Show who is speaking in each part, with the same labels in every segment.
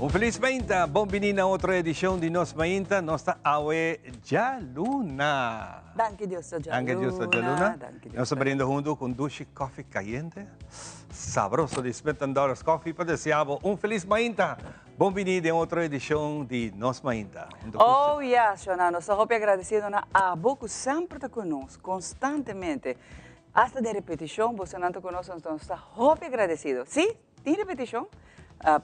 Speaker 1: Un felis mainta, bon bini na otro edicion di Nos Mainta. Nos ta awe djaluna.
Speaker 2: Danki Dios ta djaluna.
Speaker 1: Danki Dios ta djaluna.
Speaker 2: Danki Dios
Speaker 1: Nos ta brinda hunto cu un dushi koffie cayente, sabroso di Smith and Daughters Coffee pa desea bo un felis mainta. Bon bini den otro edicion di Nos Mainta. Hunto cu
Speaker 2: Oh yes, Shona, nos ta hopi agradecido na abo cu semper ta cu nos, constantemente. Hasta den repeticion bosonan ta cu nos, nos ta hopi agradecido. Si, tin repeticion,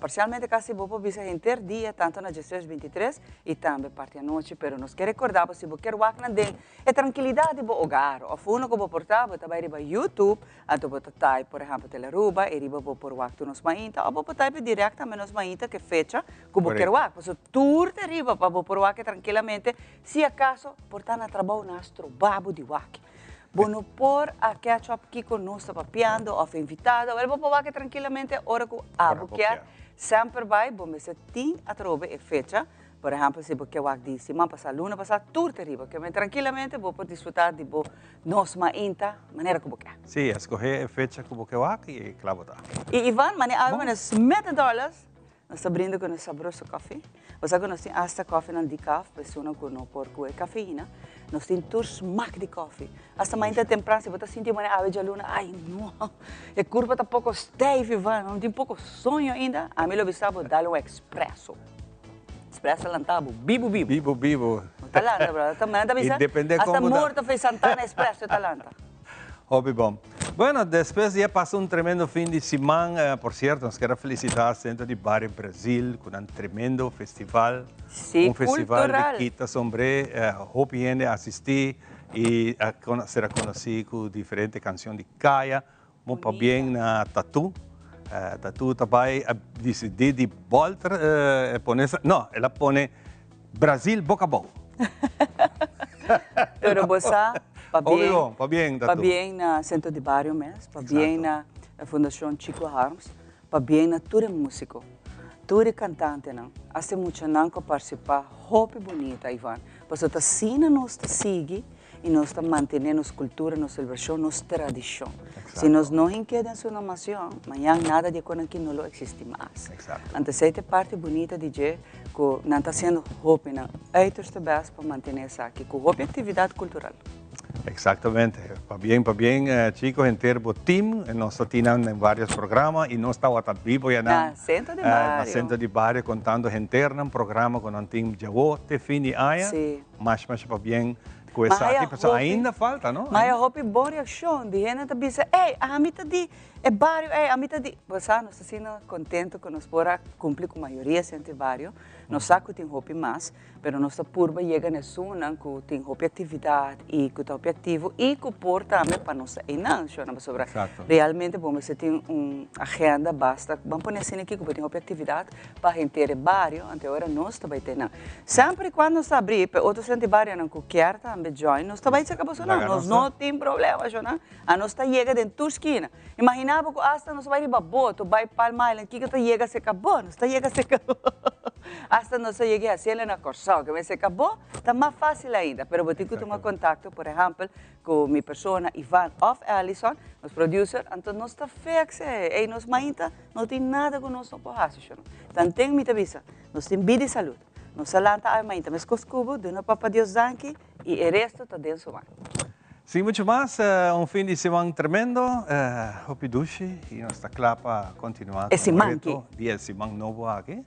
Speaker 2: parcialmente casi bo por bisa henter dia, tanto na 13, 23 y tambe parti anochi, pero nos ke recorda bo si bo kier wak nan den e trankilidad di bo hogar of uno cu bo por ta, bo ta bay riba YouTube, anto bo ta type por ehempel Telearuba y riba bo por wak tur nos mainta of bo por type direct tambe nos mainta ke fecha cu bo kier wak, pasobra tur ta riba pa bo por wak trankilamente si acaso por ta na trabou nan a stroba bo di wak. Bo no por a catch up kiko nos ta papiando of invitado, wel bo por wak trankilamente ora ku abo kier. Semper bai bo mester tin atrobe e fecha, por ehempel si bo kier wak di siman pasa, luna pasa, tur ta riba. Ke men trankilamente bo por disfruta di bo nos mainta manera ku bo kier.
Speaker 1: Si, escoge e fecha ku bo kier wak y kla bo ta.
Speaker 2: Y Ivan, mane awe mane Smith Dollars Nos ta brinda cu nos sabroso koffie. Bo sa cu nos tin hasta koffienan decaf, persona cu no por cu e cafeïna. Nos tin tur smak di koffie. Hasta mainta tempran si bo ta sinti manera awe djaluna, ay no, e curpa ta poco stijf Ivan, no tin poco soño ainda, ami lo bisa bo dal un expresso. Expresso lanta bo bibu bibu.
Speaker 1: Bibu bibu.
Speaker 2: No ta lanta brother, ta ta bisa hasta morto fe Santana expresso ta lanta.
Speaker 1: Hopi bon. Bueno, despues di a pasa un tremendo fin di siman, por cierto, nos kier a felicita Centro di Bario Brasil cu nan tremendo festival.
Speaker 2: Sí,
Speaker 1: Un festival
Speaker 2: cultural.
Speaker 1: di kita sombre, hopi hende a asisti y a ser a conoci cu diferente cancion di caya. Bon pabien na Tatu. Tatu ta bay a dicidi di bolter pone, no, el a pone Brasil boca abou.
Speaker 2: Pero bo sa, pabien,
Speaker 1: Obvio, pabien, Tatu.
Speaker 2: Pabien na Centro di Bario mes, pabien na Fundacion Chico Harms, pabien na tur e musico, tur e cantantenan, hasta e muchanan cu a participa hopi bunita, Ivan. Pasobra ta asina nos ta sigui y nos ta mantene nos cultura, nos celebracion, nos tradicion. Si nos no hink'é den su nomacion, mañan nada di e cosnan aki no lo existi mas. Anto esey ta e parti bunita di dje cu nan ta haciendo hopi nan uiterste best pa mantene esaki cu hopi actividad cultural.
Speaker 1: Exactamente. Pabien, pabien Chico, henter bo team. Nos ta tin nan den varios programa y nos tawata bibo ya nan.
Speaker 2: Na Centro di Bario.
Speaker 1: Na Centro di Bario contando henter nan programa cu nan tin djawo te fin di aña. Mash mash pabien cu esaki, pasobra ainda falta, no?
Speaker 2: Maya hopi bon reaccion di hende ta bisa, ey, ami ta di e bario ey, ami ta di. Bo sa, nos ta asina contento cu nos por a cumpli cu mayoria senti bario. Nos sa cu tin hopi mas, pero nos ta purba yega na esunnan cu tin hopi actividad y cu ta hopi activo y cu por tambe pa nos ta eynan, shona, pasobra realmente bo mester tin un agenda basta, ban pone asina aki cu bo tin hopi actividad pa henter e bario, anto e ora nos ta bai te nan. Semper y cuando nos ta abri pa e otro senti barionan cu kier tambe join, nos ta bai cerca bosonan, nos no tin problema shona, anos ta yega den tur skina. Imagina bo cu hasta nos ta bai riba boto, bai Palm Island, kico ta yega cerca bo? Nos ta yega cerca bo. Hasta nos ta yega haciendo na Corsou, ke men cerca bo ta mas facil ainda, pero bo tin cu tuma contacto, por ehempel, cu mi persona Ivan of Allison, nos producer, anto nos ta fix e, ey nos mainta no tin nada cu nos no por haci sho no. Tanten mi ta bisa, nos tin bida y salud, nos a lanta awe mainta mescos cu bo, duna Papa Dios danki y e resto ta den su man.
Speaker 1: Sin mucho mas, un fin di siman tremendo, hopi dushi y nos ta cla pa continua
Speaker 2: E siman
Speaker 1: cu reto di e siman nobo aki.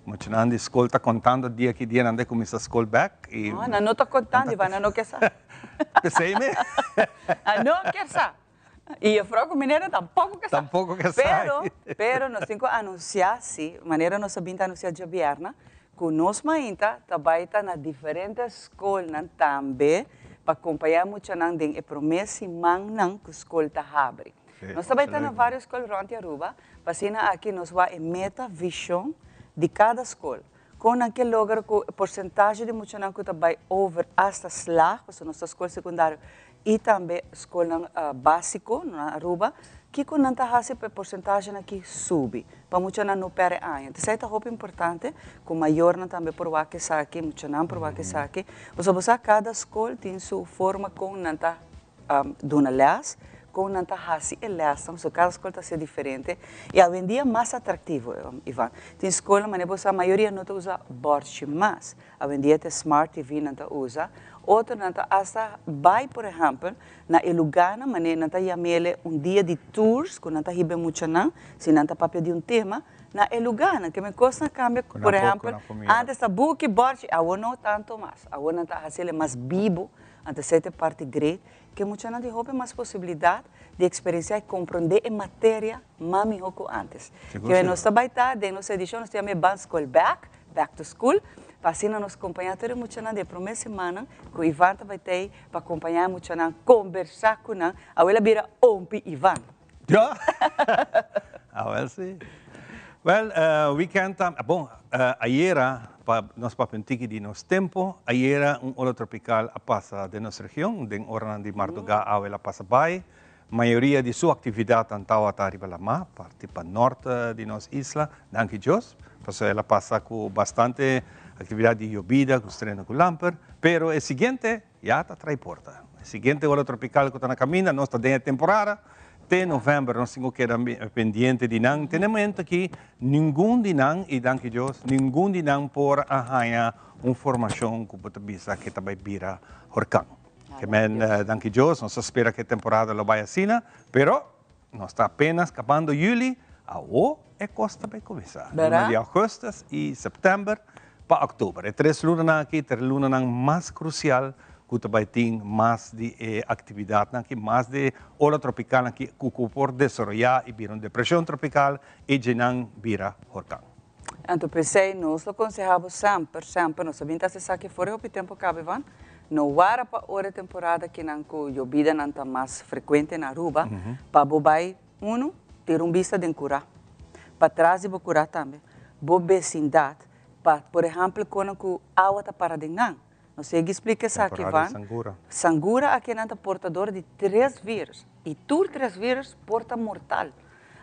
Speaker 1: Muchanan di skol ta kontando dia ki dia nan ta kuminsá skol bèk i.
Speaker 2: No, nan no ta kontando, Ivan, nan no ke sa.
Speaker 1: P'esei mi.
Speaker 2: Nan no ke sa. I juffrouw ku meneer tampoko ke sa.
Speaker 1: Tampoko ke sa.
Speaker 2: Pero, pero nos tin ku anunsiá si, manera nos a bin ta anunsiá djabièrnè, ku nos mainta ta bai ta na diferente skolnan tambe pa kompañá muchanan den e promé simannan ku skol ta habri. Nos ta bai ta na vários skol rònt di Aruba. Pa asina aki nos wak e meta, vision, di cada scol. Con nan ke logra cu e porcentahe di muchanan cu ta bay over hasta slaag, pasobra nos ta scol secundario y tambe scolnan basico na Aruba, kico nan ta haci pa e porcentahenan aki subi, pa muchanan no perde aña. Esey ta hopi importante cu mayornan tambe por wak esaki, muchanan por wak esaki, pasobra bo sa cada scol tin su forma con nan ta duna les. kon nan ta hasi e lèsnan, pasobra kada skol ta hasié diferente i awendia mas atraktivo, Ivan. Tin skolnan manera bo sa mayoria no ta usa bòrchi mas, awendia ta e smart TV nan ta usa, otronan ta asta bai por ehèmpel na e lugánan manera nan ta yam'el un dia di tours ku nan ta hiba e muchanan si nan ta papia di un tema na e lugánan. Ke men kosnan a kambia, por ehèmpel antes ta buki, bòrchi, awor no tanto mas, awor nan ta hasiel mas bibu, anto esei ta e parti great. Ke muchanan tin hopi mas posibilidat di eksperensiá i komprondé e materia mas mihó ku ántes. Ke nos ta bai ta den nos edishon nos ta yama e Ban Skol Bèk, Back to School, pa asina nos kompañá tur e muchanan di e promé simannan ku Ivan ta bai t'ei pa kompañá e muchanan, kombersá ku nan. Awel a bira Ompi Ivan.
Speaker 1: Ja, awel si. Wel, weekend ta, bon, ayera, pa nos papia un tiki di nos tempo, ayera un ola tropical a pasa den nos region, den oranan di mardugá awel a pasa bai. Mayoria di su actividadnan tawata riba lamá, parti pa nort di nos isla, danki Dios, pasobra el a pasa cu bastante actividad di yobida, cu strena cu lamper, pero e siguiente Ya ta trai porta. E siguiente ola tropical cu ta na caminda, nos ta den e temporada, te november nos tin cu keda pendiente di nan. Te na e momento aki ningun di nan, y danki Dios, ningun di nan por a haya un formacion cu bo ta bisa cu ta bay bira horcan. Ke men, danki Dios, nos ta spera cu e temporada lo bay asina, pero nos ta apenas cabando juli, awo e cos ta bay cuminsa. Luna di augustus y september pa october. E tres lunanan aki ta e lunanan mas crucial cu ta bay tin mas di e actividadnan aki, mas di e ola tropicalnan aki cu cu por desaroya y bira un depresion tropical y djenan bira horcan.
Speaker 2: Anto p'esey nos lo conseha bo semper, semper, nos a bin ta haci esaki for e hopi tempo caba Ivan, no wara pa ora e temporada kinan cu yobidanan ta mas frecuente na Aruba, pa bo bay Uno, tira un bista den kurá. Patras di bo kurá tambe. Bo besindat, pa, por ehèmpel, konan ku awa ta para den nan. Nos sigui splika esaki,
Speaker 1: Temporada di
Speaker 2: Ivan.
Speaker 1: sangura.
Speaker 2: Sangura akinan ta portador di tres vírus, i tur tres vírus por ta mortal.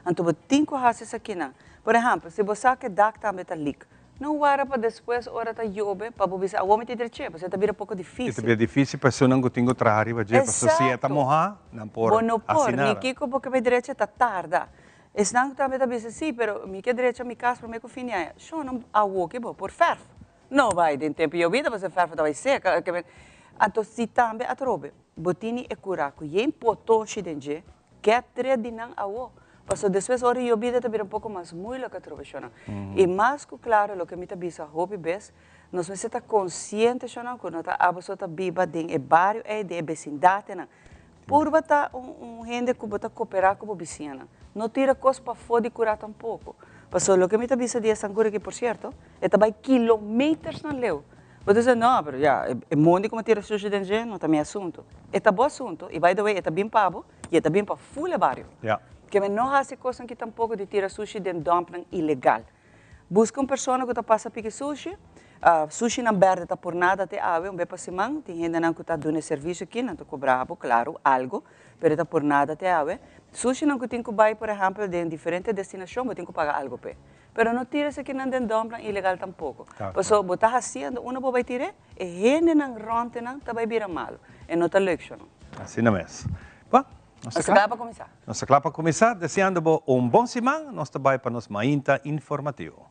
Speaker 2: Anto bo tin ku hasi esakinan. Por ehèmpel, si bo sa ku e dak tambe ta lik, No wara pa despues ora ta yobe pa bo bisa awor mi tin dreche, pasobra e ta bira poko
Speaker 1: E ta
Speaker 2: dificil.
Speaker 1: bira dificil pa esunnan ku tin ku traha riba dje, pasobra si e ta
Speaker 2: Exacto.
Speaker 1: moha, nan por
Speaker 2: Bo no
Speaker 1: hasi
Speaker 2: por, ni
Speaker 1: nada.
Speaker 2: kiko bo ke bai drecha ta tarda. Esnan ku tambe ta bisa, si, pero mi ke drecha mi kas prome ku fin di aña. Sho, no awor ke bo por ferf. No bai den tempu yobida pasobra ferf ta bai seka. Anto si tambe atrobe bo tini e kura ku yen potoshi den dje, Get tret di nan awo. Paso despues ora yo bida ta bira un poco mas moeilijk atrobe shonan. Y mas cu claro loke mi ta bisa hopi bes, nos mester ta consciente shonan cu no ta abo so ta biba den e bario ey, den e becindatenan. Purba ta un un hende cu bo ta coopera cu bo bisiñanan. No tira cos pafo di cura tampoco. Paso loke mi ta bisa di e sangura aki, por cierto, e ta bay kilometersnan leu. Bo ta bisa, no, pero ya, e mondi ku mi tira sushi den dje no ta mi asuntu. E ta bo asuntu, i by the way, e ta bin pa bo, i e ta bin pa ful e bario.
Speaker 1: Ya.
Speaker 2: Ke mi no hasi kosnan ki tampoko di tira sushi den dòmpnan ilegal. Buska un persona ku ta pasa piki sushi, sushinan bèrdè ta por nada te awe, un be pa siman, tin hendenan ku ta duna e servisio aki, nan ta kobra bo, klaru, algu, pero e ta por nada te awe. Sushinan ku tin ku bai, por ehèmpel, den diferente destinashon, bo tin ku paga algu p'e. Pero no tira esakinan den dumpnan ilegal tampoco. Pasobra bo ta haciendo, unda bo bay tir'é, e hendenan rondtenan ta bay bira malo. E no ta leuk sho no.
Speaker 1: Asina mes. Bon, nos ta
Speaker 2: Nos ta
Speaker 1: kla.
Speaker 2: kla pa kuminsá.
Speaker 1: Nos ta kla pa kuminsá. Deseando bo un bon siman. Nos ta bai pa nos mainta informativo.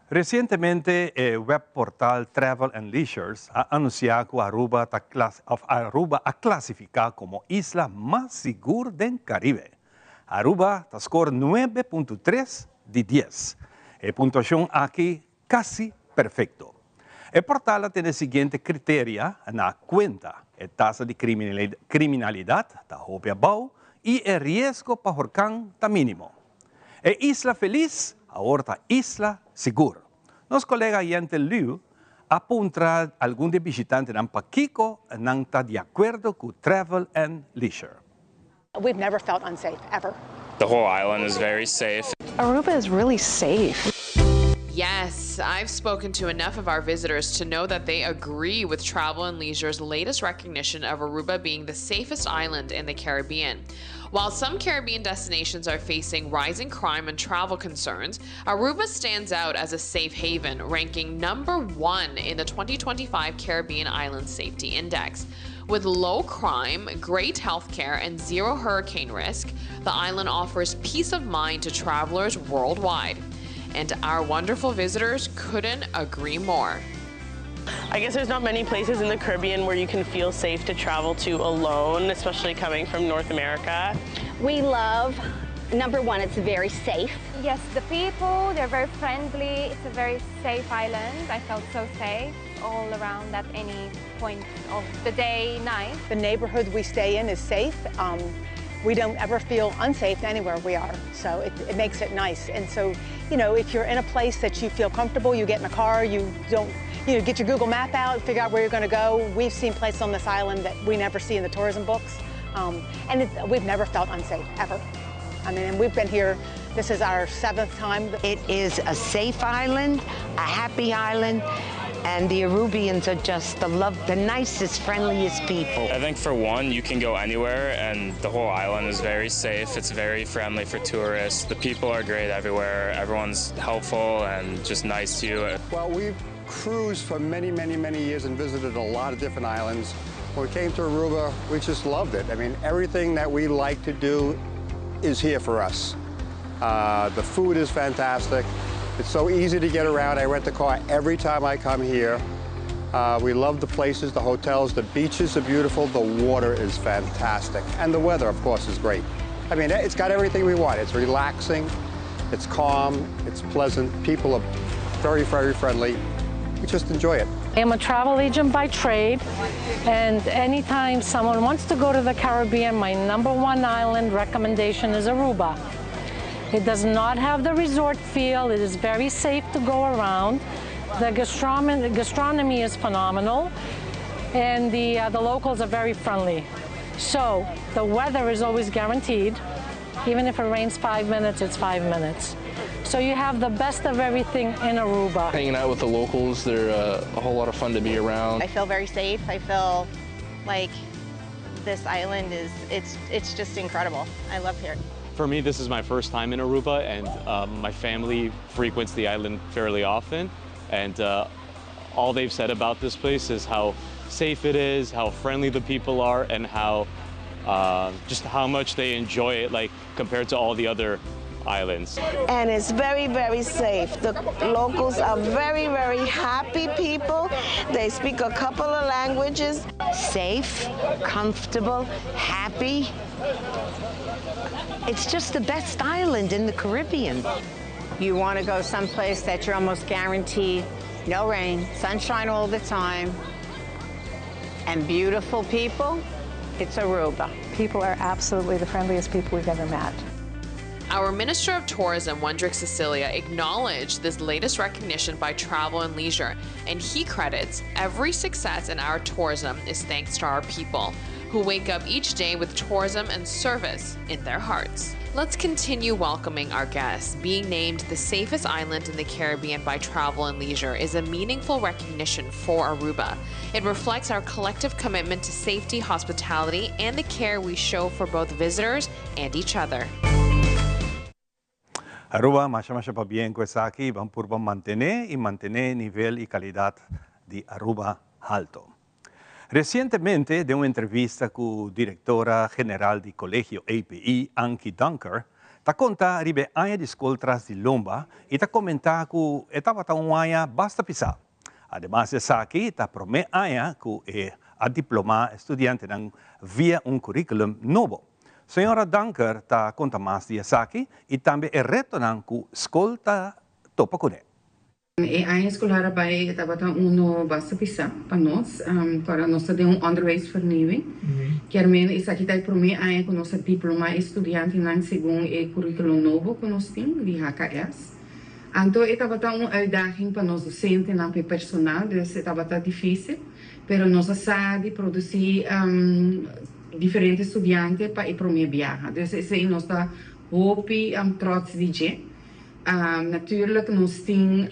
Speaker 1: Recientemente e webportal Travel and Leisures a anuncia cu Aruba ta of Aruba a clasifica como isla mas sigur den Caribe. Aruba ta score nuebe punto tres di dies. E puntuacion aki casi perfecto. E portal a tene siguiente criteria na cuenta, e tasa di criminalidad ta hopi abao y e riesgo pa horcan ta minimo. E isla feliz awor ta isla sigur. Nos colega Yente Liu a puntra algun di e bishitantenan pakico nan ta di acuerdo cu Travel and Leisure.
Speaker 3: We've never felt unsafe, ever.
Speaker 4: The whole island is very safe.
Speaker 5: Aruba is really safe.
Speaker 6: Yes.
Speaker 4: Yes, I've spoken to enough of our visitors to know that they agree with Travel and Leisure's latest recognition of Aruba being the safest island in the Caribbean. While some Caribbean destinations are facing rising crime and travel concerns, Aruba stands out as a safe haven, ranking number one in the 2025 Caribbean Island Safety Index. With low crime, great healthcare, and zero hurricane risk, the island offers peace of mind to travelers worldwide. And our wonderful visitors couldn't agree more.
Speaker 5: I guess there's not many places in the Caribbean where you can feel safe to travel to alone, especially coming from North America.
Speaker 6: We love, number one, it's very safe.
Speaker 7: Yes, the people, they're very friendly. It's a very safe island. I felt so safe all around at any point of the day, night.
Speaker 3: The neighborhood we stay in is safe. We don't ever feel unsafe anywhere we are, so it makes it nice. And so, if you're in a place that you feel comfortable, you get in a car, you don't, get your Google map out, figure out where you're going to go. We've seen places on this island that we never see in the tourism books. And we've never felt unsafe, ever. I mean, and we've been here, this is our seventh time.
Speaker 8: It is a safe island, a happy island, and the Arubians are just the nicest, friendliest people.
Speaker 9: I think for one, you can go anywhere and the whole island is very safe. It's very friendly for tourists. The people are great everywhere. Everyone's helpful and just nice to you.
Speaker 10: Well, we've cruised for many, many, many years and visited a lot of different islands. When we came to Aruba, we just loved it. I mean, everything that we like to do is here for us. The food is fantastic. It's so easy to get around. I rent a car every time I come here. We love the places, the hotels, the beaches are beautiful, the water is fantastic, and the weather, of course, is great. I mean, it's got everything we want. It's relaxing, it's calm, it's pleasant. People are very, very friendly. We just enjoy it.
Speaker 11: I'm a travel agent by trade, and anytime someone wants to go to the Caribbean, my number one island recommendation is Aruba. It does not have the resort feel. It is very safe to go around. The gastronomy is phenomenal, and the locals are very friendly. So the weather is always guaranteed. Even if it rains 5 minutes, it's 5 minutes. So you have the best of everything in Aruba.
Speaker 12: Hanging out with the locals, they're a whole lot of fun to be around.
Speaker 13: I feel very safe. I feel like this island is, it's just incredible. I love here.
Speaker 14: For me, this is my first time in Aruba, and my family frequents the island fairly often. And all they've said about this place is how safe it is, how friendly the people are, and how just how much they enjoy it, like compared to all the other islands.
Speaker 15: And it's very, very safe. The locals are very, very happy people. They speak a couple of languages.
Speaker 8: Safe, comfortable, happy. It's just the best island in the Caribbean.
Speaker 16: You want to go someplace that you're almost guaranteed no rain, sunshine all the time, and beautiful people, it's Aruba.
Speaker 17: People are absolutely the friendliest people we've ever met.
Speaker 4: Our Minister of Tourism, Wendrick Cecilia, acknowledged this latest recognition by Travel and Leisure, and he credits every success in our tourism is thanks to our people who wake up each day with tourism and service in their hearts. Let's continue welcoming our guests. Being named the safest island in the Caribbean by Travel and Leisure is a meaningful recognition for Aruba. It reflects our collective commitment to safety, hospitality, and the care we show for both visitors and each other.
Speaker 1: Aruba, masha masha pabien cu esaki, ban purba mantene y mantene nivel y calidad di Aruba halto. Recientemente, den un entrevista cu e directora general di Colegio API, Anki Dunker, ta conta riba aña di scol tras di lomba y ta comenta cu e tabata un aña basta pisa. Ademas, esaki ta prome aña cu a diploma studiantenan via un curriculum nobo. Señora Dunker ta conta mas di esaki y tambe e retonan cu scol ta topa cune.
Speaker 18: E aña escolar a bay tabata uno basta pisa pa nos, pa nos den un onderwijsvernieuwing. Kiermen esaki ta e prome aña cu nos a diploma studiantenan segun e curriculum nobo cu nos tin, di HKS. Anto, e tabata un uitdaging pa nos docentenan, pa personal, dus tabata dificil, pero nos a sa di produci diferente studiante pa e prome biaha. Dus esey nos ta hopi trots di dje. Natuurlijk nos tin,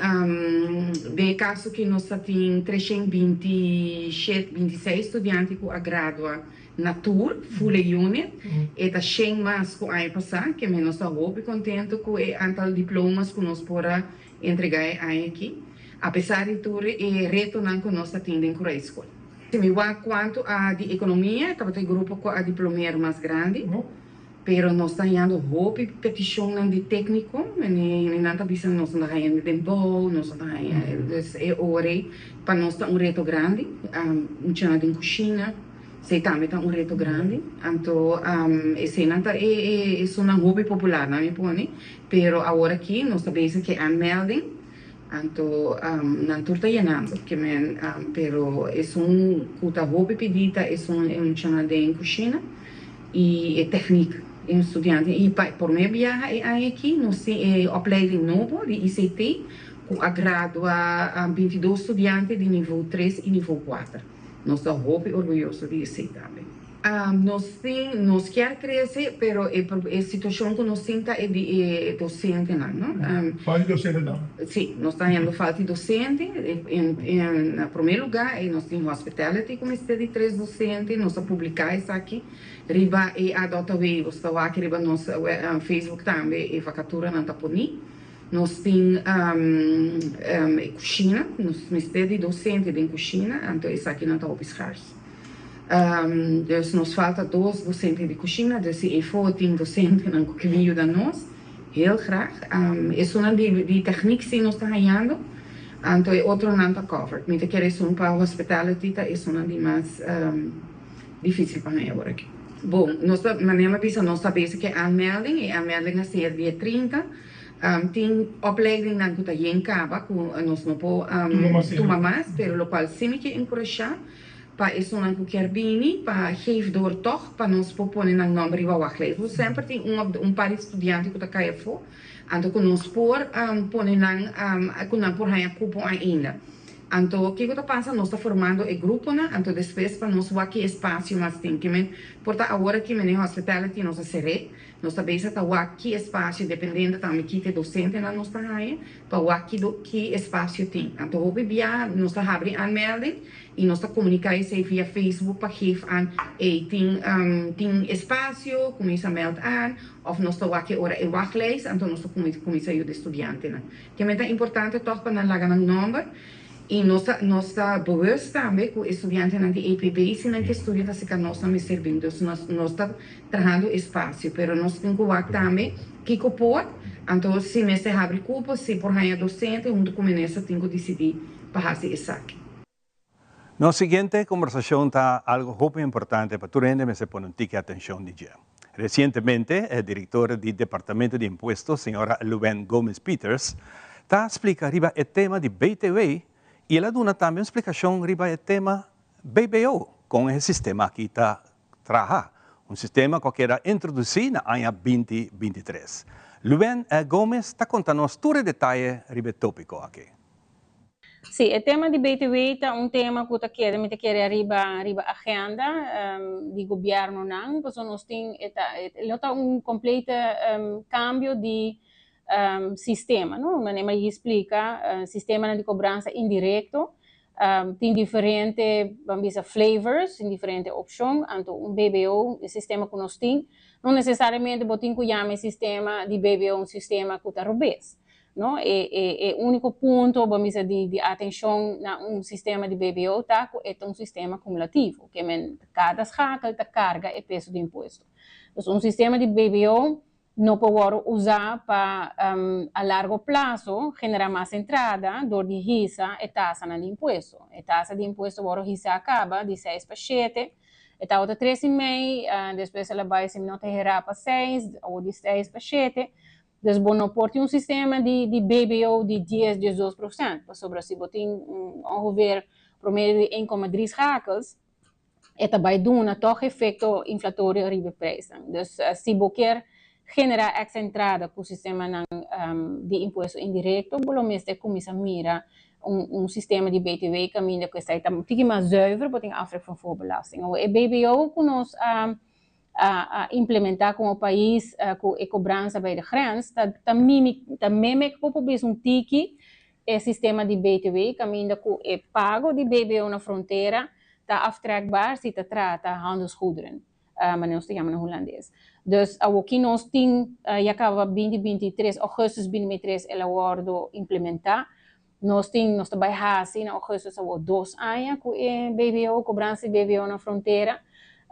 Speaker 18: den e kaso ki nos ta tin 327, 26 studiante ku a gradua na tur, full e unit. E ta 100 mas ku aña pasá, ke men nos ta hopi kontentu ku e antal diplomas ku nos por a entregá e aña aki, apesar di tur e retonan ku nos ta tin den Kruisskol. Si mi wak kuantu a di ekonomia, tabata e grupo ku a diplomeer mas grandi. Pero nos ta hañando hopi petishonnan di tékniko, nan ta bisa nos no ta haña den bou, nos no ta haña, dus e ora ei pa nos ta un reto grandi, muchanan den kushina, esei tambe ta un reto grandi, anto eseinan ta e esunnan hopi popular nan mi pone, pero awor aki nos ta bezig ku e aanmelding, anto nan tur ta yenando, ke men, pero esun ku ta hopi pidi ta esun e muchanan den kushina. Y e techniek e un studiante y pa e prome biaha e aña aki nos tin e opleiding nobo di ICT cu a gradua 22 studiante di nivo 3 y nivo 4. Nos ta hopi orguyoso di esey tambe. Nos tin, nos kier crece pero e e situacion cu nos tin ta e di e docentenan no.
Speaker 19: Falta di docentenan?
Speaker 18: Si, nos ta hañando falta di docente. Na prome lugar e nos tin hospitality cu mester di tres docente, nos a publica esaki riba e AW, bo ta wak riba nos Facebook tambe e vacaturanan ta poni. Nos tin e cushina, nos mester di docente den cushina, anto esakinan ta hopi schaars. Dus nos falta dos docente di cushina, dus si efo tin docentenan cu ke bin yuda nos, Heel graag. Esunnan di techniek si nos ta hañando, anto e otronan ta covered. Mi ta kere esun pa hospitality ta esunnan di mas dificil pa haña awor aki. Bon, nos ta, manera mi a bisa, nos ta bezig ku e aanmelding. E aanmelding a ser dia 30. Tin opleidingnan ku ta yen kaba ku nos no por tuma mas, pero lokual si mi ke enkurashá Pa esunnan ku kier bini, pa geef door tòg pa nos por pone nan nòmber riba wachtlijst. Bo semper tin un òf un par di studiante ku ta kai afó, anto ku nos por pone nan, ku nan por haña kupo ainda. Anto kiko ta pasa, nos ta formando e gruponan, anto despues pa nos wak ki espasio mas tin. Ke men por ta awor aki mene hospitality nos a ser'é, nos ta bezig ta wak ki espasio, dependiendo tambe ki te dosentenan nos ta haña, pa wak ki ki espasio tin. Anto hopi bia nos ta habri aanmelding. Y nos ta comunica esey via Facebook pa geef aan ey tin tin espacio, cuminsa meld aan of nos ta wak e ora e wachtlijst anto nos ta cuminsa yuda e studiantenan. Kimen ta importante toch pa nan laga nan nomber y nos ta nos ta bewust tambe cu e studiantenan di EPB si nan ke studia ta cerca nos nan mester bin dus nos nos ta trahando espacio pero nos tin cu wak tambe kico por anto si mester habri cupo si por haya docente hunto cu minister tin cu dicidi pa haci esaki.
Speaker 1: Nos siguiente kombersashon ta algu hopi importante pa tur hende mester pone un tiki atenshon di dje. Resientemente e direktor di Departamento di Impuesto, señora Luwen Gomez Pieters, ta splika riba e tema di BTW i el a duna tambe un splikashon riba e tema BBO, kon e sistema aki ta traha, un sistema ku a keda introdusí na aña 2023. Luwen Gomez ta konta nos tur e detaye riba e tópiko aki.
Speaker 20: Sí, e tema di BTW ta un tema ku ta keda, mi ta kere ariba riba agenda di gobièrnunan, pasobra nos tin e ta lo ta un komplete kambio di sistema, no? Manera mi a splika, sistemanan di kobransa indirekto tin diferente, ban bisa flavors, tin diferente opshon, anto un BBO, e sistema ku nos tin, no nesesariamente bo tin ku yama e sistema di BBO un sistema ku ta robes. No, e e e úniko punto, bo mester di di atenshon na un sistema di BBO ta ku e ta un sistema kumulativo, ke men kada schakel ta karga e peso di impuesto. Dus un sistema di BBO no por wòrdu usá pa a largo plaso generá mas entrada dor di hisa e tasanan di impuesto. E tasa di impuesto wòrdu hisá kaba di seis pa shete, e tabata tres i mei, despues el a bai si mi no ta herá pa seis, awor di seis pa shete. Dus bo no por tin un sistema di di BBO di dies, diesdos procent, pasobra si bo tin ongeveer promedio di een komma drie schakels, e ta bai duna tòg efekto inflatorio riba e prijsnan. Dus si bo kier generá extra entrada ku sistemanan di impuesto indirekto, bo lo mester kuminsá mira un un sistema di BTW kaminda ku esei ta un tiki mas zuiver, bo tin aftrek van voorbelasting. Awor e BBO ku nos a. A implementa como pais cu e cobransa bij de grens ta ta mimi ta mimic por por bisa un tiki e sistema di BTW caminda cu e pago di BBO na frontera ta aftrekbaar si ta trata handelsgoederen, manera nos ta yama na Hulandes. Dus awoki nos tin ya caba binti 23 augustus 2023 el a wordo implementa. Nos tin nos ta bai hasi na augustus awor dos aña ku e BBO, kobransa di BBO na frontera.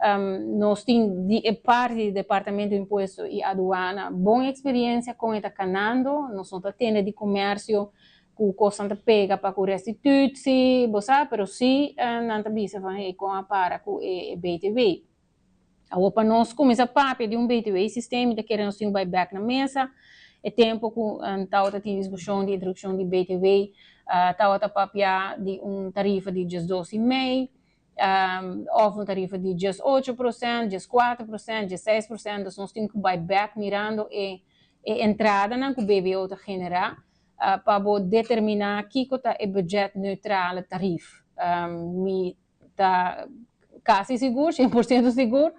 Speaker 20: Nos tin di e parti di Departamento di Impuesto i Aduana bon eksperiensia kon e ta kanando. Nos no ta tende di komersio ku kosnan ta pega pa ku restitutsi, bo sa, pero si nan ta bisa van hey kon a para ku e BTW. Awor pa nos kuminsá papia di un BTW systeem mi ta kere nos tin ku bai bèk na mesa. E tempu ku tabata tin diskushon di introdukshon di BTW tabata papia di un tarifa di diesdos i mei òf un tarifa di diesocho prosènt, dieskuater prosènt, diesseis prosènt. Dus nos tin ku bai bèk mirando e entradanan ku BBO ta generá pa bo determiná kiko ta e budget neutrale tarief. Mi Ta kasi sigur, 100% sigur,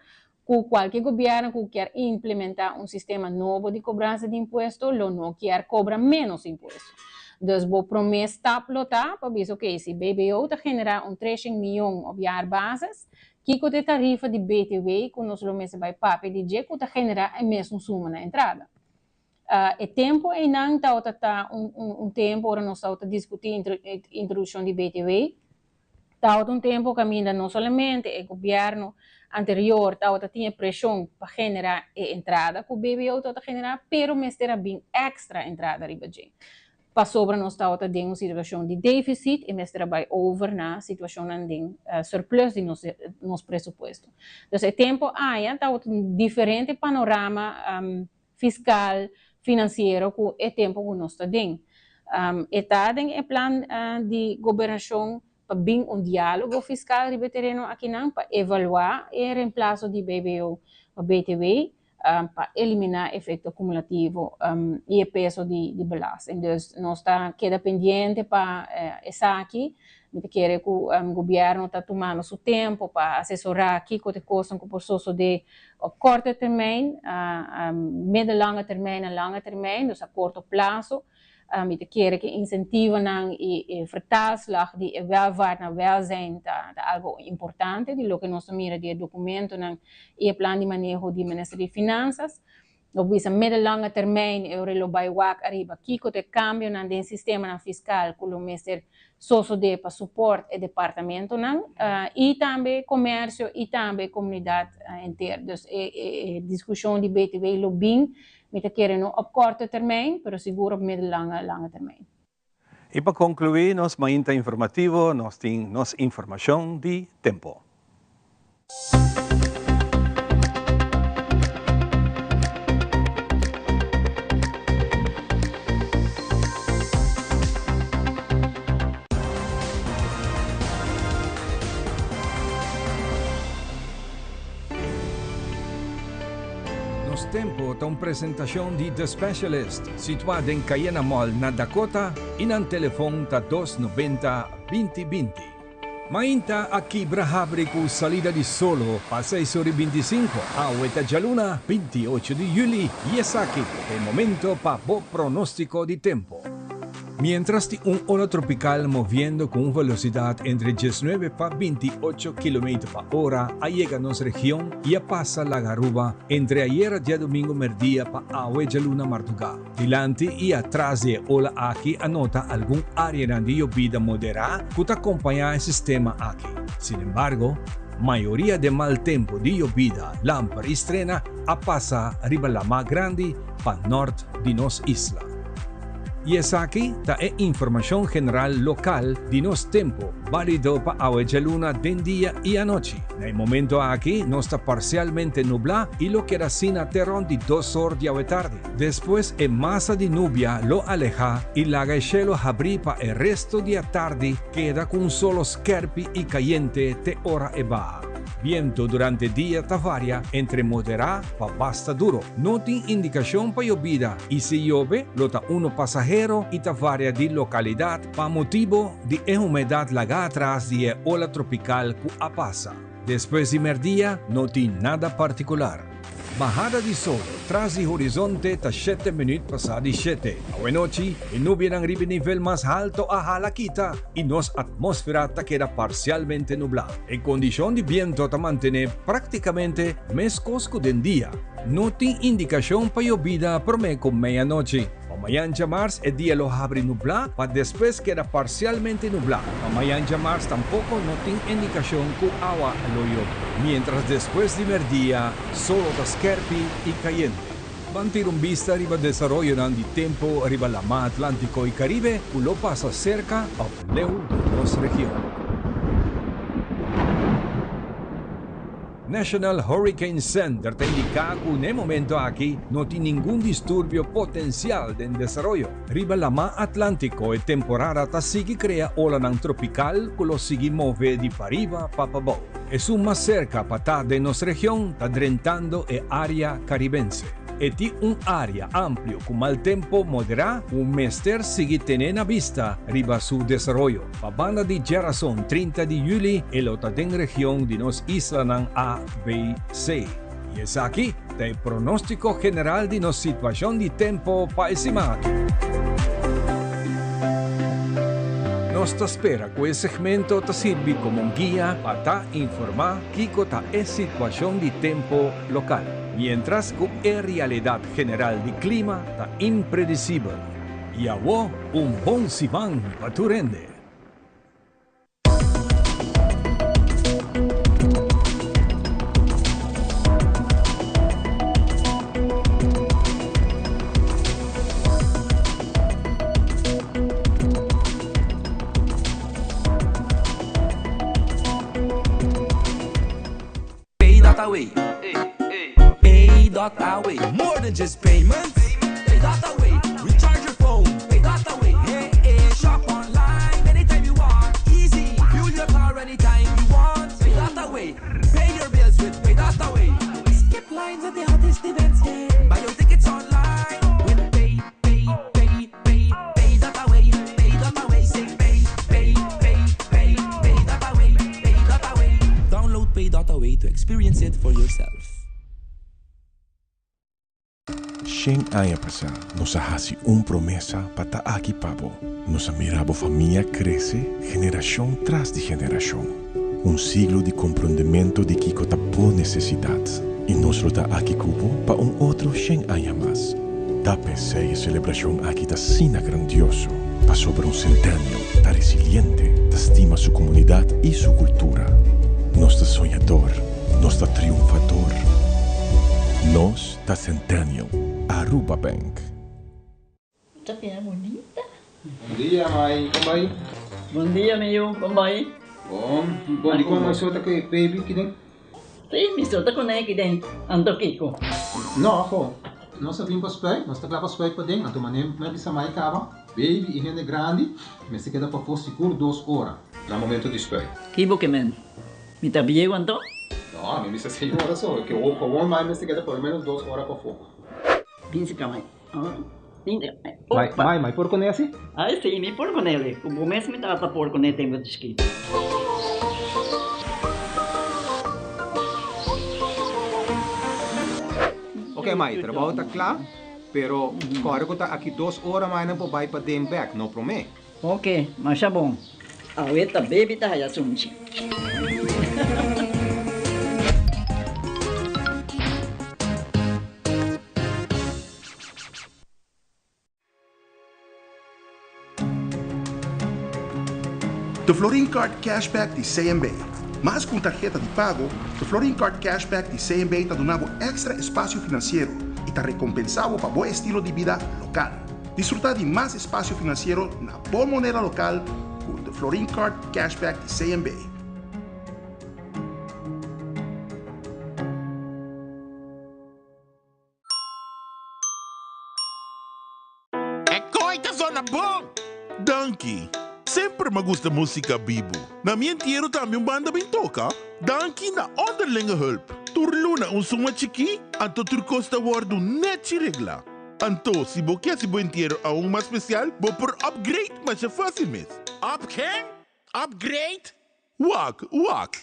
Speaker 20: ku kualke gobièrnu ku kier implementá un sistema nobo di kobransa di impuesto lo no kier kobra ménos impuesto. Dus bo promé stap lo ta pa bisa oké, si BBO ta generá un treshen mion op jaarbasis, kiko ta e tarifa di BTW ku nos lo mester bai papia di dje ku ta generá e mesun suma na entrada? E tempu einan tabata ta un tempu ora nos tabata diskutí introdukshon di BTW. Tabata un tempu kaminda no solamente e gobièrnu anterior tabata tin e preshon pa generá e entrada ku BBO tabata generá, pero mester a bin èkstra entrada riba dje. Pasobra nos tabata den un situashon di défisit i mester a bai over na situashonnan den surplus di nos nos presupuesto. Dus e tempu aya tabata un diferente panorama fiskal, finansiero ku e tempu ku nos ta den. E ta den e plan di gobernashon pa bin un diálogo fiskal riba e tereno akinan pa evaluá e remplaso di BBO pa BTW pa eliminá efekto kumulativo i e peso di belasting. Dus nos ta keda pendiente pa esaki. Mi ta kere ku gobièrnu ta tumando su tempu pa asesorá kiko ta e kosnan ku por sosodé op korte termijn, middellange termijn en lange termijn, dus a korto plaso. Mi ta kere ku e insentivonan i e vertaalslag di e welvaart na welzijn ta algo importante di loke nos ta mira di e dokumentonan i e plan di maneho di Minister di Finansas. Lo bisa middellange termijn e ora lo bai wak ariba kiko ta e kambionan den sistemanan fiskal ku lo mester sosodé pa suport e departamentonan i tambe komersio i tambe komunidat henter. Dus e diskushon di BTW lo bin, mi ta kere no op korte termijn, pero sigur op middellange lange termijn.
Speaker 1: I pa konkluí nos mainta informativo nos tin nos informashon di tempo.
Speaker 19: Nos Tempo ta un presentacion di The Specialist, situa den Cayena Mall na Dakota y nan telefon ta dos 90 20 20. Mainta a kibra habri cu salida di solo pa seis ora y 25, awe ta djaluna 28 di juli y esaki ta e momento pa bo pronostico di tempo. Mientras tin un ola tropical moviendo cu un velocidad entre 19 pa 28 kilometer pa ora a yega nos region y a pasa laga Aruba entre ayera diadomingo merdia pa awe djaluna marduga. Dilanti y atras di e ola aki a nota algun areanan di yobida modera cu ta acompaña e sistema aki. Sin embargo, mayoria den mal tempo di yobida, lamper y strena a pasa riba lama grandi pa nort di nos isla. Y esaki ta e informacion general local di nos tempo, balido pa awe djaluna den dia y anochi. Na e momento aki nos ta parcialmente nubla y lo keda asina te rond di dos or di awe tardi. Despues e masa di nubia lo aleha y laga e shelo habri pa e resto di atardi keda cu un solo skerpi y cayente te ora e baha. Biento durante dia ta varia entre moderá pa basta duro. No tin indikashon pa yobida i si yobe lo ta uno pasahero i ta varia di lokalidat pa motibo di e humedat lagá atras di e ola tropikal ku a pasa. Despues di merdia no tin nada partikular. Bahada di solo tras di horizonte ta shete minuut pasá di shete. Awenochi e nubianan riba e nivel mas halto a hala kita i nos atmósfera ta keda parsialmente nublá. E kondishon di biento ta mantené práktikamente meskos ku den dia. No tin indikashon pa yobida promé ku meianochi. Pa mañan djamars e dia lo habri nublá pa despues keda parsialmente nublá. Pa mañan djamars tampoko no tin indikashon ku awa lo yobe. Miéntras despues di mèrdia solo ta skèrpi i kayente. Ban tira un bista riba desaroyonan di tempu riba Lamá Atlántiko i Karibe ku lo pasa serka òf leu di nos region. National Hurricane Center ta indiká ku n'e momento aki no tin ningun disturbio potensial den desaroyo. Riba Lamá Atlántiko e temporada ta sigui krea olanan tropikal ku lo sigui move di pariba pa pabou. Esun mas serka pa ta den nos region ta drentando e área karibense. E tin un área amplio ku mal tempu moderá ku mester sigui tene na bista riba su desaroyo. Pa banda di djerason 30 di yüli e lo ta den region di nos islanan A, B, C. I esaki ta e pronóstiko general di nos situashon di tempu pa e siman aki. Nos ta spera ku e segmento ta sirbi komo un guia pa ta informá kiko ta e situashon di tempu lokal, miéntras ku e realidat general di klima ta impredisibel. I awo un bon siman pa tur hende!
Speaker 21: Pay dot away. Pay dot away. More than just payments. Pay dot away. Recharge your phone. Pay dot away. Hey, hey. Shop online anytime you want. Easy. Fuel your car anytime you want. Pay dot away. Pay your bills with Pay dot away. Skip lines at the hottest events. Yeah. Buy your tickets online with Pay, Pay, Pay, Pay, Pay dot away. Pay dot away. Say pay, pay, pay, pay, pay dot away. Pay dot away. Download Pay dot away to experience it for yourself.
Speaker 22: Shen aña pasá nos a hasi un promesa pa ta aki pa bo. Nos a mira bo famia krese generashon tras di generashon. Un siglo di komprondementu di kiko ta bo nesesidat. I nos lo ta aki ku bo pa un otro shen aña mas. Ta p'esei e selebrashon aki ta asina grandioso, pasobra un Centennial ta resiliente, ta stima su komunidat i su kultura. Nos ta soñador, nos ta triunfador. Nos ta Centennial, Aruba Bank.
Speaker 23: Ta bira bunita.
Speaker 24: Bon dia mai, kon bai?
Speaker 23: Bon dia mi yu, kon bai?
Speaker 24: Bon, bon di kon mai so ta ku e baby kiden?
Speaker 23: Si, mi so ta kuné kiden, anto kiko?
Speaker 24: No, ho, nos a bin pa spuit, nos ta kla pa spuit paden, anto manera mi a bisa mai kaba, baby i hende grandi mester keda pafó sigur dos ora na momento di spuit.
Speaker 23: Ki bo ke men? Mi ta bieu anto?
Speaker 24: No, mi bisa seis ora so, ke gewoon mai mester keda por lo menos dos ora pafó.
Speaker 23: Bin si ka mai.
Speaker 24: Mai, mai, mai por kuné asi?
Speaker 23: Ai si, mi por kuné li. Ku bo mes mi tata por kuné tempu di chikito.
Speaker 24: Ok mai, trabou ta kla, pero kòrda ku ta aki dos ora mai nan por bai paden bèk, no promé.
Speaker 23: Ok, masha bon. Awe ta baby ta haya sunchi.
Speaker 25: The Florin Card Cashback di CMB. Mas ku un tarheta di pago, The Florin Card Cashback di CMB ta duna bo èkstra espasio finansiero i ta rekompensá bo pa bo estilo di bida lokal. Disfrutá di mas espasio finansiero na bo moneda lokal ku The Florin Card Cashback di CMB.
Speaker 26: E koi ta zona bon! Danki! Semper m'a gusta musica bibu. Na mi entiero tambe un banda bin toca. Danki na Onderlinge Hulp. Tur luna un suma chikí, anto tur kos ta wordu nechi regla. Anto, si bo ke hasi bo entiero aun mas special, bo por upgrade masha facil mes. Up ken? Upgrade? Wak, wak!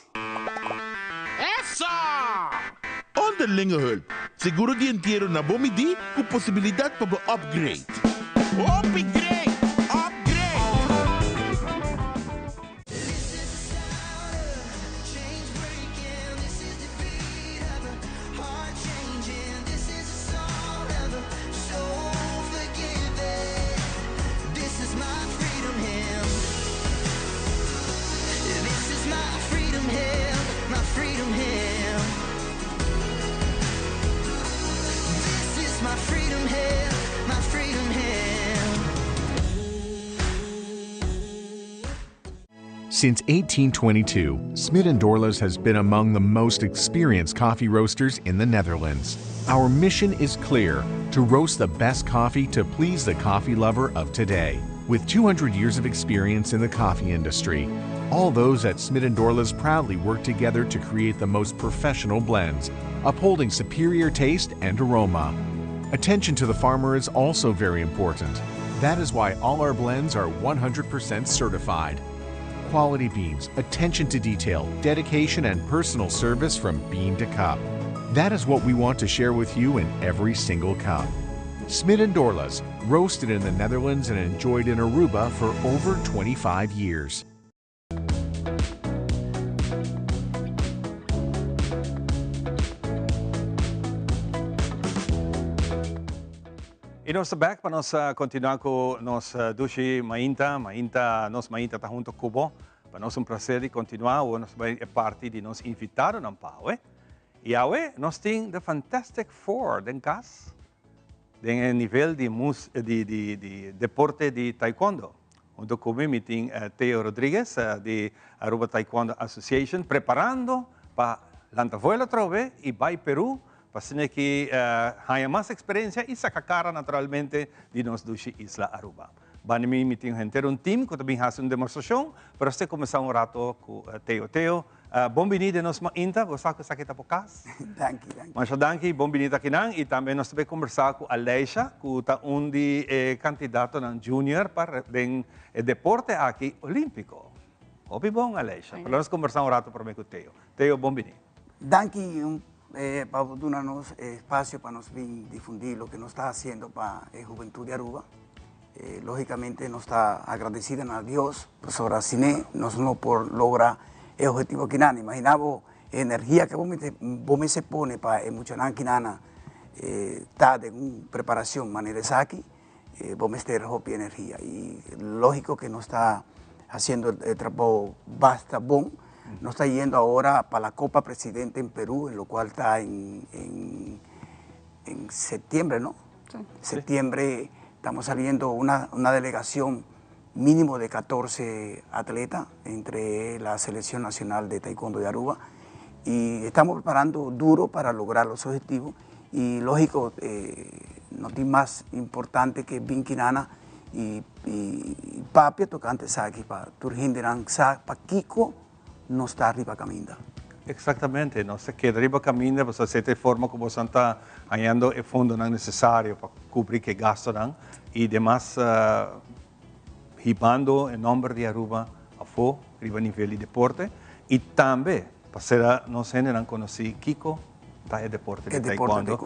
Speaker 26: Sa! Onderlinge hulp, seguro di entiero na bo midí ku posibilidat pa bo upgrade. Hopi great! Upgrade!
Speaker 2: Since 1822, Smit & Dorlas has been among the most experienced coffee roasters in the Netherlands. Our mission is clear to roast the best coffee to please the coffee lover of today. With 200 years of experience in the coffee industry, all those at Smit & Dorlas proudly work together to create the most professional blends, upholding superior taste and aroma. Attention to the farmer is also very important. That is why all our blends are 100% certified. Quality beans, attention to detail, dedication, and personal service from bean to cup. That is what we want to share with you in every single cup. Smit and Dorlas, roasted in the Netherlands and enjoyed in Aruba for over 25 years.
Speaker 1: Y nos ta bek pa nos continua cu nos dushi mainta, mainta, nos mainta ta hunto cu bo. Pa nos un placer di continua, awor nos ta bay e parti di nos invitadonan pa awe. Y awe nos tin The Fantastic Four den cas, den e nivel di mus, di, di, di deporte di taekwondo. Hunto cu mi, mi tin Theo Rodriguez di Aruba Taekwondo Association preparando pa lanta vuelo atrobe y bay Peru Pa asina ki haña mas experiencia y saca cara naturalmente di nos dushi isla Aruba. Banda mi mi tin henter un team cu ta bin haci un demostracion, pero este cuminsa un rato cu Theo. Theo, bon bini den nos mainta, bo sa cu esaki ta bo cas.
Speaker 3: Danki, danki.
Speaker 1: Masha danki, bon bini ta akinan y tambe nos ta bay conversa cu Aleisha cu ta un di e candidatonan junior pa den e deporte aki olimpico. Hopi bon Aleisha, pero nos conversa un rato prome cu Theo. Theo, bon bini.
Speaker 3: Danki pa bo duna nos e espacio pa nos bin difundi loke nos ta haciendo pa e hubentud di Aruba. Logicamente nos ta agradecido na Dios pasobra sine nos no por logra e objetivo kinan. Imagina bo e energia ke bo mester pone pa e muchanan kinan ta den un preparacion manera esaki, bo mester hopi energia y logico que nos ta haciendo e trabou basta bon. Nos ta yendo ahora pa la Copa Presidente en Perú, en lo cual ta en, en, en septiembre, ¿no?
Speaker 5: Sí.
Speaker 3: Septiembre estamos saliendo una, una delegación mínimo de 14 atletas entre la Selección Nacional de Taekwondo de Aruba y estamos preparando duro para lograr los objetivos y lógico, eh, no tin mas importante que bin kinana y, y papia tocante esaki pa tur hendenan sa pakico nos ta riba caminda.
Speaker 1: Exactamente, nos ta keda riba caminda pasobra esei ta e forma cu boso ta hañando e fondonan necesario pa cubri cu e gastonan y demas hibando e nomber di Aruba afo riba nivel di deporte y tambe pa sera nos hendenan conoci kico ta e deporte di taekwondo.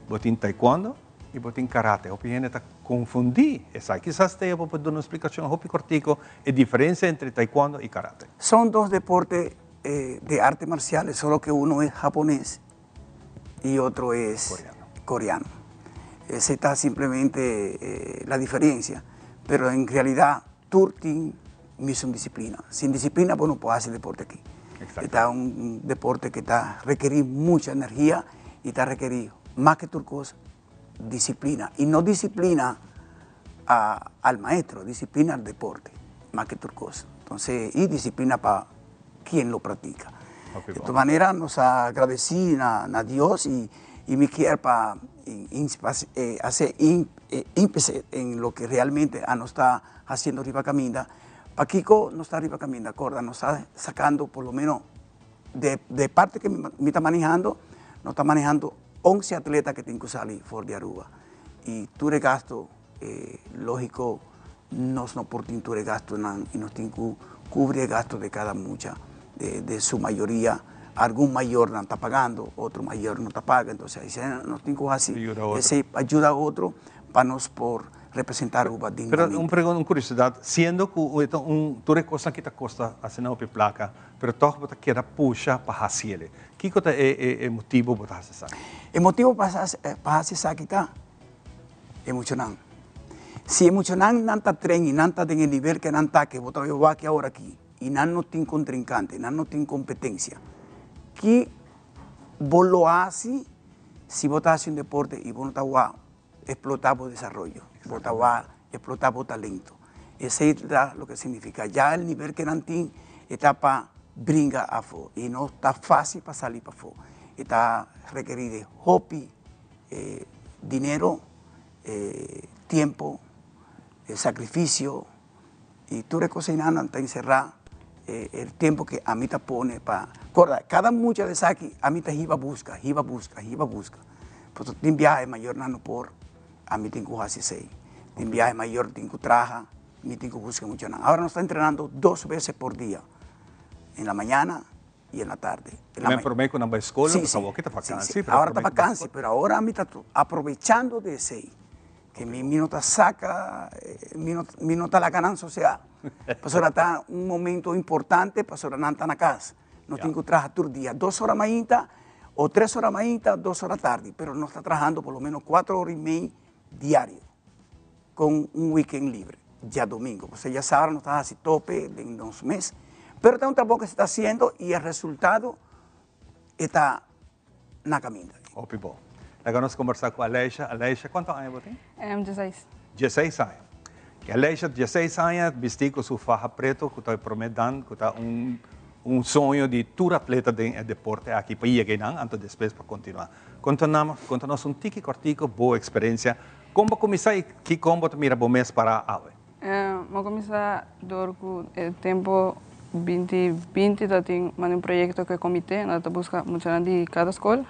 Speaker 1: Bo tin taekwondo y bo tin karate. Hopi hende ta confundi esaki. Kisas Teo bo por duna un splicacion hopi cortico e diferencia entre taekwondo y karate.
Speaker 3: Son dos deporte de arte marciales, solo que uno es japonés y otro es coreano. Ese ta simplemente la diferencia, pero en realidad tur tin mesun disciplina. Sin disciplina bo no por haci deporte aki. E ta un deporte que ta requeri mucha energia y ta requeri mas que tur cos disciplina. Y no disciplina al maestro, disciplina al deporte, mas que tur cos. Entonces, y disciplina pa quien lo practica. De todas manera nos a agradeci na Dios y mi kier pa hace inpese en lo que realmente a nos ta haciendo riba caminda. Pakico nos ta riba caminda? Corda nos ta sacando por lo menos de parte que mi ta manehando, nos ta manehando once atleta que tin cu sali for di Aruba y tur e gasto logico nos no por tin tur e gastonan y nos tin cu cubri e gasto de cada mucha, de su mayoria. Algun mayornan ta pagando, otro mayor no ta paga, entonces esei nos tin ku hasi esei pa yuda otro pa nos por representa Aruba dignamente.
Speaker 1: Pero un pregunta, un curiosidad, siendo cu e ta un, tur e cosnan aki ta costa asina hopi placa, pero toch bo ta keda pusha pa haciele. Kico ta e e e motibo bo ta haci esaki?
Speaker 3: E motibo pa pa haci esaki ta e muchanan. Si e muchanan nan ta train y nan ta den e nivel ke nan ta ke bo ta oye wak awor aki y nan no tin contrincante, nan no tin competencia, ki bo lo haci si bo ta haci un deporte y bo no ta wak explota bo desaroyo, bo ta wak explota bo talento. Esey ta loke significa. Ya el nivel ke nan tin e ta pa bringa afo y no ta facil pa sali pafo. E ta rekeri di hopi dinero, tiempo, sacrificio y tur e cos eynan nan ta encerra el tiempo ke ami ta pone pa corda cada mucha de esaki ami ta hiba busca, hiba busca, hiba busca. Pasobra tin biaha e mayornan no por, ami tin ku hasi esei. Tin biaha e mayor tin ku traha, mi tin ku buska e muchanan. Ahora nos ta entrenando dos veces por dia, en la mañana y en la tarde.
Speaker 1: En la prome ku nan bai skol, sí, awor ki ta vakansi.
Speaker 3: Sí, sí. Ahora ta vakansi, pero ahora ami ta aprovechando di esei. Ke mi mi no ta saka, mi no mi no ta laga nan sosegá. Pasobra ta un momento importante pasobra nan ta na kas. Nos tin ku traha tur dia, dos ora mainta o tres ora mainta, dos ora tardi, pero nos ta trahando por lo menos cuatro ora y mei diario con un weekend libre, diadomingo. Pasobra djasabra nos ta hasi tope den nos mes, pero ta un trabou ke se ta hasiendo y e resultado e ta na caminda.
Speaker 1: Hopi bon. Laga nos combersa cu Aleisha. Aleisha, cuanto aña bo tin?
Speaker 5: Dieseis.
Speaker 1: Dieseis aña. Y Aleisha, dieseis aña, bisti cu su faha preto, cu ta e prome dan, cu ta un un soño di tur atleta den e deporte aki pa yega einan, anto despues pa continua. Conta nan, conta nos un tiki cortico bo experiencia, con bo cuminsa y kicon bo ta mira bo mes para awe?
Speaker 5: Mi a kuminsá dor ku e tempu binti binti ta tin manda un proyekto ku e komité nan ta buska muchanan di kada skol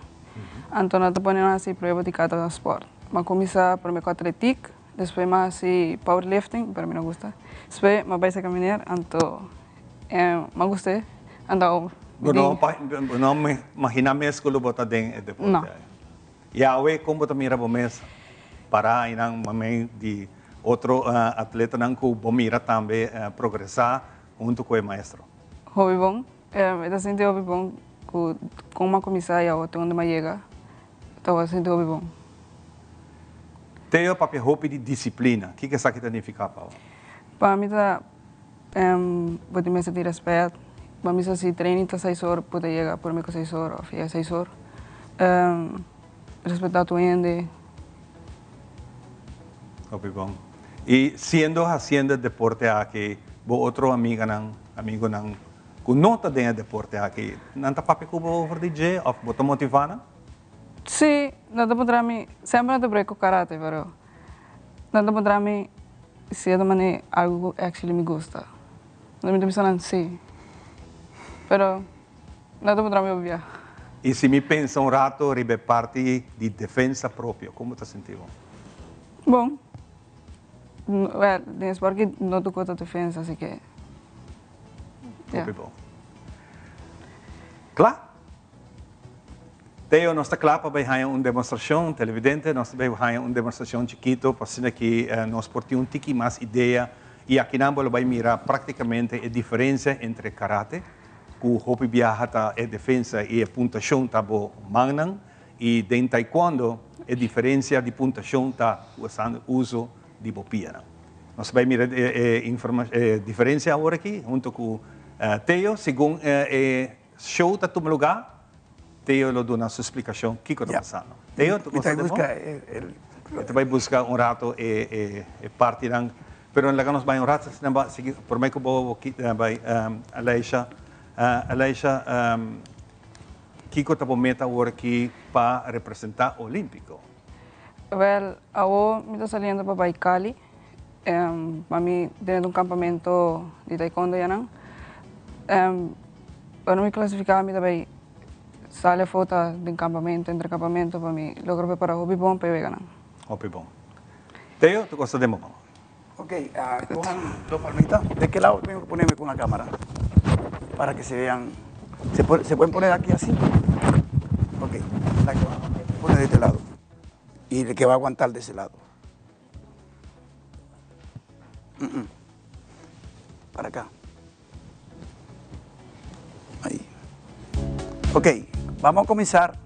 Speaker 5: anto nan ta pone nan hasi prueba di kada spòrt. Mi a kuminsá promé ku atletik, despues mi a hasi powerlifting pero mi no gusta, despues mi a bai saka miner anto mi a gust'é anto
Speaker 1: Bo no bo no maginá mes ku lo bo ta den e deporte ei? Yahweh, kon bo ta mira bo mes pará einan mamey di otro atletanan ku bo mira tambe progresá huntu ku e maestro?
Speaker 5: Hopi bon. E ta sinti hopi bon ku kon m'a kuminsá i awo te unda m'a yega. Ta sinti hopi bon.
Speaker 1: Teo papia hopi di disiplina. Kiko esaki ta nifiká pa bo?
Speaker 5: Pa mi ta bo tin mester tin respet. Bo a misa si training ta seis or, bo ta yega prome ku seis or of yega seis or. Respetá tur hende.
Speaker 1: Hopi bon. I siendo hasiendo e deporte aki, bo otro amiganan, amigonan ku no ta den e deporte aki, nan ta papia ku bo over di dje of bo ta motivá nan?
Speaker 5: Sí, nan ta puntra mi, semper nan ta break ku karate, pero nan ta puntra mi si e ta manera algu ku actually mi gusta. Mi ta bisa nan sí, pero nan ta puntra mi hopi bia.
Speaker 1: I si mi pensa un rato riba e parti di defensa propio, kon bo ta sinti bo?
Speaker 5: Bon. Well, den e sport aki no tur kos ta defensa, así ke ya.
Speaker 1: Hopi bon. Kla? Teo, nos ta kla pa bai haña un demostrashon. Televidente, nos ta bai haña un demostrashon chikito pa asina ki nos por tin un tiki mas idea. I akinan bo lo bai mira práktikamente e diferensia entre karate, ku hopi biaha ta e defensa i e puntashon ta bo mannan, i den taekwondo e diferensia di puntashon ta usando uso di bo pianan. Nos ta bai mira e e diferensia awor aki hunto ku Teo segun e Show ta tuma lugá, Teo lo duna su splikashon kiko ta pasando. Teo, tu gosta di bo? E ta bai buska un rato e partinan, pero laga nos bai un rato asina ba sigui promé ku bo bai Aleisha. Aleisha, kiko ta bo meta awor aki pa representá Olímpiko?
Speaker 5: Wèl, awor mi ta saliendo pa bai Cali. Pa mi den un campamento di taekwondo yanan. Ora mi clasifica mi ta bay sali afo ta den campamento entre campamento pa mi logra prepara hopi bon pa e weganan.
Speaker 1: Hopi bon. Teo, tu cosa den bo man?
Speaker 3: Ok, cojan dos palmitas. De que lado tengo que ponerme con la cámara? Para que se vean. ¿Se, ¿Se pueden poner aquí así? Ok, la que va a poner de este lado. Y el que va a aguantar de ese lado. Para acá. Ahí. Ok, vamos a comenzar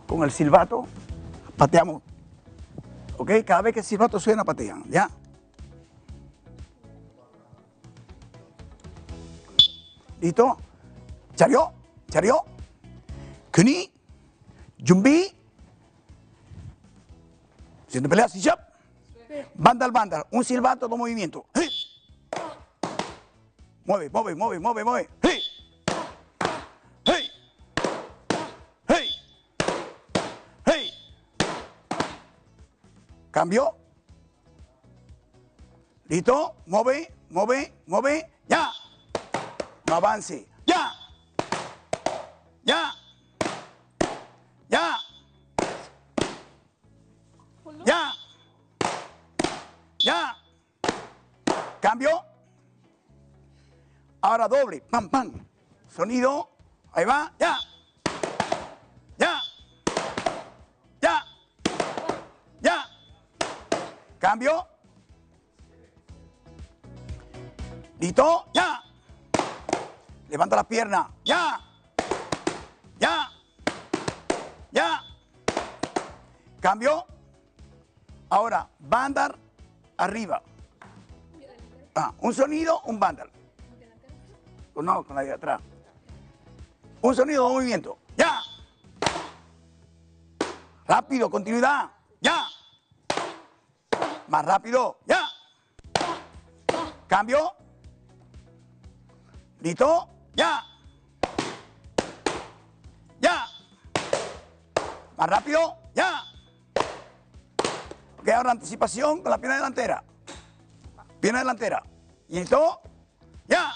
Speaker 3: con el silbato. Pateamos. Ok, cada vez que el silbato suena, patean. ¿Ya? ¿Listo? 차려, 차려. 근이, 준비. Siendo pelea, 시작. Banda al banda, un silbato, dos movimientos. Hey. Mueve, mueve, mueve, mueve, mueve. Hey. Hey. Hey. Hey. Cambio. ¿Listo? Mueve, mueve, mueve. Ya. No avance. Ya. Ya. Ya. Ya. Ya. Cambio. Ahora doble. Pam, pam. Sonido. Ahí va. Ya. Ya. Ya. Ya. Cambio. ¿Listo? Ya. Levanta la pierna. Ya. Ya. Ya. Cambio. Ahora, bandar arriba. Ah, un sonido, un bandar. No, con la de atrás. Un sonido, un movimiento. Ya. Rápido, continuidad. Ya. Más rápido. Ya. Cambio. ¿Listo? Ya. Ya. Más rápido. Ya. Ok, ahora anticipación con la pierna delantera. Pierna delantera. ¿Listo? Ya.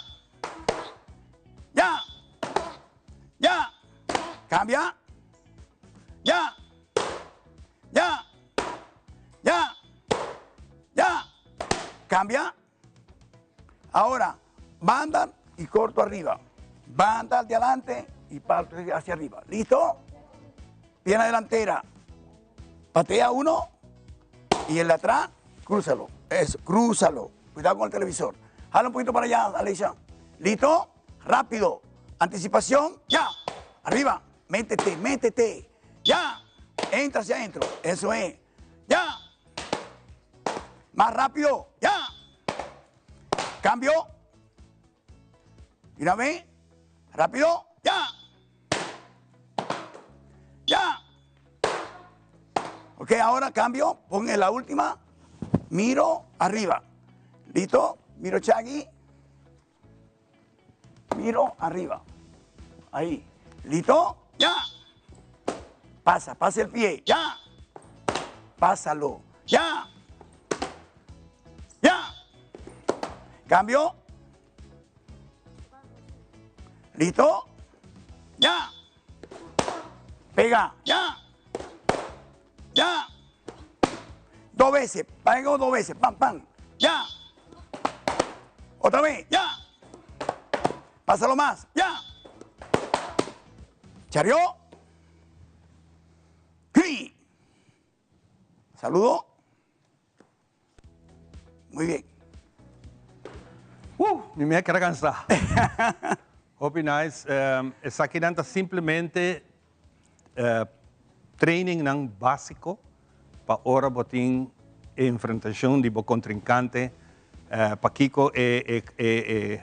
Speaker 3: Ya. Ya. Cambia. Ya. Ya. Ya. Ya. Cambia. Ahora, banda y corto arriba. Banda de adelante y parto hacia arriba. ¿Listo? Pierna delantera. Patea uno y el de atrás, crúzalo. Eso, crúzalo. Cuidado con el televisor. Jala un poquito para allá, Alicia. ¿Listo? Rápido. Anticipación. Ya. Arriba. Métete, métete. Ya. Entra hacia adentro. Eso es. Ya. Más rápido. Ya. Cambio. Y una vez. Rápido. Ya. Ya. Ok, ahora cambio. Pon en la última. Miro arriba. ¿Listo? Miro Chagui. Miro arriba. Ahí. ¿Listo? Ya. Pasa, pasa el pie. Ya. Pásalo. Ya. Ya. Cambio. ¿Listo? Ya. Pega. Ya. Ya. Dos veces. Pego dos veces. Pam, pam. Ya. Otra vez. Ya. Pásalo más. Ya. Charió. Cri. Saludo. Muy bien.
Speaker 1: Mi me keda kansa. Hopi nice. Esaki nan ta simplemente training nan básiko pa ora bo tin enfrentashon di bo kontrinkante pa kiko e e e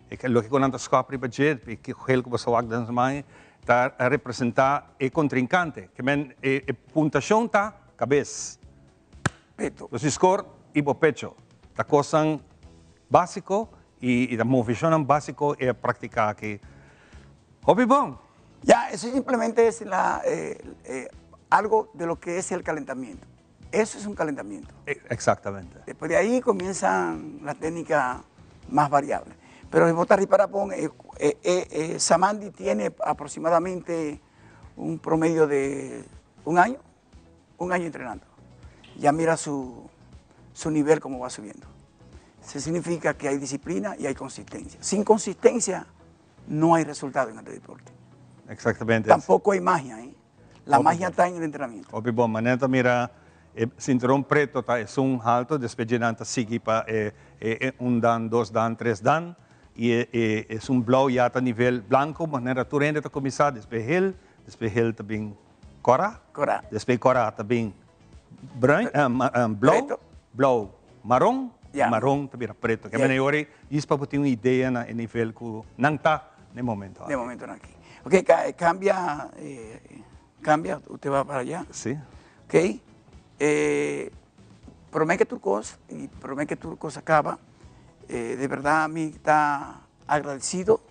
Speaker 1: e e loke ku nan ta skòp riba dje i ki gel ku bo sa wak den su man ta representá e kontrinkante. Ke men e e puntashon ta kabes.
Speaker 3: Peto.
Speaker 1: Bo si skor i bo pecho. Ta kosnan básiko i ta movishonnan básiko e a praktiká aki. Hopi bon!
Speaker 3: Ya, eso simplemente es la algo de lo que es el calentamiento. Eso es un calentamiento.
Speaker 1: Exactamente.
Speaker 3: Después de ahí comienzan las técnicas más variables. Pero si vos te reparas, Samandi tiene aproximadamente un promedio de un año entrenando. Ya mira su nivel cómo va subiendo. Eso significa que hay disciplina y hay consistencia. Sin consistencia no hay resultado en este deporte.
Speaker 1: Exactamente.
Speaker 3: Tampoco hay magia, ¿eh? La magia está en el entrenamiento.
Speaker 1: Hopi bon, manera ta mira e cinturón preto ta esun halto, despues dje nan ta sigui pa e e un dan, dos dan, tres dan, y e e esun blauw ya ta nivel blanco, manera tur hende ta cuminsa, despues hel, despues hel ta bin cora,
Speaker 3: Cora.
Speaker 1: despues cora ta bin bruin, blauw,
Speaker 3: Preto.
Speaker 1: blauw maron,
Speaker 3: Ya.
Speaker 1: maron ta bira preto. Ke
Speaker 3: Ya.
Speaker 1: manera ora djis pa bo tin un idea na e nivel cu nan ta na e momento
Speaker 3: De
Speaker 1: aki.
Speaker 3: momento nan aki. Ok, cambia, cambia, usted va para allá.
Speaker 1: Sí.
Speaker 3: Ok, prome que tur cos, y prome que tur cos acaba, de verdad mi ta agradecido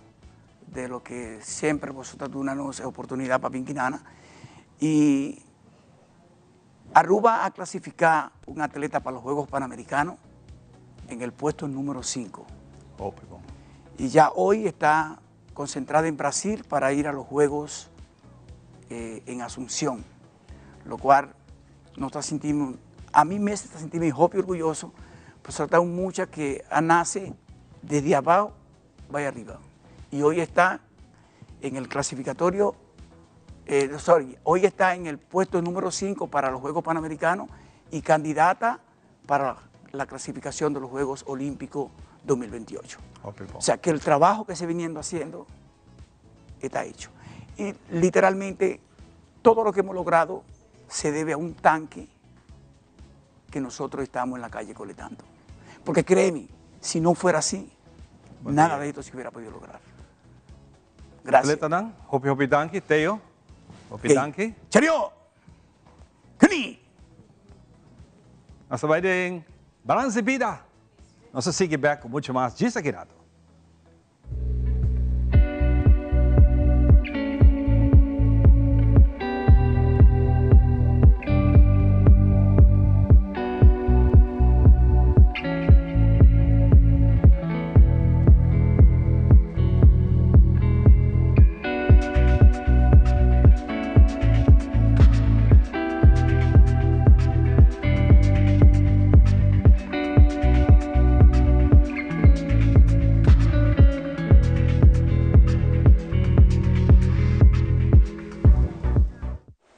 Speaker 3: de lo que siempre boso ta duna nos e oportunidad pa bin Kinana. Y Aruba a clasifica un atleta pa los Juegos Panamericanos en el puesto número 5.
Speaker 1: Hopi bon.
Speaker 3: Y ya hoy está concentrada en Brasil para ir a los Juegos en Asunción, lo cual nos ta sintiendo, a mi mes ta sintiendo hopi orgulloso, pues ta un mucha que nace desde abajo, va arriba. Y hoy está en el clasificatorio, sorry, hoy está en el puesto número 5 para los Juegos Panamericanos y candidata para la clasificación de los Juegos Olímpicos 2028.
Speaker 1: Hopi bon.
Speaker 3: O sea que el trabajo que se viniendo haciendo está hecho. Y literalmente todo lo que hemos logrado se debe a un tanque que nosotros estamos en la calle coletando. Porque créeme, si no fuera así,
Speaker 1: Buen
Speaker 3: nada
Speaker 1: día.
Speaker 3: de esto se hubiera podido lograr. Gracias.
Speaker 1: Atleta nan, hopi hopi danki, Theo. Hopi
Speaker 3: Ok.
Speaker 1: danki.
Speaker 3: Cheerio! Kni!
Speaker 1: Nos ta bay den Balans di Bida. Nos ta sigui bek cu mucho mas djis aki rato.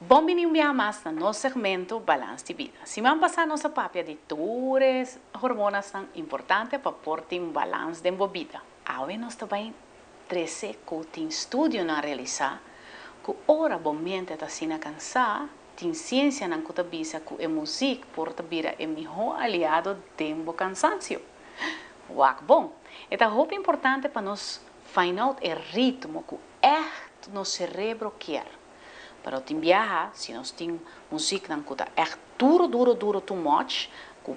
Speaker 6: Bon bini un biaha mas na nos segmento Balans di Bida. Siman pasá nos a papia di tur e hormonasnan importante pa por tin un balans den bo bida. Awe nos ta bai trese ku tin studionan realisá ku ora bo mente ta asina kansá, tin siensianan ku ta bisa ku e muzik por ta bira e mihó aliado den bo kansansio. Wak bon, e ta hopi importante pa nos find out e ritmo ku ègt nos serebro kier. Pero tin biaha si nos tin muziknan ku ta ègt duro duro duro too much, ku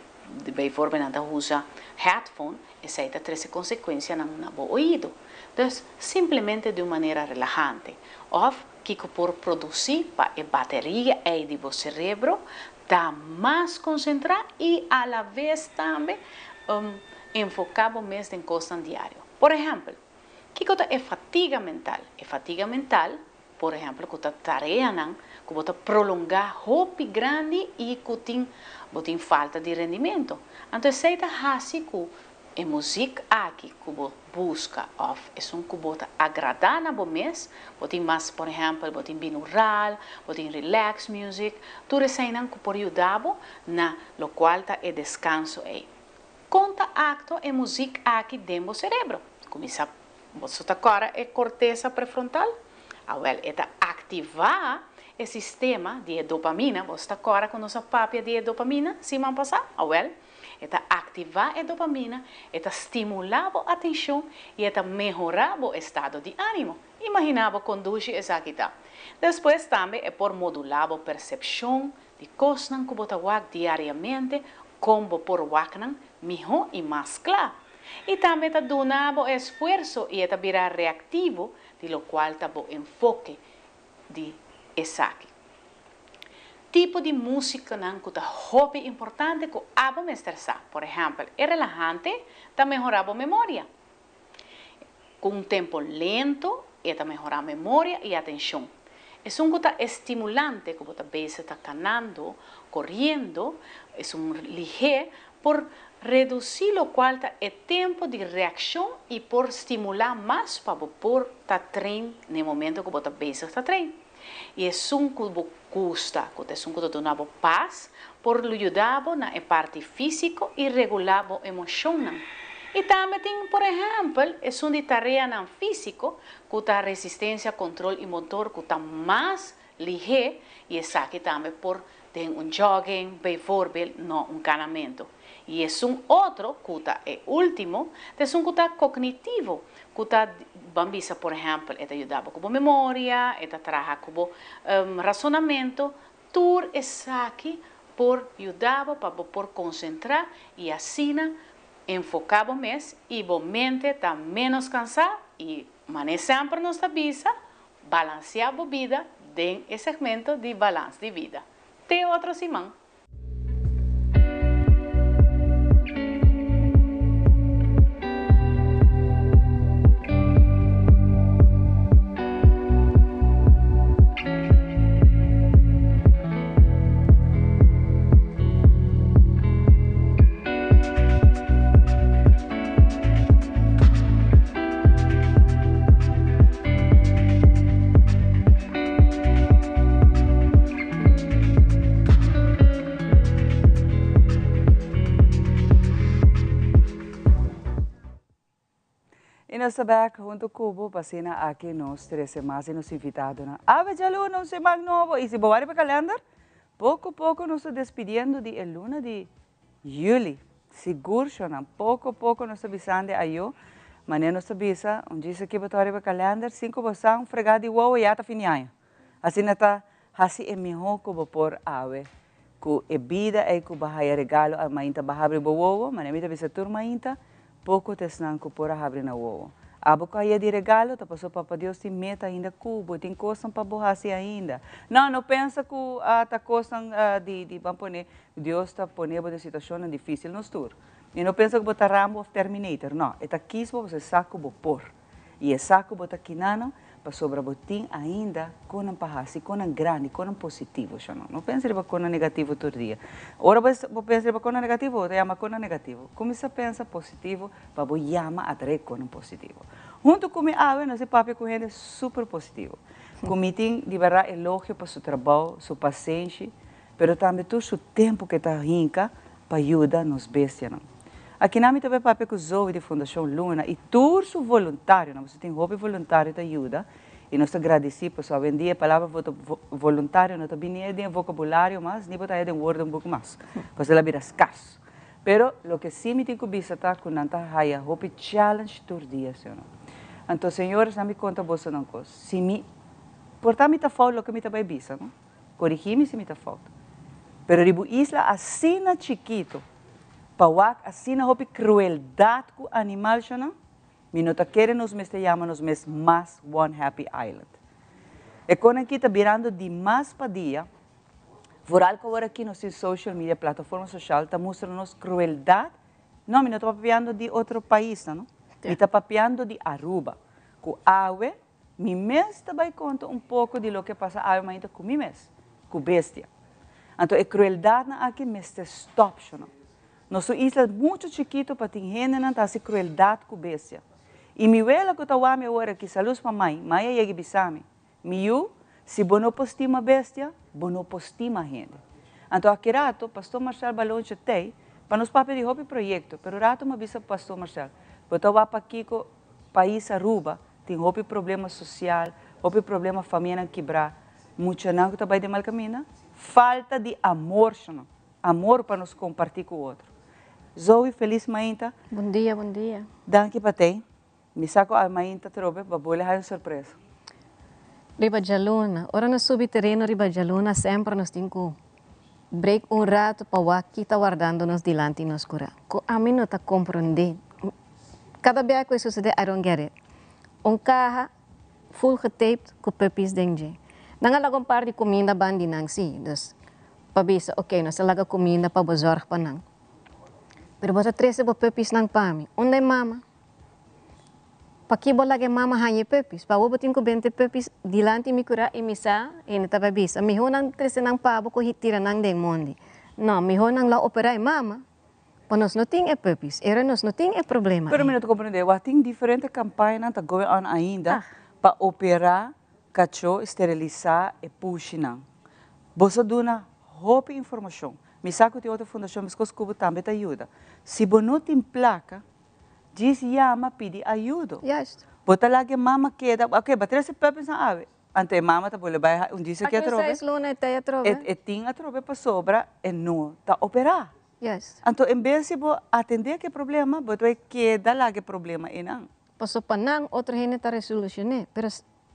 Speaker 6: bijvoorbeeld nan ta usa headphone, esei ta trese konsekuensianan na bo oido. Dus, simplemente di un manera relahante. Òf kiko por produsí pa e bateria ei di bo serebro ta mas konsentrá i alaves tambe enfoká bo mes den kosnan diario. Por ehèmpel, kiko ta e fatiga mental? E fatiga mental, por ehèmpel, ku ta tareanan ku bo ta prolongá hopi grandi i ku tin bo tin falta di rendimento. Anto esei ta hasi ku e muzik aki ku bo buska òf esun ku bo ta agradá na bo mes, bo tin mas, por ehèmpel, bo tin binaural, bo tin relax music, tur eseinan ku por yuda bo na lokual ta e deskanso ei. Kon ta aktua e muzik aki den bo serebro? Kuminsá bo so ta kòrda e kortesa prefrontal? Awèl, e ta aktivá e sistema di e dopamina. Bo ta kòrda ku nos a papia di e dopamina siman pasá? Awèl, e ta aktivá e dopamina, e ta stimulá bo atenshon i e ta mehorá bo estado di ánimo. Imaginá bo kon dushi esaki ta. Despues tambe e por modulá bo persepshon di kosnan ku bo ta wak diariamente, kon bo por wak nan mihó i mas kla. I tambe e ta duna bo esfuerso i e ta bira reaktivo di lokual ta bo enfoke di esaki. Tipo di músikanan ku ta hopi importante ku abo mester sa. Por ehèmpel, e relahante ta mehorá bo memoria. Ku un tempo lento e ta mehorá memoria i atenshon. Esun ku ta estimulante ku bo ta bezig ta kanando, koriendo, esun lihé por. Redusí lokual ta e tempu di reakshon i por stimulá mas pa bo por ta train na e momento ku bo ta bezig ta train. I esun ku bo gusta, ku ta esun ku ta duna bo pas, por yuda bo na e parti físiko i regulá bo emoshonnan. I tambe tin, por ehèmpel, esun di tareanan físiko ku ta resistensia, kontrol i motor ku ta mas lihé i esaki tambe por den un jogging, bijvoorbeeld, no un kanamentu. I esun otro, ku ta e último, ta esun ku ta kognitivo, ku ta, ban bisa por ehèmpel, e ta yuda bo ku bo memoria, e ta traha ku bo rasonamentu, tur esaki por yuda bo pa bo por konsentrá i asina enfoká bo mes i bo mente ta ménos kansá i manera semper nos ta bisa, Balanseá bo bida den e segmento di Balans di Bida. Te otro siman!
Speaker 7: Y nos ta bek hunto cu bo pa asina aki nos trece mas di nos invitadonan. Awe djaluna un siman nobo y si bo wak riba kalender poco poco nos ta despidiendo di e luna di Juli, sigur shonan, poko poko nos ta bisandi ayo, manera nos ta bisa, un djis aki bo ta riba kalender, sin ku bo sa un fregá di wowo ya ta fin di aña. Asina ta hasi e mihó ku bo por awe, ku e bida ei ku bo haya regalo a mainta bo habri bo wowo, manera mi ta bisa tur mainta, poko ta esnan ku por a habri nan wowo. Abo ku haya di regalo ta pasobra Papa Dios tin meta ainda ku bo, tin kosnan pa bo hasi ainda. No, no pensa ku ta kosnan di di ban pone Dios ta pone bo den situashonnan difísil nos tur. I no pensa ku bo ta Rambo òf Terminator, no, e ta kis bo pasobra e sa ku bo por. I e sa ku bo ta kinano pasobra bo tin ainda konan pa hasi, konan grandi, konan positivo, sho no. No pensa riba konan negativo tur dia. Ora bo bo pensa riba konan negativo, bo ta yama konan negativo. Kuminsá pensa positivo pa bo yama atraé konan positivo. Huntu ku mi awe nos e papia ku hende super positivo, ku mi tin di bèrdat elogio pa su trabou, su pasenshi, pero tambe tur su tempu ku e ta hinka pa yuda nos bestianan. Akinan mi ta bai papia ku Zoe di Fundashon Luna i tur su voluntarionan, pasobra tin hopi voluntario ta yuda i nos ta gradisí pasobra awendia e palabra voluntario no ta bini den e vokabulario mas ni bo ta haya den woordenboek mas, pasobra el a bira skars. Pero loke sí mi tin ku bisa ta ku nan ta haya hopi challenge tur dia, sí o no? Anto señores nan mi konta boso nan kos, si mi por ta mi ta fout loke mi ta bai bisa no, korigí mi si mi ta fout, pero riba un isla asina chikito pa wak asina hopi krueldat ku animal shona, mi no ta kere nos mester yama nos mes mas One Happy Island. E konan aki ta birando di mas pa dia. Vooral ku awor aki nos tin social media, plataforma social ta mustra nos crueldad. No, mi no ta papiando di otro paisnan, no. Mi ta papiando di Aruba. Ku awe mi mes ta bai konta un poko di loke pasa awe mainta ku mi mes, ku bestia. Anto e crueldadnan aki mester stop, sho no. Nos un isla mucho chikito pa tin hendenan ta hasi crueldad ku bestia. I mi wela ku ta wak mi awor aki, salus pa mai, mai a yega i bisa mi, Mi yu, si bo no por stima bestia, bo no por stima hende. Anto aki rato, Pastor Marcel Balonche tei pa nos papia di hopi proyecto, pero rato mi a bisa Pastor Marcel, bo ta wak pakico pais Aruba tin hopi problema social, hopi problema famianan kibra, muchanan cu ta bay den mal caminda? Falta di amor, sho Amor pa nos comparti cu otro. Zoe, feliz mainta.
Speaker 9: Bon dia, bon dia.
Speaker 7: Danki pa tei. Mi sa ku a mainta trobe pa bo le haña un sorpresa.
Speaker 9: Riba djaluna. Ora nos subi tereno riba djaluna semper nos tin ku break un rato pa wak ki ta wardando nos dilanti nos kura. Ku ami no ta komprondé. Kada bia ku e susedé I don't get it. Un kaha full getaped ku puppies den dje. Nan a laga un par di kuminda ban di nan si. Dus pa bisa ok nos a laga kuminda pa bo zòrg pa nan. Pero bo ta trese bo puppiesnan pa mi. Unda e mama? Paki bo laga e mama haña e puppies? Pa awor bo tin ku benta e puppies dilanti mi kura i mi sa hende ta bai bisa, Mihó nan trese nan pa bo ku tira nan den mondi. No, mihó nan lo operá e mama. Pa nos no tin e puppies, era nos no tin e problema
Speaker 7: Pero
Speaker 9: ei.
Speaker 7: mi no ta comprende, wak tin diferente campañanan ta going on ainda pa opera cachó, steriliza e pushinan. Boso duna hopi informacion. Mi sa cu tin otro fundacion mescos cu bo tambe ta yuda. Si bo no tin placa, djis yama pidi ayudo.
Speaker 9: Juist.
Speaker 7: Bo ta laga e mama keda, ok, bo a trece puppiesnan awe, anto e mama ta bolbe bay un djis aki
Speaker 9: Aki
Speaker 7: atrobe.
Speaker 9: seis luna e ta atrobe.
Speaker 7: E tin atrobe pasobra e no ta opera.
Speaker 9: Juist.
Speaker 7: Anto en bes di bo atende ku e problema, bo ta bai keda laga e problema einan.
Speaker 9: Paso pa nan otro hende ta resolucion'é, pero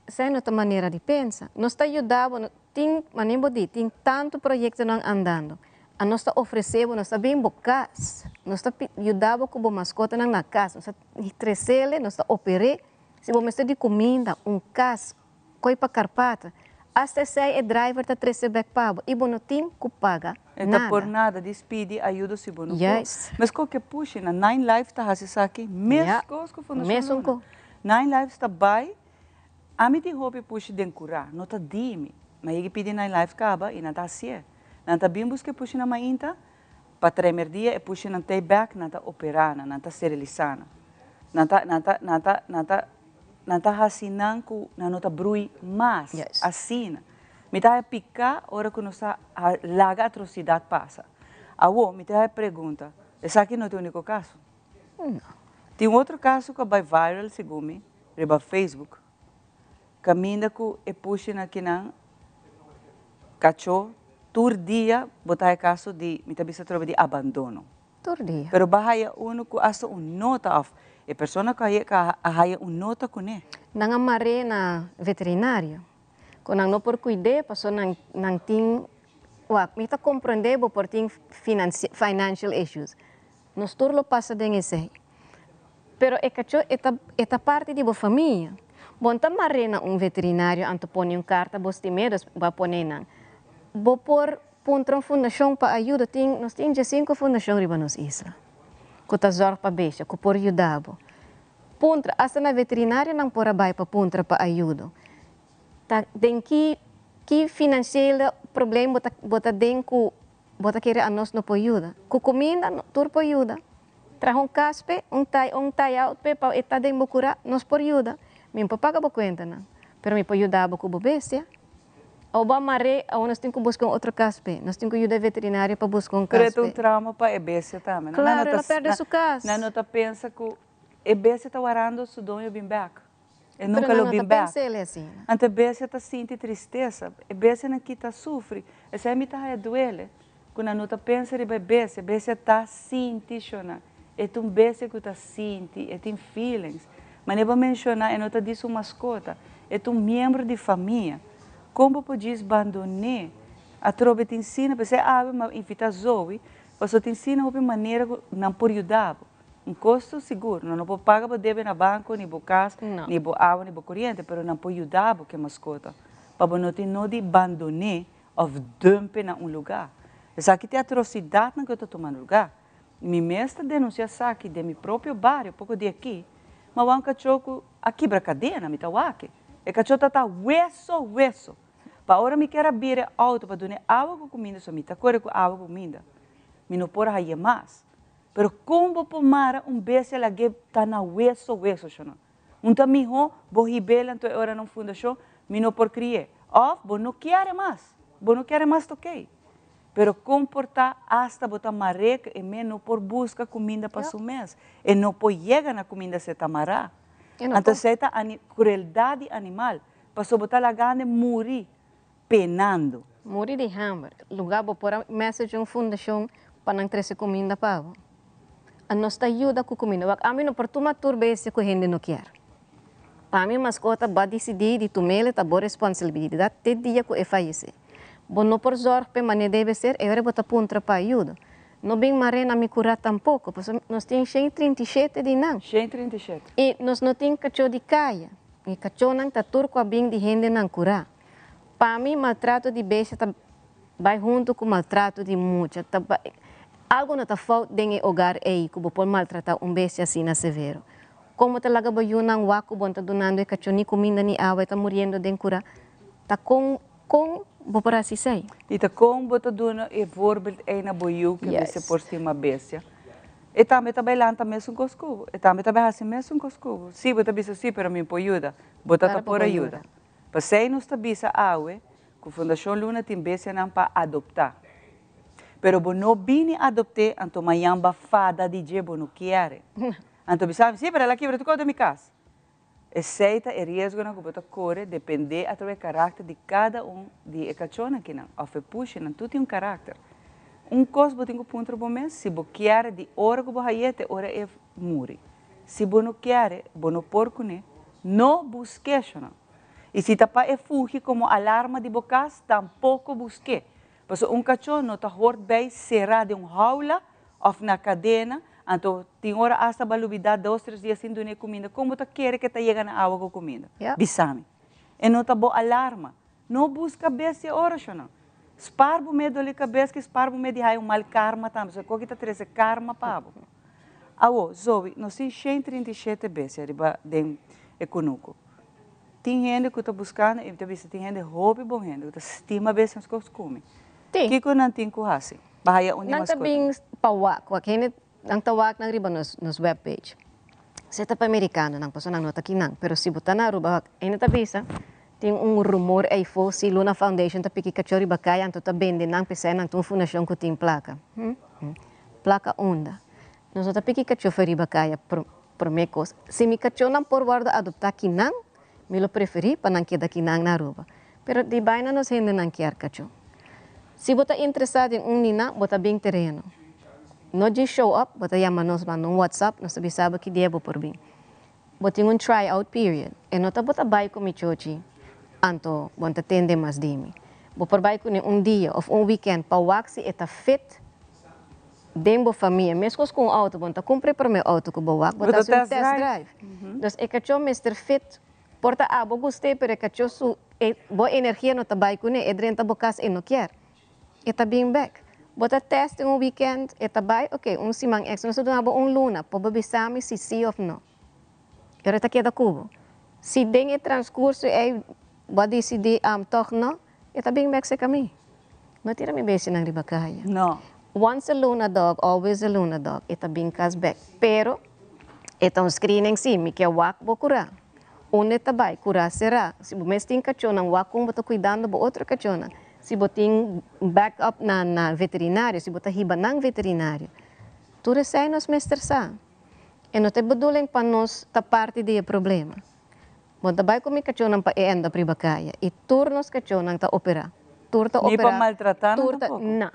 Speaker 9: esei no ta manera di pensa. Nos ta yuda bo, tin, manera bo di, tin tantu proyectonan andando. A nos ta ofrece bo, nos ta bin bo cas, nos ta yuda bo ku bo maskotanan na cas, nos ta tresele, nos ta oper'é. Si bo mester di kuminda, un cas, Koi pa Karpata. Asta esei e driver ta trese bek pa bo i bo no tin ku paga
Speaker 7: E ta por
Speaker 9: nada.
Speaker 7: nada, dis pidi ayudo si bo no por.
Speaker 9: Juist.
Speaker 7: Meskos ku e pushi na Nine Lives ta hasi esaki,
Speaker 9: Ja,
Speaker 7: meskos ku Fundashon
Speaker 9: mesun
Speaker 7: Luna.
Speaker 9: ku.
Speaker 7: Nine Lives ta bai, ami tin hopi pushi den kurá, no ta di mi. Mi a yega pidi Nine Lives kaba i nan ta hasié. Nan ta bin buska e pushi na mainta, pa tremerdia e pushi nan tei bek, nan ta operá nan, nan ta sterilisá nan. Nan ta, nan ta, nan ta, nan ta. Nan ta hasi nan ku nan no ta brui mas asina. Mi ta haya piká ora ku nos ta laga atrosidat pasa. Awor, mi ta haya pregunta, esaki no ta e úniko kaso? Tin un otro kaso ku a bai viral segun mi riba Facebook, kaminda ku e pushinan akinan kachó tur dia bo ta haya kaso di, mi ta bisa atrobe di abandono.
Speaker 9: Tur dia.
Speaker 7: Pero bo a haya uno cu hasta un nota of e persona cu a a haya un nota cune.
Speaker 9: Nan a mar'é na veterinario. Cu nan no por cuid'é paso nan nan tin wak mi ta comprende bo por tin financial issues. Nos tur lo pasa den esey. Pero e cacho e ta e ta parti di bo famia. Bo no ta mar'é na un veterinario anto pone un carta bo stim'é dus bo a pone nan. Bo por Puntra un fundashon pa ayuda. Tin, nos tin diesinku fundashon riba nos isla ku ta zòrg pa bestia, ku por yuda bo. Puntra, asta na veterinario nan por a bai pa puntra pa ayudo. Ta den ki ki finansiële probleem bo ta bo ta den ku bo ta kere anos no por yuda. Ku kuminda no tur por yuda. Traha un kas p'e, un tai un tai out p'e pa e ta den bo kurá, nos por yuda. Mi no por paga bo kuentanan, pero mi por yuda bo ku bo bestia. Awo bo a mar'é, awo nos tin ku buska un otro kas p'e. Nos tin ku yuda e veterinario pa buska un
Speaker 7: Pero e
Speaker 9: kas
Speaker 7: ta un
Speaker 9: p'e.
Speaker 7: trauma pa e bestia tambe, no?
Speaker 9: Claro, el a perde su kas.
Speaker 7: Nan no ta pensa ku e bestia ta warando su doño bin bèk. E
Speaker 9: Pero
Speaker 7: nunka
Speaker 9: nan
Speaker 7: lo
Speaker 9: no ta
Speaker 7: bin bèk.
Speaker 9: pensa el asina.
Speaker 7: Anto e bestia ta sinti tristesa. E bestianan ki ta sufri. Esei mi ta haya duele, ku nan no ta pensa riba e bestia. E bestia ta sinti, shona. E ta un bestia ku ta sinti, e tin feelings. Manera bo menshoná, e no ta djis un maskota, e ta un miembro di famia. Kon bo por djis bandon'é? Atrobe tin sina, p'esei awe mi a invitá Zoe, pasobra tin sina hopi manera ku nan por yuda bo. Un kosto sigur, nan no por paga bo debe na banko, ni bo kas, ni bo awa, ni bo koriente, pero nan por yuda bo ku e maskota, pa bo no tin nodi bandon'é òf dump'e na un lugá. Esaki ta e atrosidatnan ku ta tuma lugá. Mi mes ta denuncia esaki den mi propio bario poco di aki, ma wak un cacho cu a kibra cadena, mi ta wak. E cacho ta ta weso weso. Pa ora mi kier a bira e auto pa duna e awa cu cuminda, so mi ta core cu awa cu cuminda, mi no por haye mas. Pero con bo por mara un bestia lag'e ta na weso weso, shona? Un ta miho bo hib'el anto e ora na un fundacion, mi no por cri'e. Of bo no kier e mas, bo no kier e mas ta ok. Pero kon por ta asta bo ta mar'é ku e me no por buska kuminda pa su mes? E no por yega na kuminda si e ta mará. Anto esei ta krueldat di animal, pasobra bo ta lagand'e muri penando.
Speaker 9: Muri di hamber. Lugá bo por a message un fundashon pa nan trese kuminda pa bo. A nos ta yuda ku kuminda. Wak ami no por tuma tur bestia ku hende no kier. Pa mi maskota bo a disidí di tum'el ta bo responsabilidat te dia ku e fayesé. Bo no por zorg p'e manera debe ser, e ora bo ta puntra pa ayudo. No bin mar'é na mi kurá tampoko, pasobra nos tin 137 di nan.
Speaker 7: 137.
Speaker 9: I nos no tin kachó di kaya. E kachónan ta tur ku a bin di hendenan kurá. Pa mi maltrato di bestia ta bai huntu ku maltrato di mucha. Ta bai, algu no ta fout den e hogar ei ku bo por maltratá un bestia asina severo. Komo ta laga bo yunan wak ku bo no ta dunando e kachó ni kuminda ni awa, e ta muriendo den kurá. Ta kon kon bo por hasi esei?
Speaker 7: I ta kon bo ta duna e voorbeeld ei na bo yu ku mester por stima bestia? E tambe ta bai lanta mesun kos ku bo. E tambe ta bai hasi mesun kos ku bo. Si, bo ta bisa si, pero mi por yuda. Bo ta ta por a yuda. P'esei nos ta bisa awe ku Fundashon Luna tin bestianan pa adoptá. Pero bo no bini adopt'é anto mañan ba fada di dje bo no kier. Anto bisa mi, si, pero el a kibra tur kos den mi kas. Esei ta e riesgonan ku bo ta kore dependé atraves e karakter di kada un di e kachónan kinan òf e pushinan, tur tin un karakter. Un kos bo tin ku puntra bo mes, si bo kier di ora ku bo haye te ora e muri. Si bo no kier, bo no por kuné, no busk'é shonnan. I si ta pa e fungi komo alarma di bo kas, tampoko busk'é. Pasobra un kachó no ta hort bei será den un haula òf na kadena, anto tin ora asta bo a lubidá dos tres dia sin dun'é kuminda, kon bo ta kere ku e ta yega na awa ku kuminda? Bisa mi. E no ta bo alarma. No buska bestia ora, shonnan. Spar bo mes doli kabes ki spar bo mes di haya un mal karma tambe, pasobra koki ta trese karma pa bo. Awo, Zoe, nos tin 137 bestia riba den e kunuku. Tin hende ku ta buskando i mi ta bisa tin hende hopi bon hende ku ta stima bestia meskos ku mi. Kiko nan tin ku hasi pa haya un di
Speaker 9: Nan ta
Speaker 7: maskota?
Speaker 9: bin pa wak, wak hende nan ta wak nan riba nos nos webpage. Si ta pa amerikanonan pasobra nan no ta kinan, pero si bo ta na Aruba wak hende ta bisa tin un rumor eyfo si Luna Foundation ta piki kachó riba kaya anto ta bende nan p'esei nan ta un fundashon ku tin plaka. Plaka unda? Nos no ta piki kachó for riba kaya Promé kos, si mi kachónan por wòrdu adoptá kinan, mi lo preferí pa nan keda kinan na Aruba. Pero di baina nos hendenan kier kachó. Si bo ta interesá den un di nan, bo ta bin tereno. No djis show up, bo ta yama nos, manda un WhatsApp, nos ta bisa bo ki dia bo por bin. Bo tin un try out period. E no ta bo ta bai ku mi chochi, anto bo no ta tende mas di mi. Bo por bai kuné un dia òf un weekend pa wak si e ta fit Den bo famia, meskos ku un outo, bo no ta kumpra e promé outo ku bo wak, bo ta hasi un test drive. Dus e kachó mester fit, por ta abo gust'é, pero e kachó su, e, bo energia no ta bai kuné, e drenta bo kas e no kier. E ta bin bèk. Bo ta test den un weekend, e ta bai, oké, un siman èkstra, nos ta duna bo un luna pa bo bisa mi si sí òf no. Pero e ta keda ku bo. Si den e transkurso ei bo a disidí tòg no, E ta bin bek serka mi. No tira mi bestianan riba kaya.
Speaker 7: No.
Speaker 9: Once a luna dog, always a luna dog. E ta bin kas bek. Pero, e ta un screening si. Mi ke wak bo kura. Unda e ta bai? Kura será. Si bo mes tin kachónan, wak kon bo ta kuidando bo otro kachónan. Si bo tin back up na na veterinario, si bo ta hiba nan veterinario. Tur esei nos mester sa. E no ta e bedoeling pa nos ta parti di e problema. Bo ta bai ku mi kachónan pa e end up riba kaya i tur nos kachónan ta operá. Tur ta
Speaker 7: Ni pa
Speaker 9: operá,
Speaker 7: maltratá nan
Speaker 9: tur ta,
Speaker 7: tampoko?
Speaker 9: na.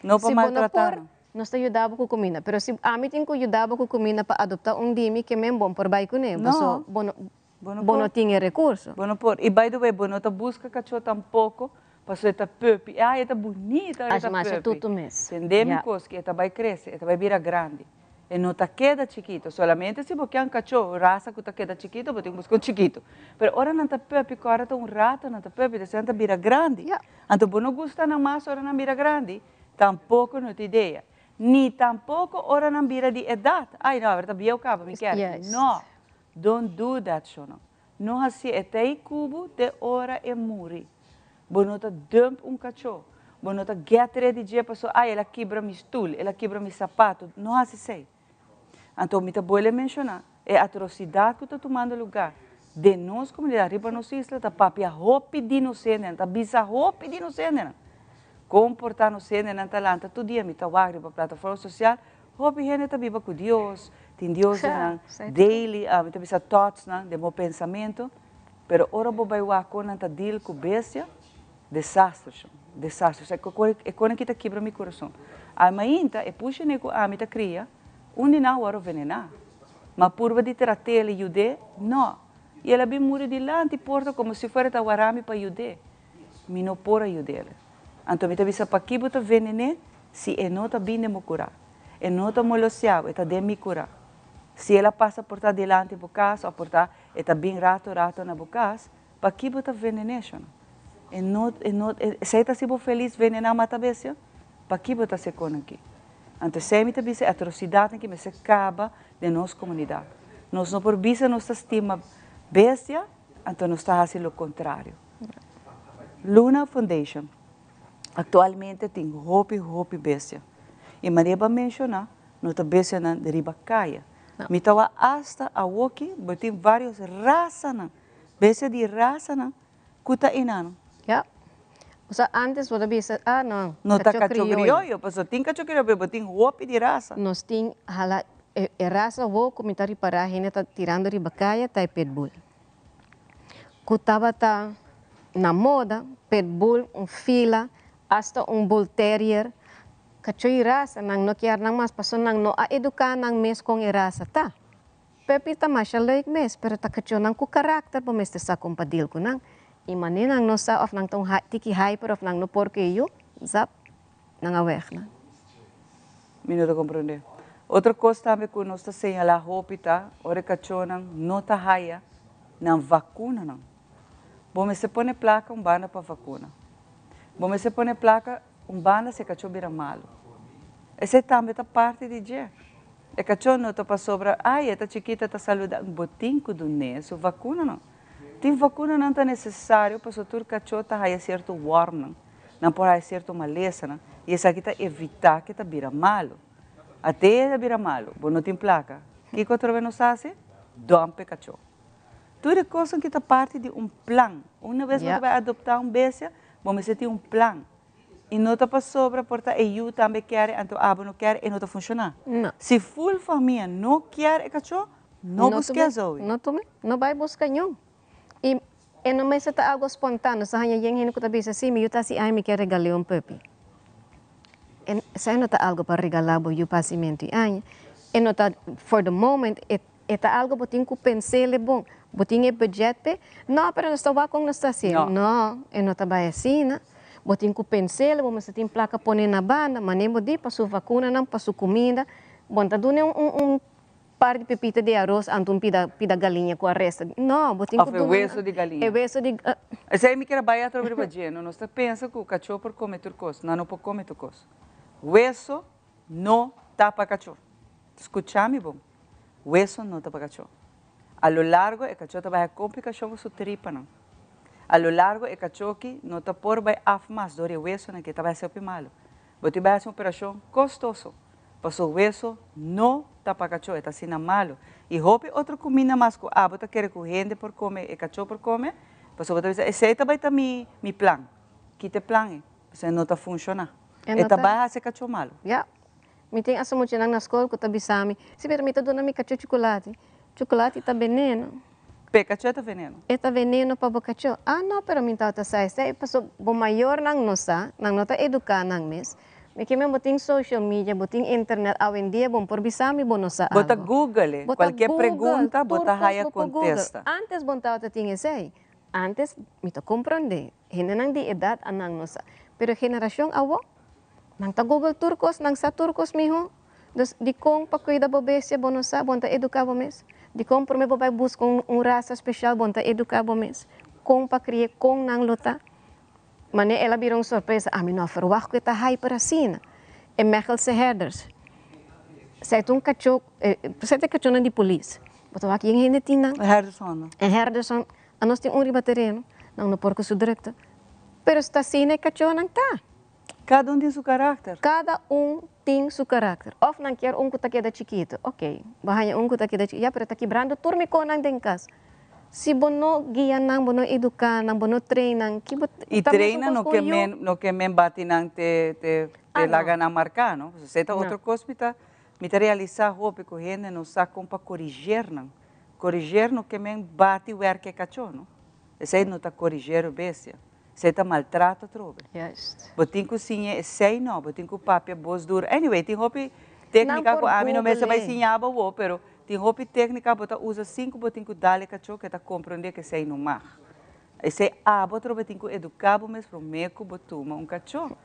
Speaker 7: No pa
Speaker 9: Si bo no
Speaker 7: maltratá
Speaker 9: por,
Speaker 7: nan?
Speaker 9: nos ta yuda bo ku kuminda. Pero si ami tin ku yuda bo ku kuminda pa adoptá un di mi, ke men bon por bai kuné,
Speaker 7: No.
Speaker 9: paso bo no,
Speaker 7: Bo no
Speaker 9: bo no
Speaker 7: por.
Speaker 9: tin e rekurso.
Speaker 7: Bo no por. I by the way, bo no ta buska kachó tampoko paso e ta puppy. Ai, e ta bunita ora e
Speaker 9: Ash
Speaker 7: ta
Speaker 9: masha
Speaker 7: puppy.
Speaker 9: tutu mes.
Speaker 7: Tendé mi
Speaker 9: Ya.
Speaker 7: kos ku e ta bai krese, e ta bai bira grandi. E no ta keda chikito, solamente si bo ke un kachó rasa ku ta keda chikito bo tin ku buska un chikito. Pero ora nan ta puppy kòrda ta un rato nan ta puppy despues nan ta bira grandi. Anto bo no gusta nan mas ora nan bira grandi? Tampoko no ta idea. Ni tampoko ora nan bira di edat. Ai no, awor ta bieu kaba mi kier. No, don't do that shono. No hasié, e ta ei ku bo te ora e muri. Bo no ta dump un kachó. Bo no ta get ready dje paso ay el a kibra mi stul, el a kibra mi sapato. No hasi esei. Anto mi ta bolbe menshoná e atrosidat ku ta tumando lugá den nos komunidat riba nos isla ta papia hopi di nos hendenan, ta bisa hopi di nos hendenan. Kon por ta nos hendenan ta lanta tur dia mi ta wak riba plataforma sosial Hopi hende ta biba ku Dios, tin Dios den nan daily, mi ta bisa thoughts nan, den bo pensamentu, pero ora bo bai wak kon nan ta deal ku bestia, desaster shon, desaster. Sa e kon aki ta kibra mi kurason. Ai mainta e pushane ku ami ta kria, un di nan a wòrdu venená. Ma purba di trat'el i yud'é, no. I el a bin muri dilanti porta komo si fuera ta wara mi pa yud'é. Mi no por a yud'el. Anto mi ta bisa, Paki bo ta venen'é si e no ta bin den bo kurá? E no ta molosiá bo, e ta den mi kurá. Si el a pasa por ta dilanti bo kas òf por ta e ta bin rato rato na bo kas, paki bo ta venen'é, shona? E no, e no, esei ta hasi bo felis venená mata bestia? Paki bo ta hasi e konan aki? Anto esei mi ta bisa e atrosidatnan ki mester kaba den nos komunidat. Nos no por bisa nos ta stima bestia, anto nos ta hasi lo kontrario. Luna Foundation actualmente tin hopi hopi bestia y manera bo a menciona. No ta bestianan riba kaya. Mi ta wak asta awoki bo tin varios rasanan, bestia di rasanan ku ta enanan.
Speaker 9: Ya. Osea antes bo ta bisa, ah no,
Speaker 7: No ta
Speaker 9: kacho
Speaker 7: kacho
Speaker 9: krioyo.
Speaker 7: krioyo, pasobra tin kacho krioyo pero bo tin hopi di rasa.
Speaker 9: Nos tin hala e e rasa awo ku mi ta ripará hende ta tirando riba kaya ta e pitbull. Ku tabata na moda, pitbull, un fila, asta un bull terrier, Cacho y rasa, nan no kier nan mas paso nan no a educa nan mes con e rasa ta. Pepi ta masha leuk mes, pero ta cachonan cu caracter bo mester sa con pa deal cu nan. Y mane nan no sa of nan ta un tiki hyper of nan no por cu e yu, zap, nan a weg nan.
Speaker 7: Mi no ta comprende. Otro cos tambe cu nos ta señala hopi ta ora e cachonan no ta haya nan vacunanan. Bo mester pone placa un banda pa vacuna. Bo mester pone placa Un banda si e kachó bira malu. Esei tambe ta parti di dje. E kachó no ta pasobra, ai, e ta chikito, e ta saluda. Bo tin ku dun'é su vakunanan. Tin vakunanan ta nesesario pasobra tur kachó ta haya sierto wòrmnan, nan por haya sierto malesanan i esaki ta evitá ku e ta bira malu. Ate e ta bira malu, bo no tin plaka. Kiko atrobe nos hasi? Dòmp e kachó. Tur e kosnan ki ta parti di un plan. Una bes bo ta bai adoptá un bestia, bo mester tin un plan. I no ta pasobra por ta e yu tambe kier anto abo no kier e no ta funshoná.
Speaker 9: No.
Speaker 7: Si ful famia no kier e kachó, no busk'é Zoe.
Speaker 9: No tuma, no bai buska niun. I e no mester ta algo spontáneo. Sa haña yen hende ku ta bisa, sí, mi yu ta hasi aña mi kier regal'é un puppy. E esei no ta algo pa regalá bo yu pa hasimentu i aña. E no ta for the moment, e E ta algo bo tin cu pensele bon. Bo tin e budget p'e? No, pero nos ta wak con nos ta hacié. No, e no ta bay asina. Bo tin cu pensele, bo mester tin placa pone na banda, mane bo di pa su vacunanan, pa su cuminda. Bo no ta duna un un par di pepita di aros anto un pida pida galiña cu a resta. No, bo tin cu
Speaker 7: Of e
Speaker 9: duna
Speaker 7: weso di galiña.
Speaker 9: E weso di.
Speaker 7: Esey mi kier a bay atrobe riba dje, no. Nos ta pensa cu cachó por come tur cos. Nan no por come tur cos. Weso no ta pa cachó. Scucha mi bon. Weso no ta pa kachó. A lo largo e kachó ta bai haña komplikashon ku su tripanan. A lo largo e kachó aki no ta por bai af mas dor e wesonan ki e ta bai hasi hopi malu. Bo tin bai hasi un operashon kostoso paso weso no ta pa kachó, e ta asina malu. I hopi otro kuminda mas ku abo ta kere ku hende por kome, e kachó por kome, paso bo ta bisa esei ta bai ta mi mi plan. Kita e plan ei, pasobra e no ta funshoná. E ta bai hasi e kachó malu.
Speaker 9: Ya. Mi tin hasta muchanan na skol ku ta bisa mi, Si, pero mi ta duna mi kachó chukulati. Chukulati ta veneno.
Speaker 7: P'e kachó e ta veneno?
Speaker 9: E ta veneno pa bo kachó. Ah, no, pero mi tabata sa esei, pasobra bo mayornan no sa, nan no ta eduká nan mes. Mi ke men bo tin social media, bo tin internet, awendia bo por bisa mi bo no sa
Speaker 7: Bo ta
Speaker 9: algo.
Speaker 7: google e,
Speaker 9: Bo ta
Speaker 7: kualke
Speaker 9: google,
Speaker 7: pregunta bo
Speaker 9: tur
Speaker 7: ta
Speaker 9: kos
Speaker 7: haya
Speaker 9: bo por google.
Speaker 7: kontesta.
Speaker 9: Antes bo no tabata tin esei. Antes mi ta komprondé, hendenan di edat a nan no sa. Pero generashon awo, Nan ta google tur kos, nan sa tur kos miho. Dus dikon pa kuida bo bestia bo no sa, bo no ta eduká bo mes? Dikon promé bo bai buska un un rasa speshal bo no ta eduká bo mes? Kon pa kri'é, kon nan lo ta? Manera el a bira un sorpresa, ami no a ferwagt ku e ta hyper asina. E Mechelse herders, esei ta un kachó, esei ta e kachónan di polis. Bo ta wak yen hende tin nan.
Speaker 7: E herdershon.
Speaker 9: E herdershon, anos tin un riba tereno, nan no por ku su drukte. Pero sta asina e kachónan ta.
Speaker 7: Kada un tin su karakter.
Speaker 9: Kada un tin su karakter. Of nan kier un ku ta keda chikitu. Ok, bo haña un ku ta keda chikitu. Ya, pero ta kibrando tur mi konan den kas. Si bo no guia nan, bo no eduká nan, bo no train nan, ki bo
Speaker 7: I
Speaker 9: ta mesun
Speaker 7: train nan
Speaker 9: kos
Speaker 7: no
Speaker 9: ku
Speaker 7: ke
Speaker 9: un yu.
Speaker 7: men no ke men bati nan te te te
Speaker 9: Ah, no.
Speaker 7: laga nan marká, no? Pasobra esei ta
Speaker 9: No.
Speaker 7: otro kos mi ta mi ta realisá hopi ku hende no sa kon pa koriger nan. Koriger no ke men bati wèrk e kachó, no? Esei no ta koriger un bestia. Esei ta maltrato atrobe.
Speaker 9: Juist.
Speaker 7: Bo tin ku siña esei no, bo tin ku papia bos duro. Anyway, tin hopi téknika ku ami no mester bai siña bo awor, pero tin hopi téknika bo ta usa sin ku bo tin ku dal e kachó ku e ta komprondé ku esei no mag. Esei abo atrobe tin ku eduká bo mes promé ku bo tuma un kachó.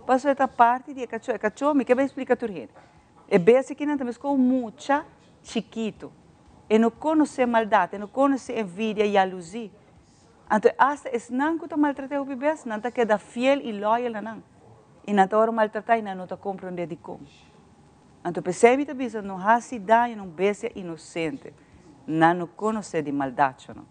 Speaker 7: Pasobra e ta parti di e kachó. E kachó, mi ke bai splika tur hende, e bestia kinan ta meskos un mucha chikitu. E no konosé maldat, e no konosé envidia, yaluzí. Anto asta esnan ku ta maltrat'é hopi bes, nan ta keda fiel i loyal na nan. I nan ta wòrdu maltratá i nan no ta komprondé dikon. Anto p'esei mi ta bisa, no hasi daño na un bestia inosente. Nan no konosé di maldatchonan.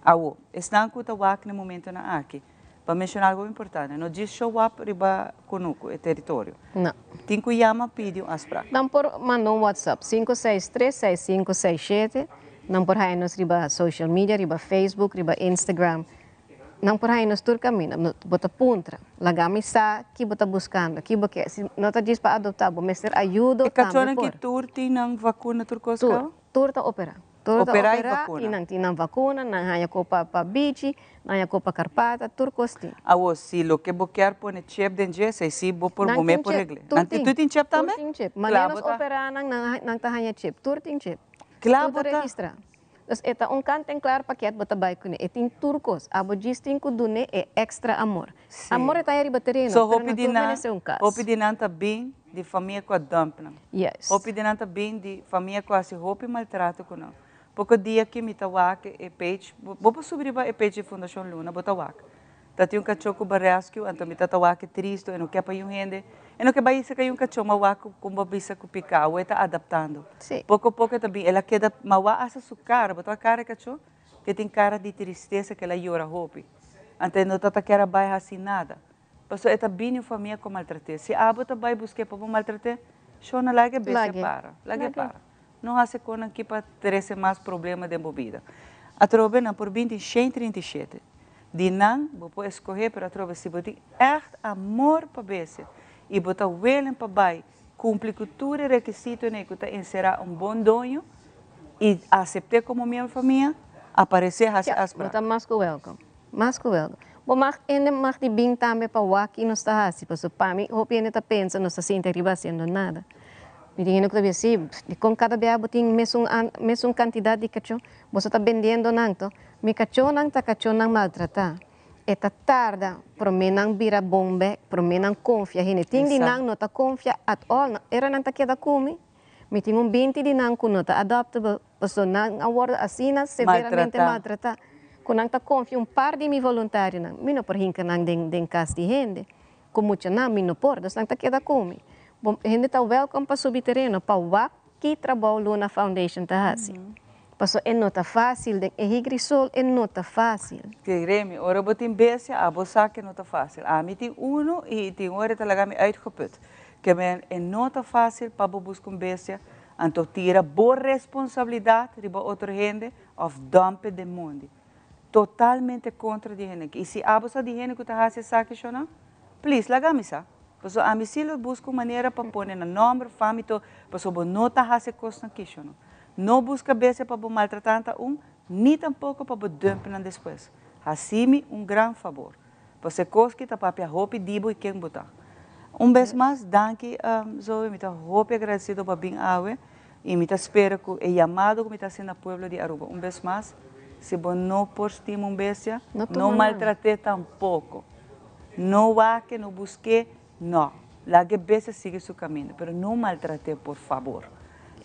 Speaker 7: Awor, esnan ku ta wak na e momentonan aki, Bo a menciona algo importante, no djis show up riba kunuku, e teritorio.
Speaker 9: No.
Speaker 7: Tin ku yama pidi un afspraak.
Speaker 9: Nan por manda un WhatsApp, 563 6567. Nan por haya nos riba social media, riba Facebook, riba Instagram. Nan por haya nos tur kaminda. Bo ta puntra, laga mi sa ki bo ta buskando, ki bo ke. Si no ta djis pa adopta, bo mester ayudo
Speaker 7: E
Speaker 9: tambe
Speaker 7: kachónan
Speaker 9: por.
Speaker 7: ki tur tin nan vakuna tur kos
Speaker 9: Tur,
Speaker 7: kaba?
Speaker 9: tur ta opera. Tur ta
Speaker 7: Operá i
Speaker 9: operá
Speaker 7: vakuna.
Speaker 9: i nan tin nan vakuna, nan haña ko pa pa bichi, nan haña ko pa karpata, tur kos tin.
Speaker 7: Awor, si loke bo kier pone chip den dje, esei si bo por
Speaker 9: Nan
Speaker 7: bo mes
Speaker 9: tin
Speaker 7: por
Speaker 9: chip,
Speaker 7: regl'é.
Speaker 9: tur
Speaker 7: Nan tin
Speaker 9: tin.
Speaker 7: tur tin chip
Speaker 9: Tur
Speaker 7: tambe?
Speaker 9: tin chip.
Speaker 7: Kla
Speaker 9: Manera
Speaker 7: bo
Speaker 9: nos
Speaker 7: ta.
Speaker 9: operá nan, nan nan ta haña chip. Tur tin chip.
Speaker 7: Kla
Speaker 9: Tur
Speaker 7: bo
Speaker 9: ta
Speaker 7: ta.
Speaker 9: registrá. Dus e ta un kant en klar paket bo ta bai kuné. E tin tur kos. Abo djis tin ku dun'é e èkstra amor.
Speaker 7: Sí.
Speaker 9: Amor e ta haña riba tereno,
Speaker 7: So
Speaker 9: pero
Speaker 7: hopi
Speaker 9: nan
Speaker 7: di
Speaker 9: tur
Speaker 7: nan,
Speaker 9: meresé un kas.
Speaker 7: hopi di nan ta bin di famia ku a dump nan.
Speaker 9: Yes.
Speaker 7: Hopi di nan ta bin di famia ku a hasi hopi maltrato ku nan. Poko dia ki mi ta wak e page, bo por subi riba e page di Fundashon Luna, bo ta wak. Ta tin un kachó ku bo rescue, anto mi ta ta wak e tristu, e no ke pa yun hende, e no ke bai serka yun kachó, ma wak ku bo bisa ku pika, awe e ta adaptando.
Speaker 9: Sí.
Speaker 7: Poko poko e ta bin, el a keda, ma wak hasta su kara, bo ta wak kara e kachó, ke tin kara di tristesa ku el a yora hopi. Anto e no ta ta kier a bai hasi nada. Pasobra e ta bini un famia ku maltrat'é. Si abo ta bai busk'é pa bo maltrat'é, shona laga e bestia para. Laga e para. No hasi konan ki pa trese mas problema den bo bida. Atrobe nan por binti 137. Di nan bo por eskohé, pero atrobe si bo tin ègt amor pa bestia i bo ta willing pa bai kumpli ku tur e rekisitonan ku ta enserá un bon doño i asept'é komo miembro famia, aparesé hasi afsprak.
Speaker 9: Bo ta mas ku wèlkom. Mas ku wèlkom. Bo mag hende mag di bin tambe pa wak ki nos ta hasi, pasobra pa mi hopi hende ta pensa nos ta sinti ariba hasiendo nada. Mi tin hende ku ta bisa, si, dikon kada bia bo tin mesun mesun kantidat di kachó? Boso ta bendiendo nan to? Mi kachónan ta kachónan maltratá. E ta tarda promé nan bira bon bèk, promé nan konfia hende. Tin di nan no ta konfia at all, era nan ta keda ku mi. Mi tin un 20 di nan ku no ta adoptable, pasobra nan a wòrdu asina severamente maltratá ku nan ta konfia un par di mi voluntarionan. Mi no por hinka nan den kas di hende. Ku muchanan mi no por, dus nan ta keda ku mi. Bo hende ta wèlkòm pa subi tereno pa wak ki trabou Luna Foundation ta hasi. Pasobra e no ta fásil den e higrisol, e no ta fásil.
Speaker 7: Kere mi, ora bo tin bestia, abo sa ke no ta fásil. Ami tin unu i tin ora e ta laga mi uitgeput. Ke men e no ta fásil pa bo buska un bestia, anto tira bo responsabilidat riba otro hende òf dòmp e den mondi. Totalmente kontra di hende. I si abo sa di hende ku ta hasi esaki shona, please laga mi sa. Pasobra ami si lo buska un manera pa pone nan nòmber, fam i tur, pasobra bo no ta hasi e kosnan aki shona. No buska bestia pa bo maltratá nan ta un, ni tampoko pa bo dùmp nan despues. Hasi mi un gran fabor. Pasobra e kos ki ta papia hopi di bo i ken bo ta. Un bes mas, danki Zoe, mi ta hopi agradesido pa bin awe i mi ta spera ku e yamado ku mi ta hasi na pueblo di Aruba un bes mas, si bo no por stima un bestia, no maltrat'é tampoko. No wak-e, no busk'é, no. Laga e bestia sigui su kaminda, pero no maltrat'é por fabor.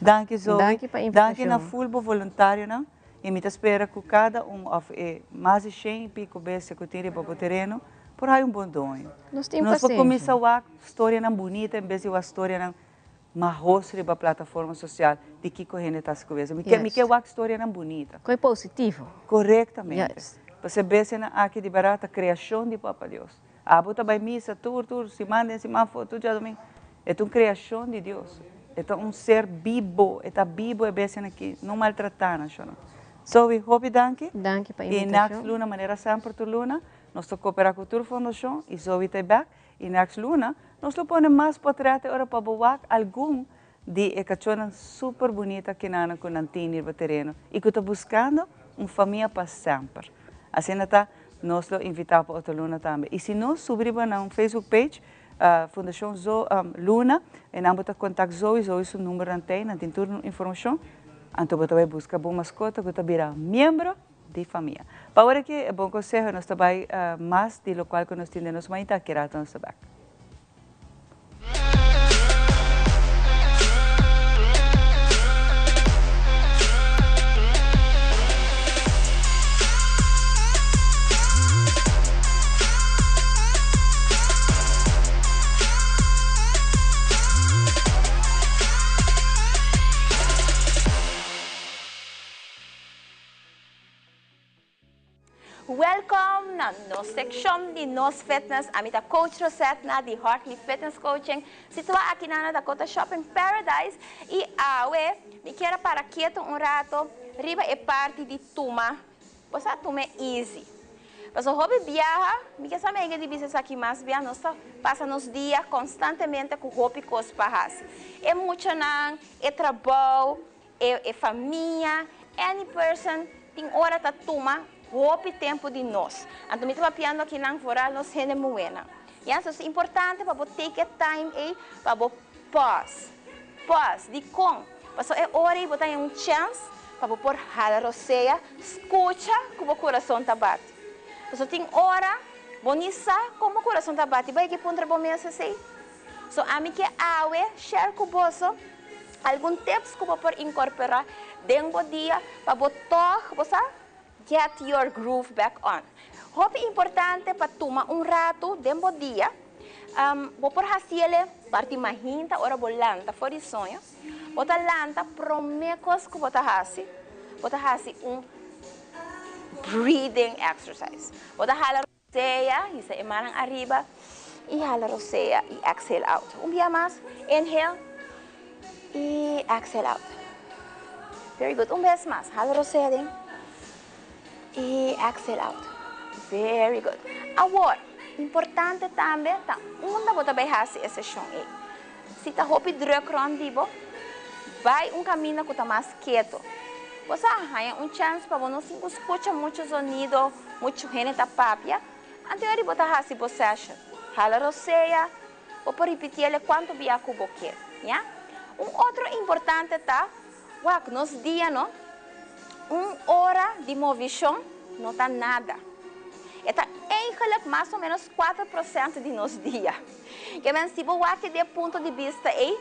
Speaker 7: Danki Zoe, danki na ful bo voluntarionan. I mi ta spera ku kada un òf e mas di shen i piko bestia ku tin riba bo tereno por haña un bon doño.
Speaker 9: Nos tin
Speaker 7: Nos por
Speaker 9: pasenshi.
Speaker 7: kuminsá wak storianan bunita en bes di wak storianan mahos riba plataforma sosial di kiko hende ta hasi ku bestia. Mi ke mi ke wak storianan bunita.
Speaker 9: Koi positivo.
Speaker 7: Korektamente. Pasobra e bestianan aki di bèrdat ta kreashon di Papa Dios. Abo ta bai misa tur tur siman den siman afó tur djadomingo. E ta un kreashon di Dios. E ta un ser bibo. E ta bibo e bestianan aki. No maltratá nan shonnan. Zoe, hopi danki.
Speaker 9: Danki pa
Speaker 7: I next
Speaker 9: invitashon.
Speaker 7: luna, manera semper tur luna, nos ta koperá ku tur fondashon i Zoe ta e bèk. I next luna nos lo pone mas potrèt e ora pa bo wak algun di e kachónan super bunita kinanan ku nan tin riba tereno i ku ta buskando un famia pa semper. Asina ta, nos lo invitá pa otro luna tambe. I si no, subi riba nan Facebook page, Fundashon Zo Luna, i nan bo ta kontak Zoe, Zoe su numbernan t'ei, nan tin tur informashon. Anto bo ta bai buska bo maskota ku ta bira miembro di famia. Pa ora ki e bon konseho nos ta bai mas di lokual ku nos tin den nos mainta, aki rato nos ta bèk.
Speaker 10: Welkom. Welcome na nos seccion di Nos Fitness. Ami ta Coach Rosetna di Hartley Fitness Coaching, situa aki na na Dakota Shopping Paradise. Y awe mi kier a para keto un rato riba e parti di tuma, bo sa tuma easy. Pasobra hopi biaha, mi ke sa mege di bisa esaki mas bia, nos ta pasa nos dia constantemente cu hopi cos pa haci. E muchanan, e trabou, e e famia, any person tin ora ta tuma hopi tempo di nos. Anto mi ta papiando akinan vooral nos hende muhenan. Ya, so es importante pa bo take e time ey pa bo pause. Pause, dikon? Pasobra e ora ei bo ta haña un chèns pa bo por hala rosea, skucha ku bo kurason ta bati. Pasobra tin ora bo ni sa kon bo kurason ta bati, bai ki puntra bo mes esei. So ami ke awe share ku boso algun tips ku bo por inkorporá den bo dia pa bo tòg, bo sa, get your groove back on. Hopi importante pa tuma un ratu den bo dia, bo por hasiel parti mahinta ora bo lanta for di soño. Bo ta lanta prome kos ku bo ta hasi, bo ta hasi un breathing exercise. Bo ta hala rosea, hisa e mannan ariba i hala rosea i exhale out. Un bia mas, inhale i exhale out. Very good. Un bes mas, hala rosea den i exhale out. Very good. Awor, importante tambe ta unda bo ta bai hasi e seshon ei. Si ta hopi druk rond di bo, bai un kaminda ku ta mas keto. Bo sa haña un chèns pa bo no sin ku skucha muchu zonido, muchu hende ta papia, anto yori bo ta hasi bo session. Hala rosea, bo por ripitiel e kuantu bia ku bo ke, ya. Un otro importante ta, wak, nos dia no, un ora di movishon no ta nada. E ta eigenlijk mas o ménos 4% di nos dia. Ke men si bo wak di e punto di bista ei,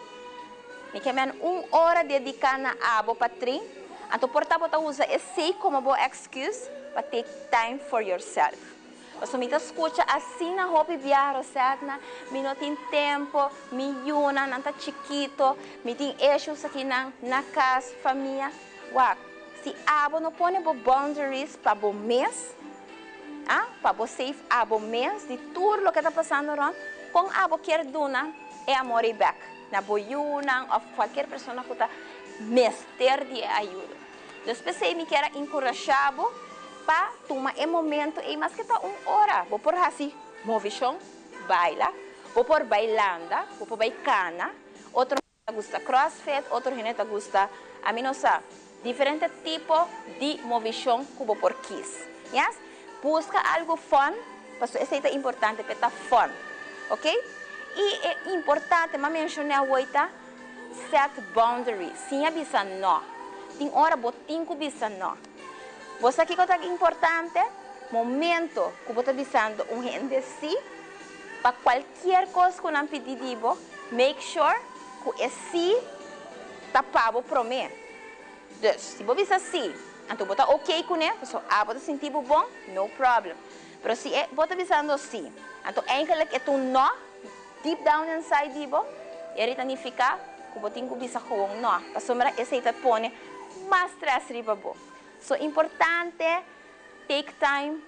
Speaker 10: mi ke men un ora dediká na abo pa train, anto por ta bo ta usa esei komo bo excuse pa take time for yourself. Pasobra mi ta skucha asina hopi biaha, Rosetna, mi no tin tempo, mi yunan, nan ta chikito, mi tin issues akinan na kas, famia. Wak, si abo no pone bo boundaries pa bo mes, A, pa bo safe abo mes di tur loke ta pasando rond, kon abo kier duna e amor ei bek na bo yunan of cualkier persona cu ta mester di e ayudo. Dus p'esei mi kier a encurasha bo pa tuma e momento ei maske ta un ora, bo por haci movishon, baila, bo por bai landa, bo por bai cana, otro. Ta gusta crossfit, otro hende ta gusta, ami no sa, diferente tipo di movishon ku bo por kis. Yes? Buska algu fun, pasobra esei ta importante p'e ta fun. Ok? I e importante, m'a menshoné awor ta set boundaries, siña bisa no. Tin ora bo tin ku bisa no. Bo sa kiko ta importante? Momento ku bo ta bisando un hende sí, pa kualkier kos ku nan pidi di bo, Make sure ku e sí ta pa bo promé. Dus, si bo bisa sí, anto bo ta ok kuné, pasobra abo ta sinti bo bon, no problem. Pero si e bo ta bisando sí, anto eigenlijk e ta un no deep down inside di bo, e ta nifiká ku bo tin ku bisa gewoon no, pasobra esei ta pone mas stress riba bo. So, importante take time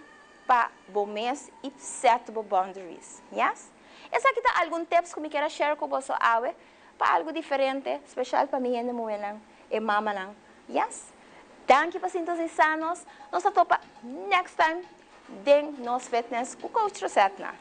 Speaker 10: pa bo mes i set bo boundaries. Yes? Esaki ta algun tips ku mi kier a share ku boso awe pa algu diferente, special pa mi hende muhenan, e mamanan. Yes! Danki pa sintonisa nos. Nos ta topa next time den Nos Fitness ku Coach Rosetna.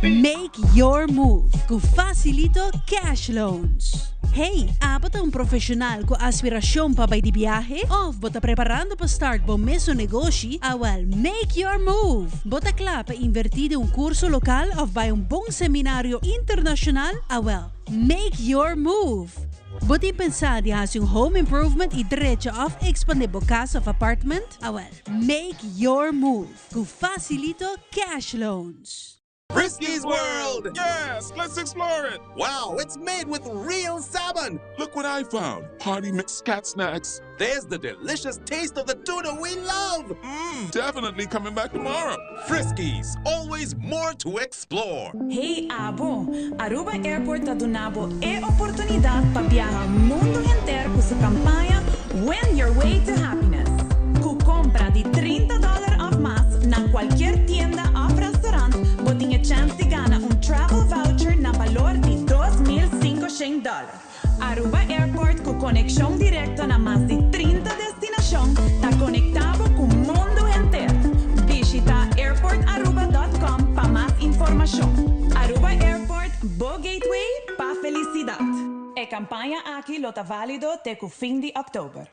Speaker 11: Make your move ku Facilito Cash Loans. Hey, abo ta un profeshonal ku aspirashon pa bai di biahe? Òf bo ta preparando pa start bo mesun negoshi? Awèl, make your move! Bo ta kla pa invertí den un kurso lokal òf bai un bon seminario internashonal? Awèl, make your move! Bo tin pensá di hasi un home improvement i drecha òf ekspandé bo kas òf apartment? Awèl, make your move ku Facilito Cash Loans!
Speaker 8: Friskies World! Yes, let's explore it! Wow, it's made with real salmon!
Speaker 26: Look what I found Party mix cat snacks.
Speaker 8: There's the delicious taste of the tuna we love!
Speaker 26: Mmm, definitely coming back tomorrow.
Speaker 8: Friskies, always more to explore.
Speaker 12: Hey abo! Aruba Airport ta duna bo e oportunidad pa biaha mundo henter cu su campaña Win Your Way to Happiness. Cu compra di 30 dollar of mas na cualkier tienda of restaurant bo tin e chance di gana un travel voucher na balor di 2500 dollar. Aruba Airport cu conexion directo na mas di 30 destinacion ta conecta bo cu mundo henter. Bishita airportaruba.com pa mas informacion. Aruba Airport, bo gateway pa felicidad. E campaña aki lo ta valido te cu fin di october.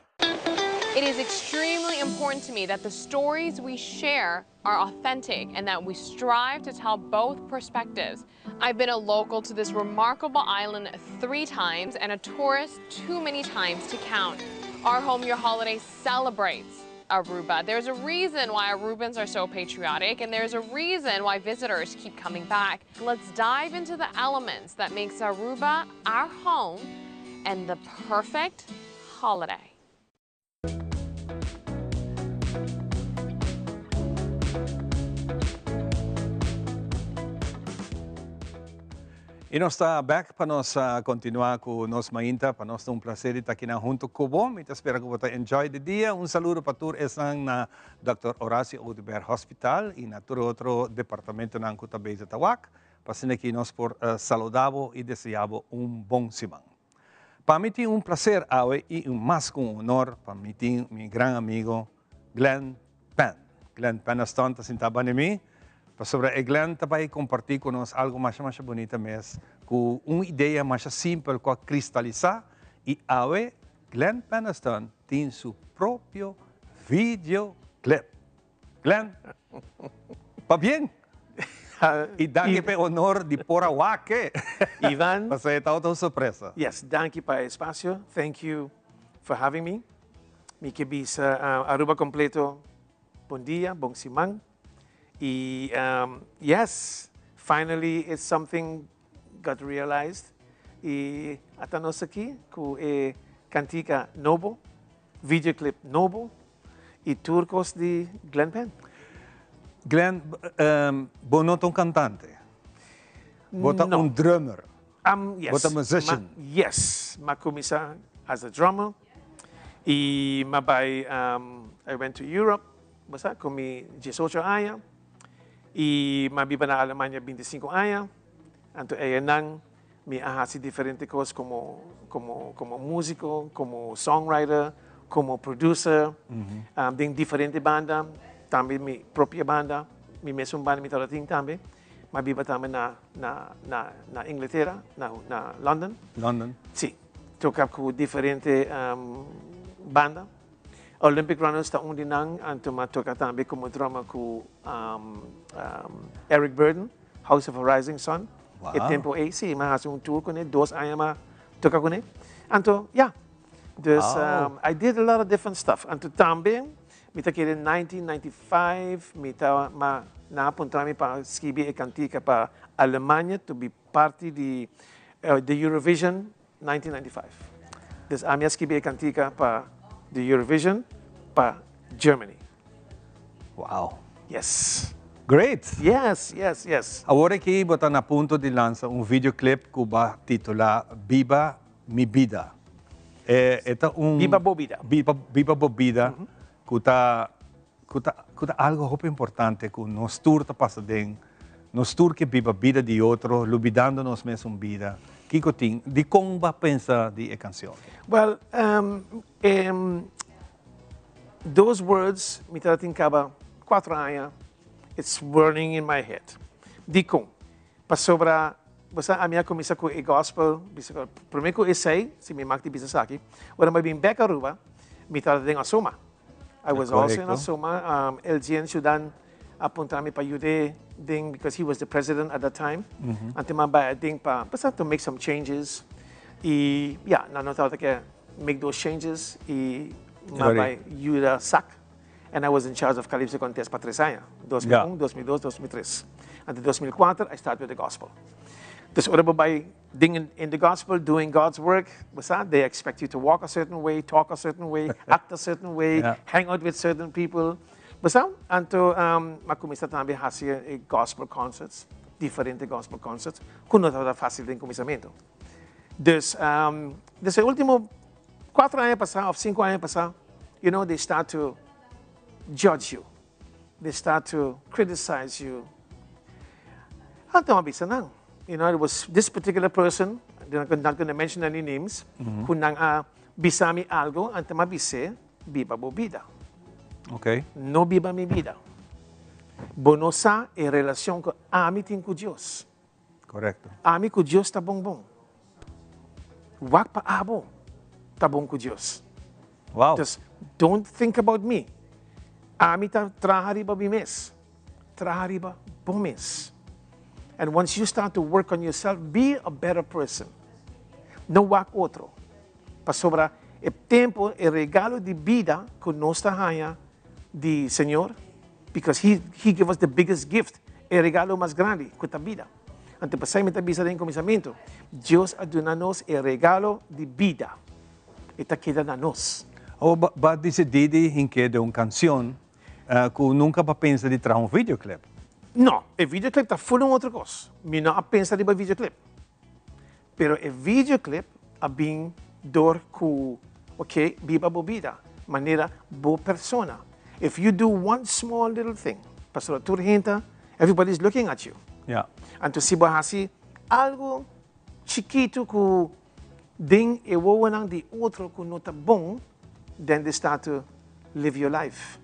Speaker 4: It is extremely important to me that the stories we share are authentic and that we strive to tell both perspectives. I've been a local to this remarkable island three times and a tourist too many times to count. Our Home Your Holiday celebrates Aruba. There's a reason why Arubans are so patriotic and there's a reason why visitors keep coming back. Let's dive into the elements that makes Aruba our home and the perfect holiday.
Speaker 1: Y nos ta back pa nos continua cu nos mainta. Pa nos ta un placer di ta aki nan hunto cu bo. Mi ta spera cu bo ta enjoy di dia. Un saludo pa tur esnan na Dòkter Horacio Oduber Hospital y na tur e otro departamentonan cu ta bezig ta wak. Pa asina aki nos por saluda bo y desea bo un bon siman. Pa mi tin un placer awe y un mas cu un honor pa mi tin mi gran amigo Glenn Penn. Glenn Penaston ta sinta banda mi pasobra e Glenn ta bay comparti cu nos algo masha masha bunita mes cu un idea masha simpel cu a cristalisa y awe Glenn Penaston tin su propio videoclip. Glenn, pabien! Y danki pa e honor di por a wak e.
Speaker 13: Ivan.
Speaker 1: Pasobra e tabata un sorpresa.
Speaker 13: Yes, danki pa e espacio. Thank you for having me. Mi ke bisa Aruba completo bon dia, bon siman. Y yes, finally it's something got realized. Y ata nos aki cu e cantica nobo, videoclip nobo. Y tur cos di Glenn Penn.
Speaker 1: Glenn, bo no ta un cantante. Bo ta un drummer.
Speaker 13: Yes.
Speaker 1: Bo ta musician.
Speaker 13: Yes. M'a cuminsa as a drummer. Y m'a bay, I went to Europe, bo sa, cu mi diesocho aña. Y m'a biba na Alemania binticinco aña. Anto eyanan Mi a haci diferente cos como como como musico, como songwriter, como producer, den diferente banda, tambe mi propio banda, mi mesun banda mi tabata tin tambe. Mi a biba tambe na na na na Inglatera, na na London.
Speaker 1: London.
Speaker 13: Si, toca cu diferente banda. Olympic Runners ta un di nan, anto mi a toca tambe como drummer cu Eric Burdon. House of a Rising Sun.
Speaker 1: Wow.
Speaker 13: E tempo ei, sí, mi a hasi un tour kuné, dos aña mi a toka kuné. Anto, ya. Dus,
Speaker 1: Wow.
Speaker 13: I did a lot of different stuff. Anto tambe, mi ta kere 1995, mi ta, ma nan a puntra mi pa skibi e kantika pa Alemania to be parti di the Eurovision 1995. Dus ami a skibi e kantika pa the Eurovision pa Germany.
Speaker 1: Wow.
Speaker 13: Yes.
Speaker 1: Great!
Speaker 13: Yes, yes, yes.
Speaker 1: Awor aki bo ta na punto di lansa un videoclip cu ba titula Biba Mi Bida. E, e ta un...
Speaker 13: Biba Bo Bida.
Speaker 1: Biba, Biba Bo Bida, cu ta, cu ta, cu ta algo hopi importante cu nos tur ta pasa den. Nos tur ke biba bida di otro, lubidando nos mesun bida. Kico tin? Dicon ba pensa di e cancion?
Speaker 13: Well, um, um, Those words mi tabatin caba cuatro aña, it's burning in my head. Dicon? Pasobra, bo sa, ami a cuminsa cu e gospel, bisa cu, prome cu esey, si mi mag di bisa esaki, ora mi a bin bek Aruba, mi tabata den Asoma. I was also in Asoma, um, Elgin Sudan a puntra mi pa yude den, because he was the president at that time. Anto mi a bay aden pa, basta to make some changes. Y, ya, nan no tabata ke make those changes y m'a bay yuda sak. And I was in charge of Calypso Contest pa tres aña, 2001, 2002, 2003. Anto 2004 I start with the gospel. Dus ora bo bai den in the gospel, doing God's work, bo sa, they expect you to walk a certain way, talk a certain way, act a certain way, hang out with certain people. Bo sa? Anto m'a cuminsa tambe haci e gospel concerts, diferente gospel concerts, cu no tabata facil den cuminsamento. Dus, dus e ultimo cuatro aña pasa of cinco aña pasa, they start to judge you. They start to criticize you. Anto m'a bisa nan. It was this particular person, I'm not going to mention any names, cu nan a bisa mi algo, anto m'a bis'e, biba bo bida. No biba mi bida. Bo no sa e relacion cu ami tin cu Dios. Ami cu Dios ta bon bon. Wak pa abo ta bon cu Dios. Dus don't think about me. Ami ta traha riba mi mes. Traha riba bo mes. And once you start to work on yourself, be a better person. No wak otro. Pasobra e tempo, e regalo di bida cu nos ta haya di Señor, because He give us the biggest gift, e regalo mas grandi cu ta bida. Anto pasai mi ta bisa den cuminsamento, Dios a duna nos e regalo di bida. E ta keda na nos.
Speaker 1: Awor bo a dicidi di hinke den un cancion cu nunca bo a pensa di traha un videoclip?
Speaker 13: No, e videoclip ta full un otro cos. Mi no a pensa riba videoclip. Pero e videoclip a bin door cu, ok, biba bo bida, manera bo persona. If you do one small little thing, pasobra tur hende, everybody is looking at you. Anto si bo haci algo chikito cu den e wowonan di otro cu no ta bon, then they start to live your life.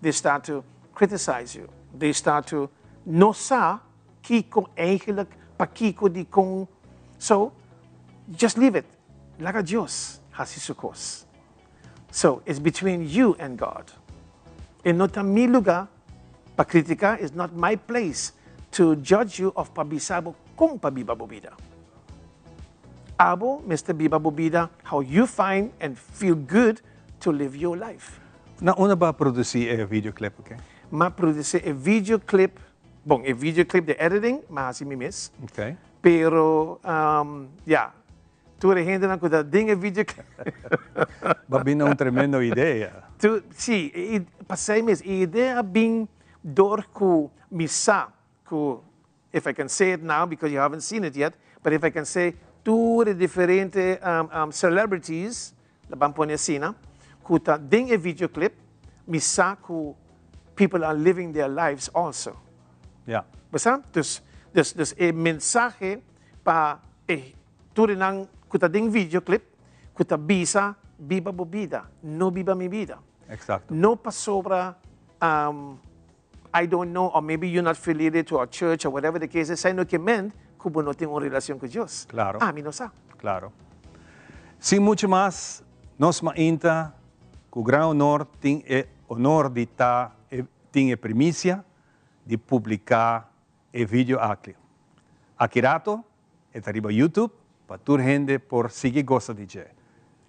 Speaker 13: They start to criticize you. They start to no sa kico eigenlijk, pakico, di con. So, just leave it. Laga Dios haci su cos. So, it's between you and God. E no ta mi lugar pa critica, it's not my place to judge you of pa bisa bo con pa biba bo bida. Abo mester biba bo bida how you find and feel good to live your life.
Speaker 1: Na unda bo a produci e videoclip, ok?
Speaker 13: M'a produci e videoclip, bon, e videoclip de editing, m'a haci mi mes. Pero, ja, tur e hendenan cu ta den e videoclip.
Speaker 1: Bo a bin na un tremendo idea.
Speaker 13: Tu, si, e, pasai mes, e idea a bin door cu mi sa cu, if I can say it now because you haven't seen it yet, but if I can say tur e diferente celebrities, la ban pone asina, cu ta den e videoclip, mi sa cu people are living their lives also. Bo sa? Dus, dus, dus e mensahe pa e tur enan cu ta den videoclip, cu ta bisa biba bo bida, no biba mi bida. No pasobra, I don't know, or maybe you're not affiliated to our church or whatever the case is, esey no ke men cu bo no tin un relacion cu Dios. Ami no sa.
Speaker 1: Sin mucho mas, nos mainta, cu gran honor tin e honor di ta e, tin e primicia di publica e video aki. Aki rato, e ta riba YouTube, pa tur hende por sigui goza di dje.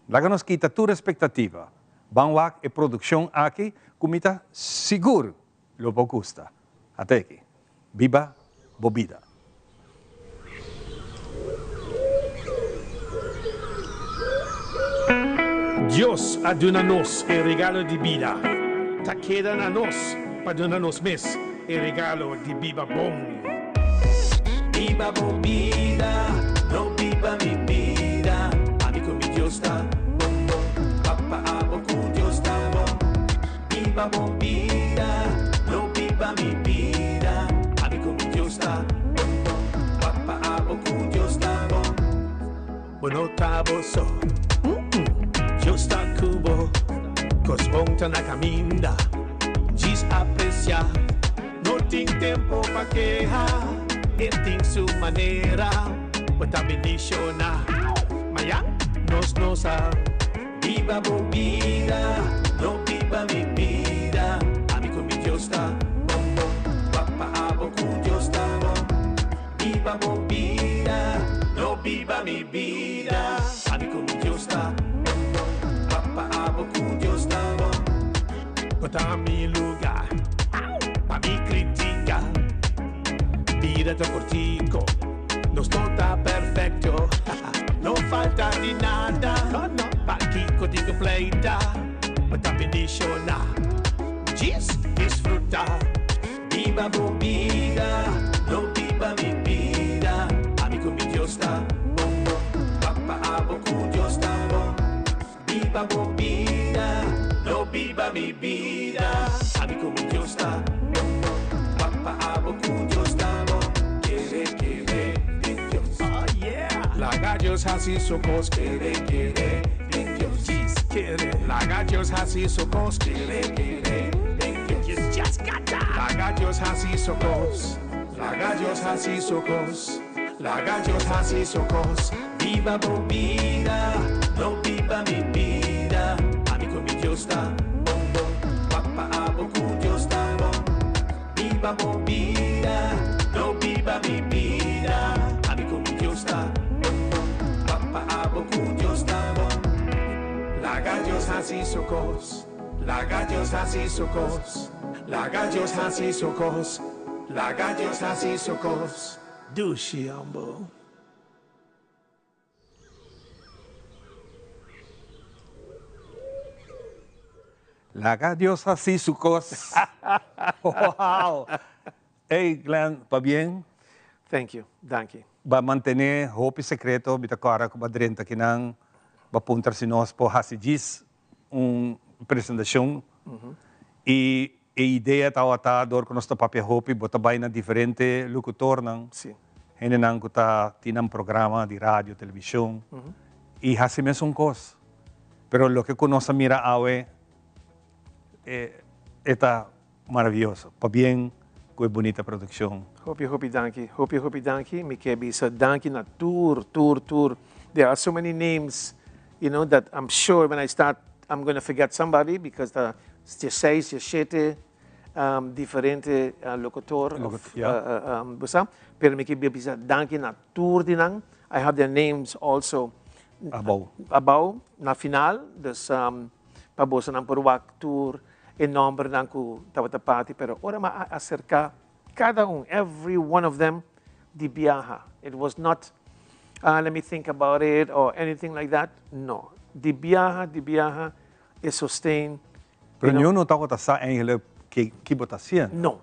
Speaker 1: Laga nos kita tur expectativa. Ban wak e produccion aki cu mi ta sigur lo bo gusta. Ateki. Biba bo bida.
Speaker 13: Dios a duna nos e regalo di bida. Ta keda na nos pa duna nos mes e regalo di biba bon.
Speaker 21: Biba bo bida, no biba mi bida. Ami cu mi Dios ta bon bon, papa abo cu Dios ta bon. Biba bo bida, no biba mi bida. Ami cu mi Dios ta bon bon, papa abo cu Dios ta bon. Bo no ta bo so, Dios ta cu bo. Cos bon ta na caminda, djis aprecia. No tin tempo pa keha, e tin su manera. Bo ta bendiciona, mañan nos no sa. Biba bo bida, no biba mi bida. Ami cu mi Dios ta bon bon, papa abo cu Dios ta bon. Biba bo bida, no biba mi bida. Ami cu mi Dios ta bon bon, papa abo cu Dios ta bon.
Speaker 13: ta mi lugar pa mi critica. Bida ta cortico, nos no ta perfecto. No falta di nada, no, no. Pakico tin cu pleita, bo ta bendiciona. Djis disfruta, biba bo bida, no biba mi bida. Ami cu mi Dios ta bon bon, papa abo cu Dios ta bon. Biba bo bida, no biba mi bida. Ami cu mi Dios ta bon bon, papa abo cu Dios ta bon. Kere kere den Dios, oh yeah. Laga Dios haci su cos, kere kere den Dios. Djis kere. Laga Dios haci su cos, kere kere den Dios. You just gotta. Laga Dios haci su cos, laga Dios haci su cos. Laga Dios haci su cos. Biba bo bida, no biba mi bida. Ami cu mi Dios ta bon bon, papa abo cu Dios ta bon. Biba bo bida, no biba mi bida. Ami cu mi Dios ta bon bon, papa abo cu Dios ta bon. Laga Dios haci su cos, laga Dios haci su cos, laga Dios haci su cos, laga Dios haci su cos. Dushi ambo.
Speaker 1: Laga Dios haci su cos. Wow! Ey Glenn, pabien.
Speaker 13: Thank you, danki.
Speaker 1: Ba mantene hopi secreto, mi ta cora cu ba drenta kinan, ba puntra si nos por haci djis un presentacion y e idea tawata door cu nos ta papia hopi bo ta bay na diferente locutornan, hendenan cu ta tin nan programa di radio, television y haci mesun cos. Pero loke cu nos a mira awe e ta maraviyoso. Pabien cu e bunita produccion.
Speaker 13: Hopi hopi danki, hopi hopi danki. Mi ke bisa danki na tur, tur, tur. There are so many names, you know, that I'm sure when I start I'm gonna forget somebody because ta dieseis, diesshete diferente locutor of bo sa. Pero mi ke bisa danki na tur di nan. I have their names also
Speaker 1: Abou.
Speaker 13: Abou, na final. Dus pa bosonan por wak tur e nombernan cu tabata parti, pero ora mi a acerca cada un, every one of them, di biaha. It was not, ah, let me think about it or anything like that. No. Di biaha, di biaha, e sosten.
Speaker 1: Pero niun no tabata sa eigenlijk ki bo ta haciendo.
Speaker 13: No.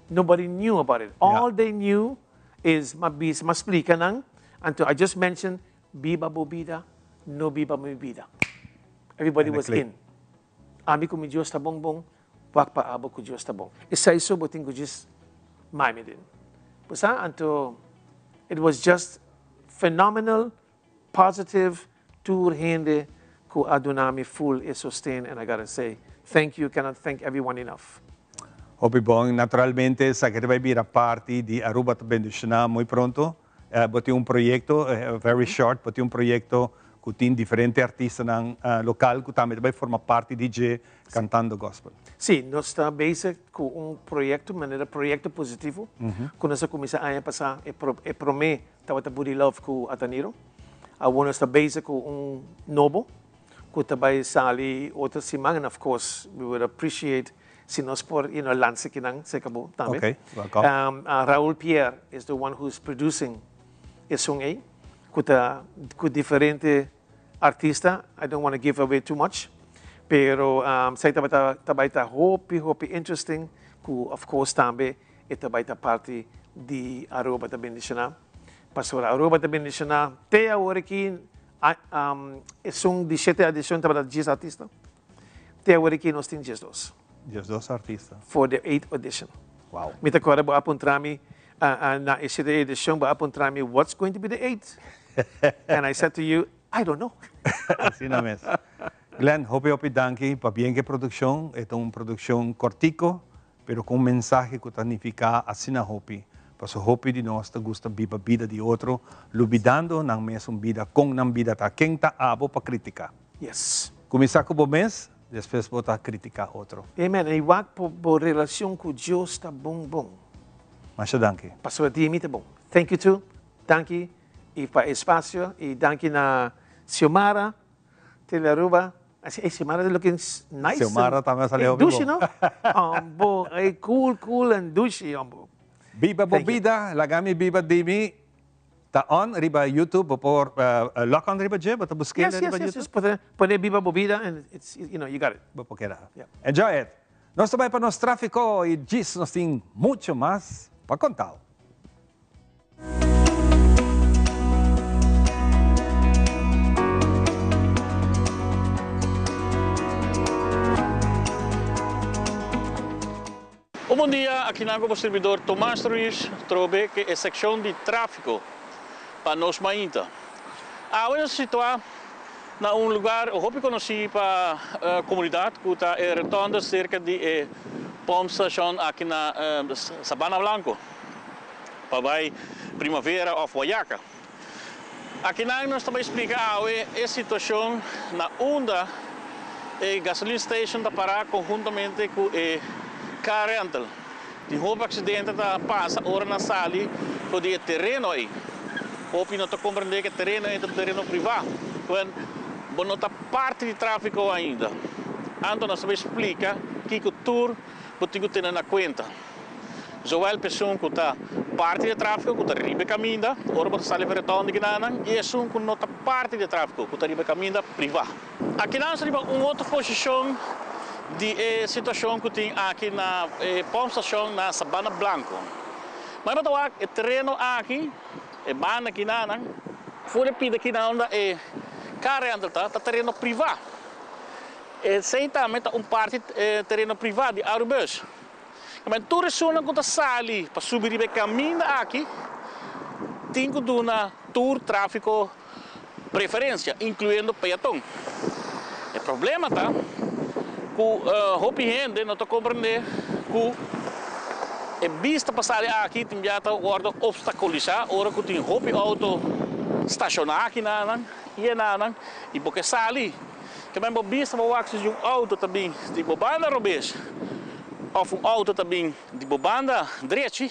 Speaker 13: Nobody knew about it. All they knew is m'a bisa, m'a splica nan, anto I just mentioned, biba bo bida, no biba mi bida. Everybody was in. Ami ku mi Dios ta bon bon, wak pa abo ku Dios ta bon. Esei so bo tin ku djis mai mi den. Bo sa? Anto it was just phenomenal, positive, tur hende ku a duna mi full e sosten and I gotta say thank you, cannot thank everyone enough.
Speaker 1: Hopi bon. Naturalmente esaki ta bai bira parti di Aruba ta bendiciona muy pronto. Bo tin un proyecto, very short, bo tin un proyecto cu tin diferente artistanan local cu tambe ta bay forma parti di dje cantando gospel.
Speaker 13: Sí, nos ta bezig cu un proyecto, manera Proyecto Positivo, cu nos a cuminsa aña pasa, e prome tabata Buddy Love cu Ataniro. Awor nos ta bezig cu un nobo cu ta bay sali otro siman and of course we would appreciate Si nos por, you know, lansa kinan cerca bo tambe.
Speaker 1: Okay, welcome.
Speaker 13: Raoul Pierre is the one who's producing esun ey, cu ta cu diferente artista. I don't wanna give away too much, pero esey tabata ta bay ta hopi, hopi interesting, cu of course tambe e ta bay ta parti di Aruba ta bendiciona. Pasobra Aruba ta bendiciona te awor aki, esun di shete edicion tabata dies artista. Te awor aki nos tin diesdos.
Speaker 1: Diesdos artista.
Speaker 13: For the eighth audition.
Speaker 1: Wow.
Speaker 13: Mi ta kòrda bo a puntra mi na e shete edishon bo a puntra mi what's going to be the eighth? And I said to you, I don't know.
Speaker 1: Asina mes. Glenn, hopi hopi danki pa bien ku e produkshon. E ta un produkshon kòrtiko, pero ku un mensahe ku ta nifiká asina hopi. Pasobra hopi di nos ta gusta biba bida di otro, lubidando nan mes un bida, kon nan bida ta. Ken ta abo pa kritiká?
Speaker 13: Yes.
Speaker 1: Kuminsá ku bo mes, despues bo ta kritiká otro.
Speaker 13: Amen. I wak bo bo relashon ku Dios ta bon bon.
Speaker 1: Masha danki.
Speaker 13: Pasobra di mi ta bon. Thank you too. Danki i pa e spasio i danki na Xiomara, Telearuba. Ey, Xiomara looking nice.
Speaker 1: Xiomara tambe a sali hopi bon.
Speaker 13: Dushi no? Hombo, ey cool, cool and dushi hombo.
Speaker 1: Biba bo bida, laga mi biba di mi. Ta on riba YouTube, bo por log on riba dje, bo ta busk'e
Speaker 13: Yes,
Speaker 1: riba
Speaker 13: yes, yes,
Speaker 1: YouTube?
Speaker 13: yes. Pone Biba Bo Bida and it's, you know, you got it.
Speaker 1: Bo por keda. Enjoy it. Nos ta bai pa nos trafiko y djis nos tin mucho mas pa kontao.
Speaker 14: Un bon dia, akinan ku bo sirbidor Tomas Ruiz trobe ke e sekshon di tráfiko pa nos mainta. Awe nos ta situá na un lugar hopi konosí pa komunidat ku ta e rotonde serka di e pompstation aki na Sabana Blanco pa bai Primavera òf Wayaca. Akinan nos ta bai splika awe e situashon na unda e gasoline station ta pará konhuntamente ku e car rental. Tin hopi aksidente ta pasa ora nan sali for di e tereno ei. Hopi no ta komprendé ku e tereno ei ta un tereno privá. Kuen bo no ta parti di tráfiko ainda. Anto nos ta bai splika kiko tur bo tin ku tene na kuenta. Zowel p'esun ku ta parti di e tráfiko ku ta riba e kaminda ora bo ta sali pa reton di kinanan i esun ku no ta parti di e tráfiko ku ta riba e kaminda privá. Akinan sa riba un otro posishon di e situashon ku tin aki na e pòmpstashon na Sabana Blanco. Mai bo ta wak e tereno aki, e banda kinanan, for e pida kinan unda e car rental ta, ta tereno privá. Esei tambe ta un parti tereno privá di Arubus. Amen tur esunnan ku ta sali pa subi riba e kaminda aki tin ku duna tur tráfiko preferensia, inkluyendo peaton. E problema ta ku hopi hende no ta komprendé ku e bista pa sali aki tin bia ta wòrdu opstakulisá ora ku tin hopi outo stashoná aki nanan i enanan i bo ke sali. Tambe bo bista bo wak si un auto ta bin di bo banda robes of un auto ta bin di bo banda drechi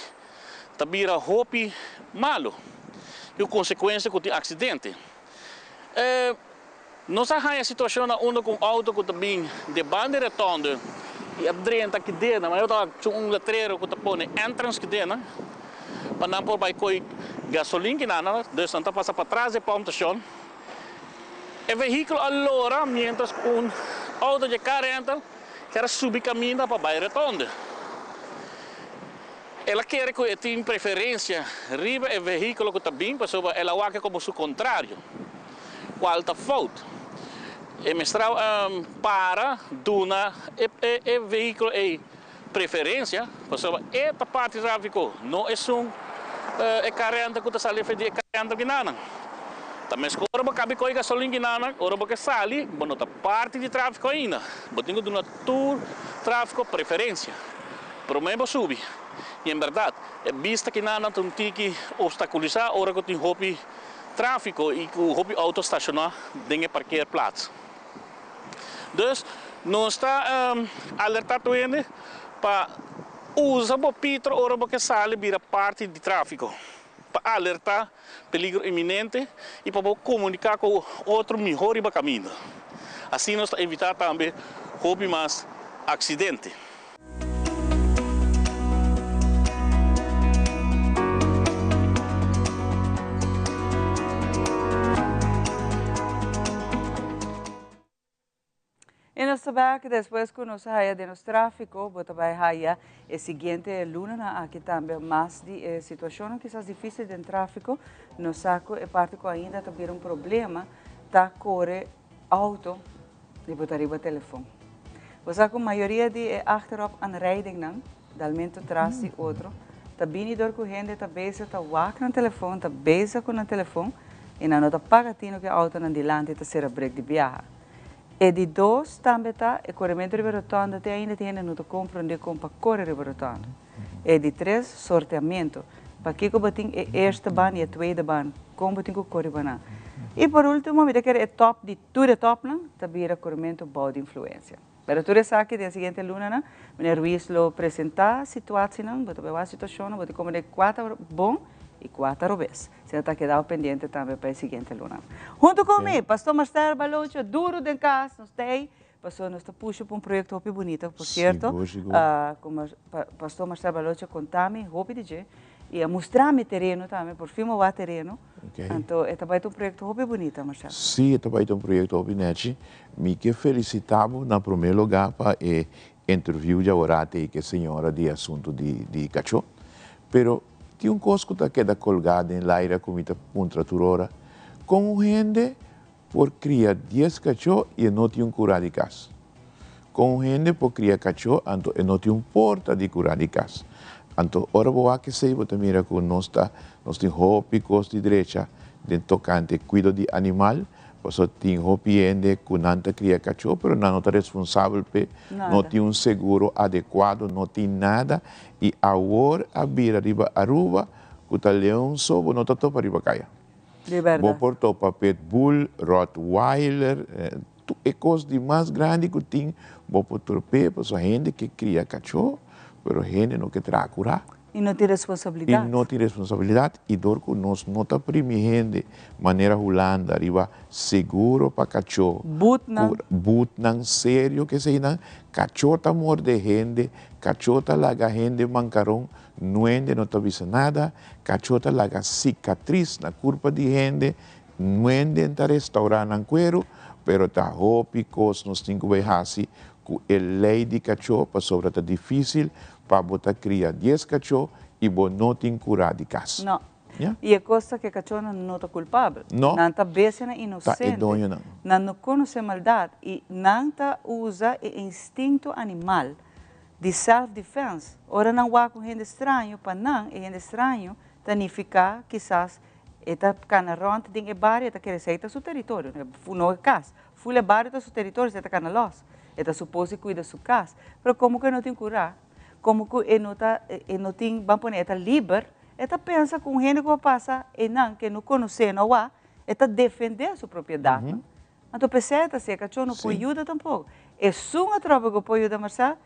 Speaker 14: ta bira hopi malo y consecuencia cu tin accidente. E nos a haya situacion na unda cu un auto cu ta bin di banda di rotonde y a drenta kidena, ma yo ta wak un letrero cu ta pone entrance kidena pa nan por bay coy gasolin kinana, dus nan ta pasa patras di e pompstation. E vehíkulo a lora miéntras ku un outo dje car rental kier a subi kaminda pa bai rotonde. El a kere ku e tin preferensia riba e vehíkulo ku ta bin pasobra el a wak komo su kontrario, kual ta fout. E mester a para duna e vehíkulo ei preferensia pasobra e ta parti tráfiko, no esun e car rental ku ta sali afe di e car rental kinanan. Ta meskor ora bo kabi koe gasolin kinanan, ora bo ke sali bo no ta parti di tráfiko ainda. Bo tin ku duna tur tráfiko preferensia promé bo subi. I en bèrdat e bista kinanan ta un tiki opstakulisá ora ku tin hopi tráfiko i ku hopi outo stashoná den e parkeerplaats. Dus nos ta alerta tur hende pa usa bo pitro ora bo ke sali bira parti di trafiko, pa alerta peligro inminente i pa bo komunika ku otro miho riba kaminda. Asina nos ta evita tambe hopi mas aksidente.
Speaker 7: Y nos ta bek despues cu nos a haya den nos trafico, bo ta bay haya e siguiente lunanan aki tambe mas di e situacionnan kisas dificil den trafico. Nos sa cu e parti cu ainda ta bira un problema ta core auto di bo ta riba telefon. Bo sa cu mayoria di e achterop aanrijdingnan, dalmento tras di otro, ta bini dor cu hende ta bezig ta wak nan telefon, ta bezig cu nan telefon y nan no ta paga tino cu e autonan dilanti ta cera brek di biaha. E di dos tambe ta e coremento riba rotonda te ainda tin hende no ta comprende con pa core riba rotonda. E di tres, sorteamento. Pakiko bo tin e eerste baan y e tweede baan? Con bo tin cu core riba nan? Y por ultimo, mi ta kere e top di tur e topnan ta bira coremento bou di influencia. Pero tur esaki den siguiente lunanan, meneer Ruiz lo presenta situatienan, bo ta bay wak situacionnan, bo ta comprende cua ta bon. I kua ta robes. Asina ta kedao pendiente tambe pa e siguiente luna. Hunto ku mi, Pastor Marcel Balocho, duro den kas, nos ta ei, pasobra nos ta pusha pa un proyekto hopi bunita, por sierto,
Speaker 15: Sigur, sigur.
Speaker 7: ku Pastor Marcel Balocho a konta mi hopi di dje i a mustra mi tereno tambe, por fin mi a wak tereno. Anto e ta bai ta un proyekto hopi bunita, Marcel.
Speaker 15: Sí, e ta bai ta un proyekto hopi nechi. Mi ke felisitá bo na promé lugá pa e interview djaworate ei ku e señora di asuntu di kachó. Pero Tin un kos ku ta keda kolgá den laira ku mi ta puntra tur ora, Kon un hende por kria dies kachó i e no tin un kurá di kas? Kon un hende por kria kachó anto e no tin un porta di kurá di kas? Anto ora bo wak esei bo ta mira ku nos ta nos tin hopi kos di drecha den tokante kuido di animal, Pasobra tin hopi hende ku nan ta kria kachó pero nan no ta responsabel p'e, no tin un seguro adekuado, no tin nada i awor a bira riba Aruba ku ta leon so bo no ta topa riba kaya. Bo por topa pitbull, rottweiler, tur e kos di mas grandi ku tin bo por trop'e pasobra hende ke kria kachó pero hende no ke traha kurá.
Speaker 7: I no tin responsabilidat.
Speaker 15: I no tin responsabilidat i dor ku nos no ta primi hende manera Hulanda riba seguro pa kachó.
Speaker 7: Butnan.
Speaker 15: Butnan serio keseinan, kachó ta morde hende, kachó ta laga hende mankaron, nuende no ta bisa nada, kachó ta laga sikatris na kurpa di hende, nuende ta restaurá nan kueru, pero ta hopi kos nos tin ku bai hasi ku e lei di kachó pasobra ta difísil Pa bo ta kria dies kachó i bo no tin kurá di kas.
Speaker 7: No.
Speaker 15: Ya.
Speaker 7: I e kos ta ku e kachónan no ta kulpabel.
Speaker 15: No.
Speaker 7: Nan ta bestianan
Speaker 15: Ta e
Speaker 7: inosente.
Speaker 15: doñonan.
Speaker 7: Nan no konosé maldat i nan ta usa e instinto animal di self-defense. Ora nan wak un hende straño, pa nan e hende straño ta nifiká kisas e ta kana rònt den e bario, e ta kere esei ta su teritorio, no e kas. Ful e bario ta su teritorio, si e ta cana los. E ta supos di cuida su cas. Pero como cu e no tin cura, como cu e no ta, e no tin, ban pone e ta liber, e ta pensa cu un hende cu a pasa eynan cu e no conoce no wak, e ta defende su propiedadnan. Anto p'esei e ta seca cho no por yuda tampoco. Esun atrobe cu por yuda Marcel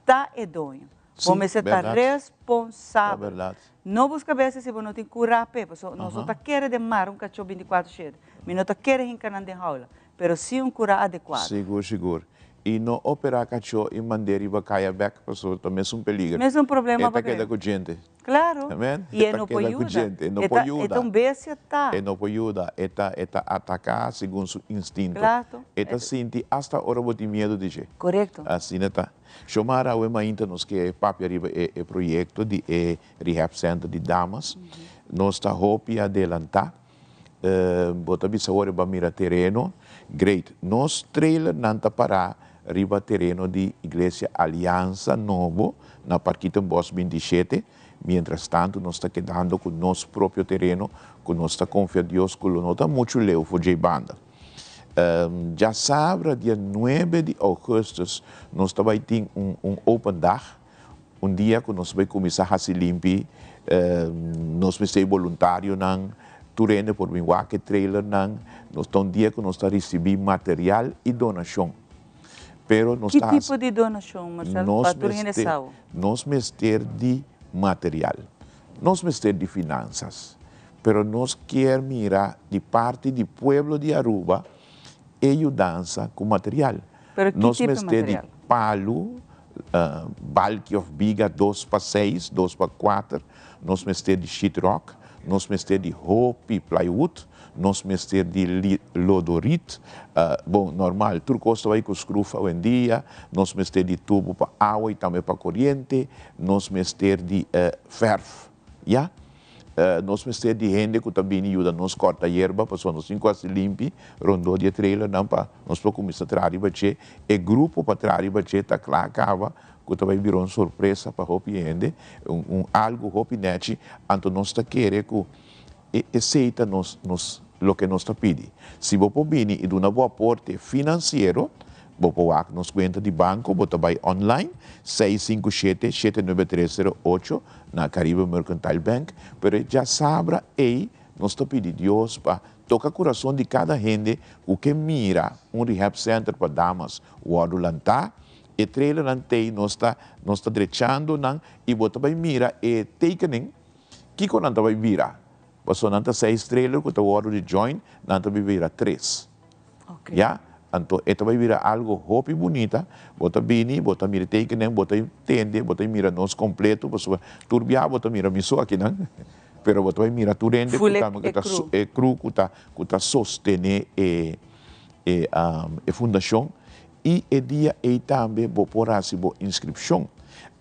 Speaker 7: ta e doño. Bo mester ta responsabel. No busca bese si bo no tin cura p'e, pasobra nos no ta kere den mar un cacho binticuatro shete. Mi no ta kere hinca nan den haula, pero si un cura adecuado.
Speaker 15: Sigur, sigur. I no opera cacho i mand'é riba caya bek, pasobra ta mesun peliger.
Speaker 7: Mesun problema
Speaker 15: E ta keda cu djente.
Speaker 7: Claro.
Speaker 15: Amen.
Speaker 7: I e no por
Speaker 15: E ta keda cu
Speaker 7: yuda.
Speaker 15: djente. E no por yuda.
Speaker 7: E ta un bestia ta.
Speaker 15: E no por yuda. E ta, e ta ataca segun su instinto.
Speaker 7: Claro.
Speaker 15: E ta sinti hasta ora bo tin miedo di dje.
Speaker 7: Corecto.
Speaker 15: Asina ta. Xiomara, awe mainta nos ke papia riba e e proyecto di e Rehab Center di damas. Nos ta hopi adelanta. Bo ta bisa awor e ba mira tereno. Great. Nos trailernan ta para riba tereno di Iglesia Aliansa Nobo na Parkietenbos 27. Mientras tanto nos ta kedando ku nos propio tereno ku nos ta konfia Dios ku lo no ta muchu leu for djei banda. Djasabra dia nuebe di augustus nos ta bai tin un un open dag, un dia ku nos bai kuminsá hasi limpi, nos mester e boluntarionan, tur hende por bin wak e trailernan, nos ta un dia ku nos ta risibí material i donashon. Pero nos
Speaker 7: Ki
Speaker 15: ta
Speaker 7: tipo di donashon, Marcel, pa tur hende sa?
Speaker 15: Nos mester di material, nos mester di finansas. Pero nos kier mira di parti di pueblo di Aruba e yudansa cu material.
Speaker 7: Pero ki
Speaker 15: Nos
Speaker 7: tipo
Speaker 15: mester di
Speaker 7: material?
Speaker 15: palu, balki of biga dos pa seis, dos pa cuater, nos mester di sheetrock, nos mester di hopi plywood, nos mester di lodorit, bon normal tur cos ta bay cu scruf awendia, nos mester di tubo pa awa y tambe pa coriente, nos mester di verf, ya. Nos mester di hende ku ta bini yuda nos kòrta yerba pasobra nos tin ku hasi limpi rondó di e trailernan pa nos por kuminsá traha riba dje. E grupo pa traha riba dje ta kla kaba ku ta bai bira un sorpresa pa hopi hende, un algu hopi nèchi. Anto nos ta kere ku esei ta nos nos loke nos ta pidi. Si bo por bini i duna bo aporte finansiero, bo por wak nos kuenta di banko, bo ta bai online, seis sinku shete, shete nuebe tres sero ocho na Caribe Mercantile Bank, pero e djasabra ei nos ta pidi Dios pa toka kurason di kada hende ku ke mira un rehab center pa damas wòrdu lantá, e trailernan tei nos ta nos ta drechando nan i bo ta bai mira e tekening kiko nan ta bai bira. Pasobra nan ta seis trailer ku ta wòrdu di join, nan ta bira tres. Ya, anto e ta bai bira algo hopi bunita, bo ta bini, bo ta mira tekenen, bo ta tende, bo ta mira nos kompleto, pasobra tur biaha bo ta mira mi so akinan, pero bo ta bai mira tur hende ku ta ku ta e crew ku ta ku ta sostené e e e fundashon i e dia ei tambe bo por hasi bo inskripshon.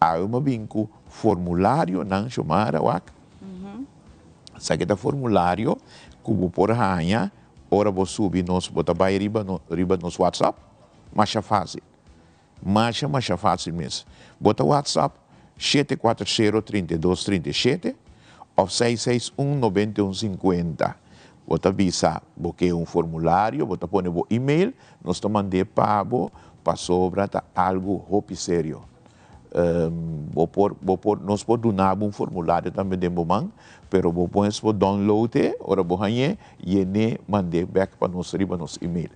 Speaker 15: Awe mi a bin ku formularionan, Xiomara, wak. Esaki ta formulario ku bo por haña Ora bo subi nos bo ta bai riba riba nos WhatsApp? Masha fácil. Masha masha fácil mes. Bo ta WhatsApp 740 32 37 òf 661 91 50. Bo ta bisa bo ke un formulario, bo ta pone bo email, nos ta mand'é pa bo pasobra ta algu hopi serio. Bo por, bo por, nos por duna bo un formulario tambe den bo man, pero bo pues por download e, ora bo hañ'é, yen'é, mand'é bek pa nos riba nos email.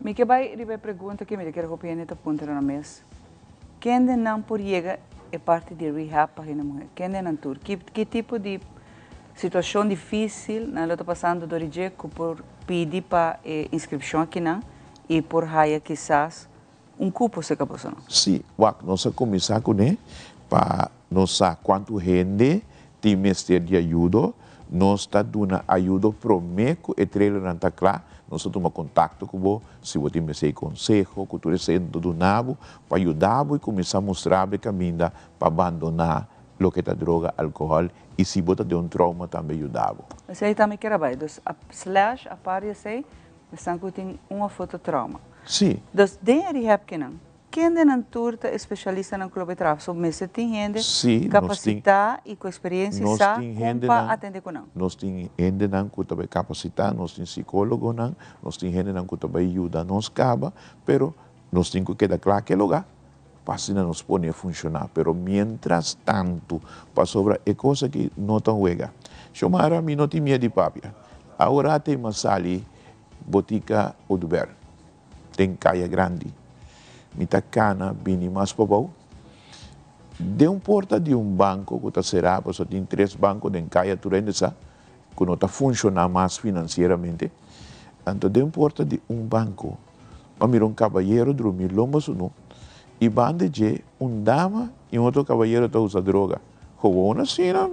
Speaker 7: Mi ke bai riba e pregunta ke mi ta kere hopi hende ta puntra nan mes, Kende nan por yega e parti di rehab pa hende muher? Kende nan tur? Ki ki tipo di situacion dificil nan lo ta pasando dor di dje ku por pidi pa e inscripcion akinan i por haya kisas Un cupo seca boso no.
Speaker 15: Sí, wak, nos a kuminsá kuné pa nos sa kuantu hende tin mester di ayudo. Nos ta duna ayudo promé ku e trailernan ta kla. Nos ta tuma kontakto ku bo si bo tin mester di konseho, ku tur esei nos ta duna bo pa yuda bo i kuminsá mustra bo e kaminda pa bandoná loke ta droga, alkohòl i si bo ta den un trouma tambe yuda bo.
Speaker 7: Esei tambe kier a bai. Dus a slash apart di esei Esnan ku tin un of otro trauma.
Speaker 15: Sí.
Speaker 7: Dus den e rehab kinan, kende nan tur ta e spesialistanan ku lo bay traha? So mester tin hende
Speaker 15: Sí, nos tin
Speaker 7: kapasitá i ku eksperensia
Speaker 15: nos
Speaker 7: sa
Speaker 15: tin
Speaker 7: kon pa
Speaker 15: hendenan
Speaker 7: atendé ku nan.
Speaker 15: nos tin hendenan ku ta bay kapasitá, nos tin sikólogonan, nos tin hendenan ku ta bay yuda nos kaba, pero nos tin ku keda kla ke lugá pa asina nos pone funshoná. Pero mientras tantu, pasobra e kos aki no ta un wega. Xiomara, mi no tin miedu di papia. Awor te m'a sali Botica Oduber den Kaya Grandi. Mi ta kana bini mas pabou. Den un porta di un banko ku ta será, pasobra tin tres banko den kaya tur hende sa ku no ta funshoná mas finansieramente. Anto den porta di un banko m'a mira un kabayero drumi lomba sunú i banda dje un dama i un otro kabayero ta usa droga. Gewoon asina.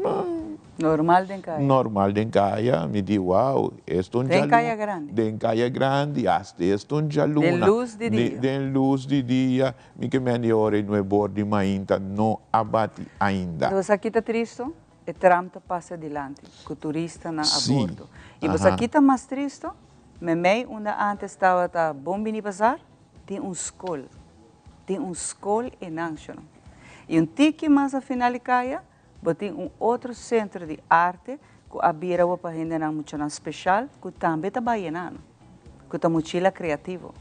Speaker 7: Normal den kaya.
Speaker 15: Normal den kaya. Mi di, wow, esto un
Speaker 7: djaluna. Den kaya grandi.
Speaker 15: Den kaya grandi, hasta esto un djaluna.
Speaker 7: Den lus di dia.
Speaker 15: Den lus di dia. Mi ke mendi ora i nuebor di mainta no a bati ainda.
Speaker 7: Bo sa ki ta tristo? E tram ta pasa dilanti ku turistanan a bordo. I bo sa ki ta mas tristo? Memei unda antes tabata Bon Bini Bazar, tin un skol. Tin un skol einan, sho. I un tiki mas na final di kaya, bo tin un otro sentro di arte ku a bira bo pa hendenan muchanan speshal ku tambe ta bai einan, ku ta Mochila Kreativo.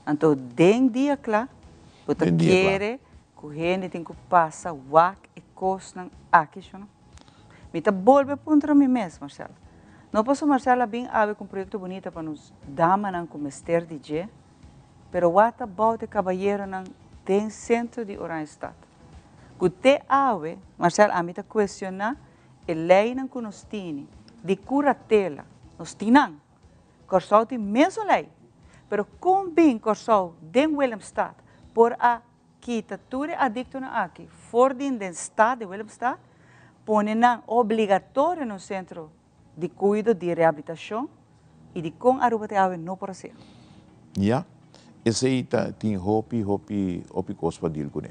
Speaker 7: Anto den dia kla bo ta kere ku hende tin ku pasa wak e kosnan aki, sho. Mi ta bolbe puntra mi mes, Marcel. No pasobra Marcel a bin awe ku un proyekto bunita pa nos damanan ku mester di dje, Pero what about e caballeronan den centro di Oranjestad? Cu te awe, Marcel, ami ta cuestiona e leynan cu nos tini di curatela. Nos tin nan. Corsou tin mesun ley. Pero con bin Corsou den Willemstad por a kita tur e adictonan aki for di den stad di Willemstad, pone nan obligatorio na un centro di cuido, di rehabilitacion y di con Aruba te awe no por hacer.
Speaker 15: Ya, esey ta tin hopi, hopi, hopi cos pa deal cune.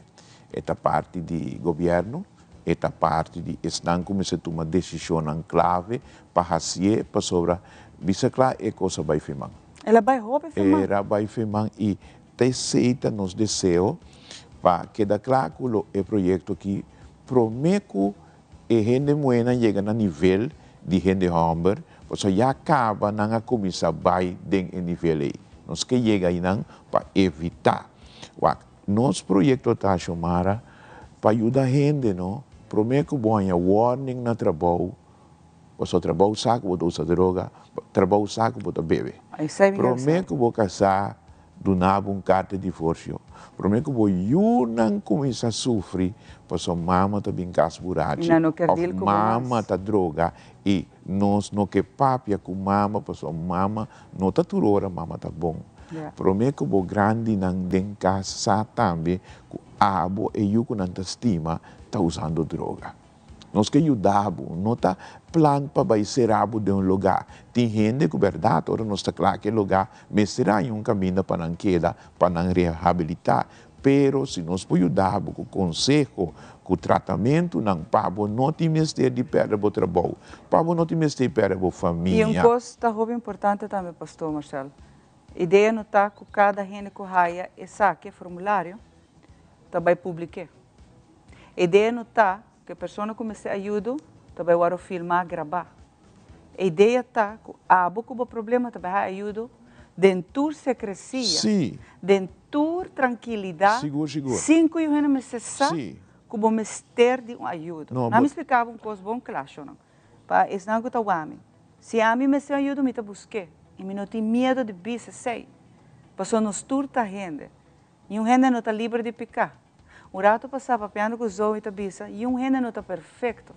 Speaker 15: E ta parti di gobierno, e ta parti di esnan cu mester tuma decisionnan clave pa hacié, pasobra bisa cla e cos a bay firman.
Speaker 7: El a bay hopi firman.
Speaker 15: El a bay firman y ta esey ta nos deseo pa keda cla cu lo e proyecto aki prome cu E hende muhénan yega na nivel di hende hòmber, pasobra ya kaba nan a kuminsá bai den e nivel ei. Nos ke yega einan pa evitá. Wak, nos proyekto ta, Xiomara, pa yuda hende, no? Promé ku bo haña warning na trabou, pasobra trabou sa ku bo ta usa droga, trabou sa ku bo ta bebe. Promé ku bo kasá. duna bo un karta di divorsio, promé ku bo yunan kuminsá sufri pasobra mama ta bin kas burachi òf mama ta droga i nos no ke papia ku mama pasobra mama no ta tur ora mama ta bon. Promé ku bo grandinan den kas sa tambe ku abo e yu ku nan ta stima ta usando droga. Nos ke yuda bo, no ta plan pa bai sera bo den un lugá. Tin hende ku bèrdat ora nos ta kla ku e lugá mester haña un kaminda pa nan keda, pa nan rehabilitá. Pero si nos por yuda bo ku konseho, ku tratamentunan pa bo no tin mester di pèrdè bo trabou, pa bo no tin mester di pèrdè bo
Speaker 7: I un
Speaker 15: famia.
Speaker 7: kos ta hopi importante tambe, Pastor Marcel. Idea no ta ku kada hende ku haya esaki, e formulario, ta bai publik'é. E idea no ta ku e persona ku mester ayudo ta bai wòrdu filmá, grabá. E idea ta ku abo ku bo problema ta bai haña ayudo den tur sekresia, den tur trankilidat, sin ku yu hende mester sa ku bo mester di un ayudo. Nan mi splika bo un kos bon kla, shonnan, pa esnan ku ta wak mi. Si ami mester un ayudo mi ta busk'é i mi no tin miedu di bisa esei, pasobra nos tur ta hende. Niun hende no ta liber di piká. Un ratu pasá papiando ku Zoe ta bisa, Niun hende no ta perfekto.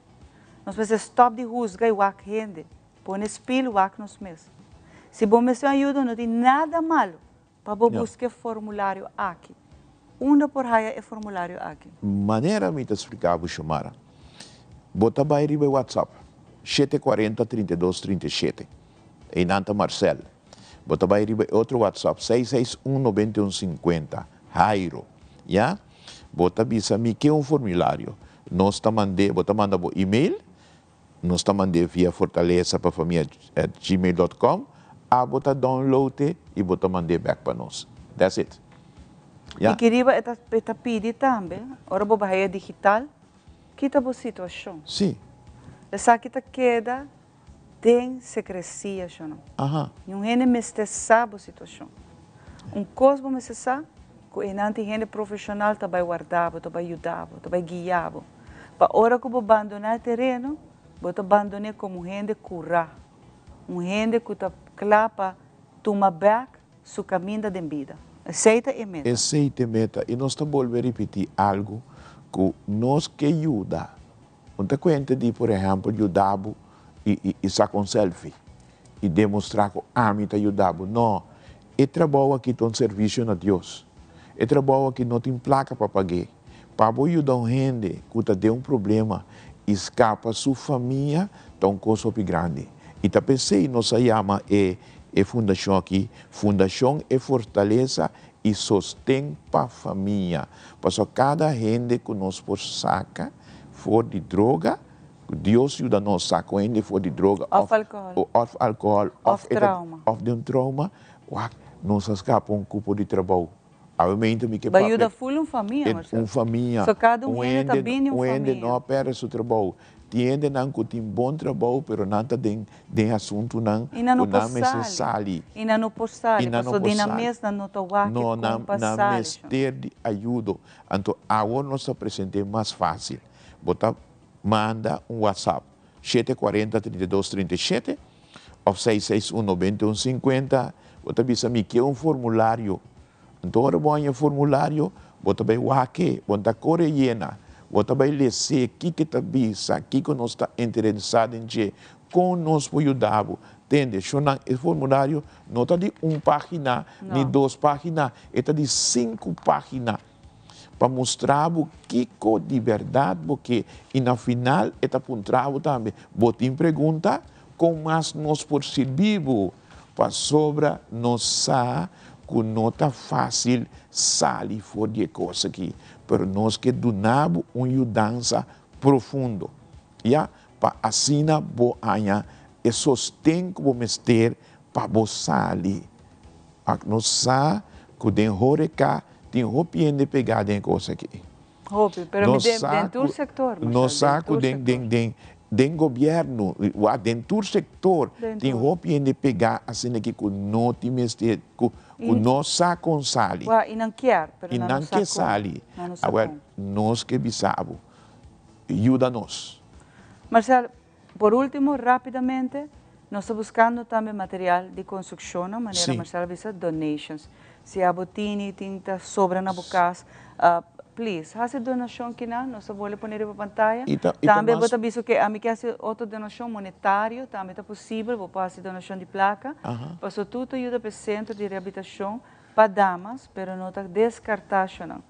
Speaker 7: Nos mester stòp di husga i wak hende. Pone spil wak nos mes. Si bo mester un ayuda no tin nada malu pa bo buska e formulario aki. Unda por haya e formulario aki?
Speaker 15: Manera mi ta splika bo Xiomara, bo ta bai riba e WhatsApp, 740 32 37. Einan ta Marcel. Bo ta bai riba e otro WhatsApp, seis seis un nobenta i un sinkuenta, Jairo. Ya? Bo ta bisa mi ke un formulario. Nos ta mand'é, bo ta manda bo email, nos ta mand'é via fortalesa pa famia at gmail dot com, abo ta download e i bo ta mand'é bèk pa nos. That's it. Ya?
Speaker 7: I ki riba e ta e ta pidi tambe, ora bo bai haya digital, kita bo situashon.
Speaker 15: Sí.
Speaker 7: Esaki ta keda Den sekresia sho no. Niun hende mester sa bo situashon. Un kos bo mester sa, ku einan tin hende profeshonal ta bai warda bo, ta bai yuda bo, ta bai guia bo. Pa ora ku bo bandoná e tereno, bo ta bandon'é komo un hende kurá, un hende ku ta kla pa tuma bèk su kaminda den bida. Esei ta e meta.
Speaker 15: Esei ta e meta. I nos ta bolbe ripití algu ku nos ke yuda Un ta kuenta di, por ehèmpel, yuda bo i i saka un selfie i demostrá ku ami ta yuda bo. No, e trabou aki ta un servisio na Dios. E trabou aki no tin plaka pa pag'é. Pa bo yuda un hende ku ta den un problema i skapa su famia ta un kos hopi grandi. I ta p'esei nos a yama e e fundashon aki Fundashon E Fortalesa i Sosten pa Famia. Pasobra kada hende ku nos por saka for di droga, ku Dios yuda nos saka un hende for di droga
Speaker 7: Of alkohòl.
Speaker 15: of alkohòl
Speaker 7: Of trauma.
Speaker 15: of di un trauma, wak, nos a skapa un kupo di trabou. Awemente mi ke
Speaker 7: Ba
Speaker 15: papia
Speaker 7: yuda ful un famia, Marcelo.
Speaker 15: un famia.
Speaker 7: So kada un hende ta bini un
Speaker 15: Un hende
Speaker 7: famia.
Speaker 15: no a pèrdè su trabou. Tin hendenan ku tin bon trabou pero nan ta den den asuntunan
Speaker 7: I nan no
Speaker 15: ku
Speaker 7: por
Speaker 15: nan mester
Speaker 7: sali.
Speaker 15: sali.
Speaker 7: I nan no por
Speaker 15: I
Speaker 7: sali
Speaker 15: nan no
Speaker 7: pasobra
Speaker 15: por
Speaker 7: di nan
Speaker 15: sali.
Speaker 7: mes nan no ta wak
Speaker 15: No,
Speaker 7: kon
Speaker 15: nan
Speaker 7: pa
Speaker 15: nan
Speaker 7: sali.
Speaker 15: mester di ayudo. Anto awor nos ta present'é mas fásil. Bo ta manda un WhatsApp shete kuarenta 32 37 òf seis seis un 91 50. Bo ta bisa mi ke un formulario. Anto ora bo haña e formulario, bo ta bai wak e, bo no ta kore yena. Bo ta bai les'é kiko e ta bisa, kiko nos ta interesá den dje, kon nos por yuda bo. Tende, shonnan, e formulario no ta di un página ni dos página, e ta di sinku página pa mustra bo kiko di bèrdat bo ke. I na final e ta puntra bo tambe, Bo tin pregunta? Kon mas nos por sirbi bo? Pasobra nos sa ku no ta fásil sali for di e kos aki, pero nos ke duna bo un yudansa profundo, ya, pa asina bo haña e sosten ku bo mester pa bo sali. Ak nos sa ku den horeca tin hopi hende pegá den e kos aki.
Speaker 7: Hopi, pero mi den, den tur sector, Marcel,
Speaker 15: Nos sa
Speaker 7: den
Speaker 15: ku
Speaker 7: tur
Speaker 15: den,
Speaker 7: sector.
Speaker 15: den, den, den gobierno, wak, den tur sector,
Speaker 7: Den
Speaker 15: tin
Speaker 7: tur.
Speaker 15: hopi hende pegá asina aki ku no tin mester, ku, ku
Speaker 7: I-
Speaker 15: no sa kon sali.
Speaker 7: Wak, i nan kier, pero
Speaker 15: I
Speaker 7: nan no
Speaker 15: nan
Speaker 7: sa
Speaker 15: ke
Speaker 7: kon.
Speaker 15: sali.
Speaker 7: Nan no sa
Speaker 15: Awor,
Speaker 7: kon.
Speaker 15: nos ke bisa bo, yuda nos.
Speaker 7: Marcel, Por ultimo, rapidamente, nos ta buscando tambe material di construccionnan, manera Marcel a bisa, donations. Si abo tini tin ta sobra na bo cas, please, haci donacion kinan, nos ta bolbe pone riba pantaya.
Speaker 15: Y ta, y ta
Speaker 7: Tambe bo
Speaker 15: mas
Speaker 7: ta bisa cu ami ke haci otro donacion monetario, tambe ta posibel, bo por haci donacion di placa. Paso tur ta yuda pa e centro di rehabilitacion pa damas, pero no ta descarta shonan.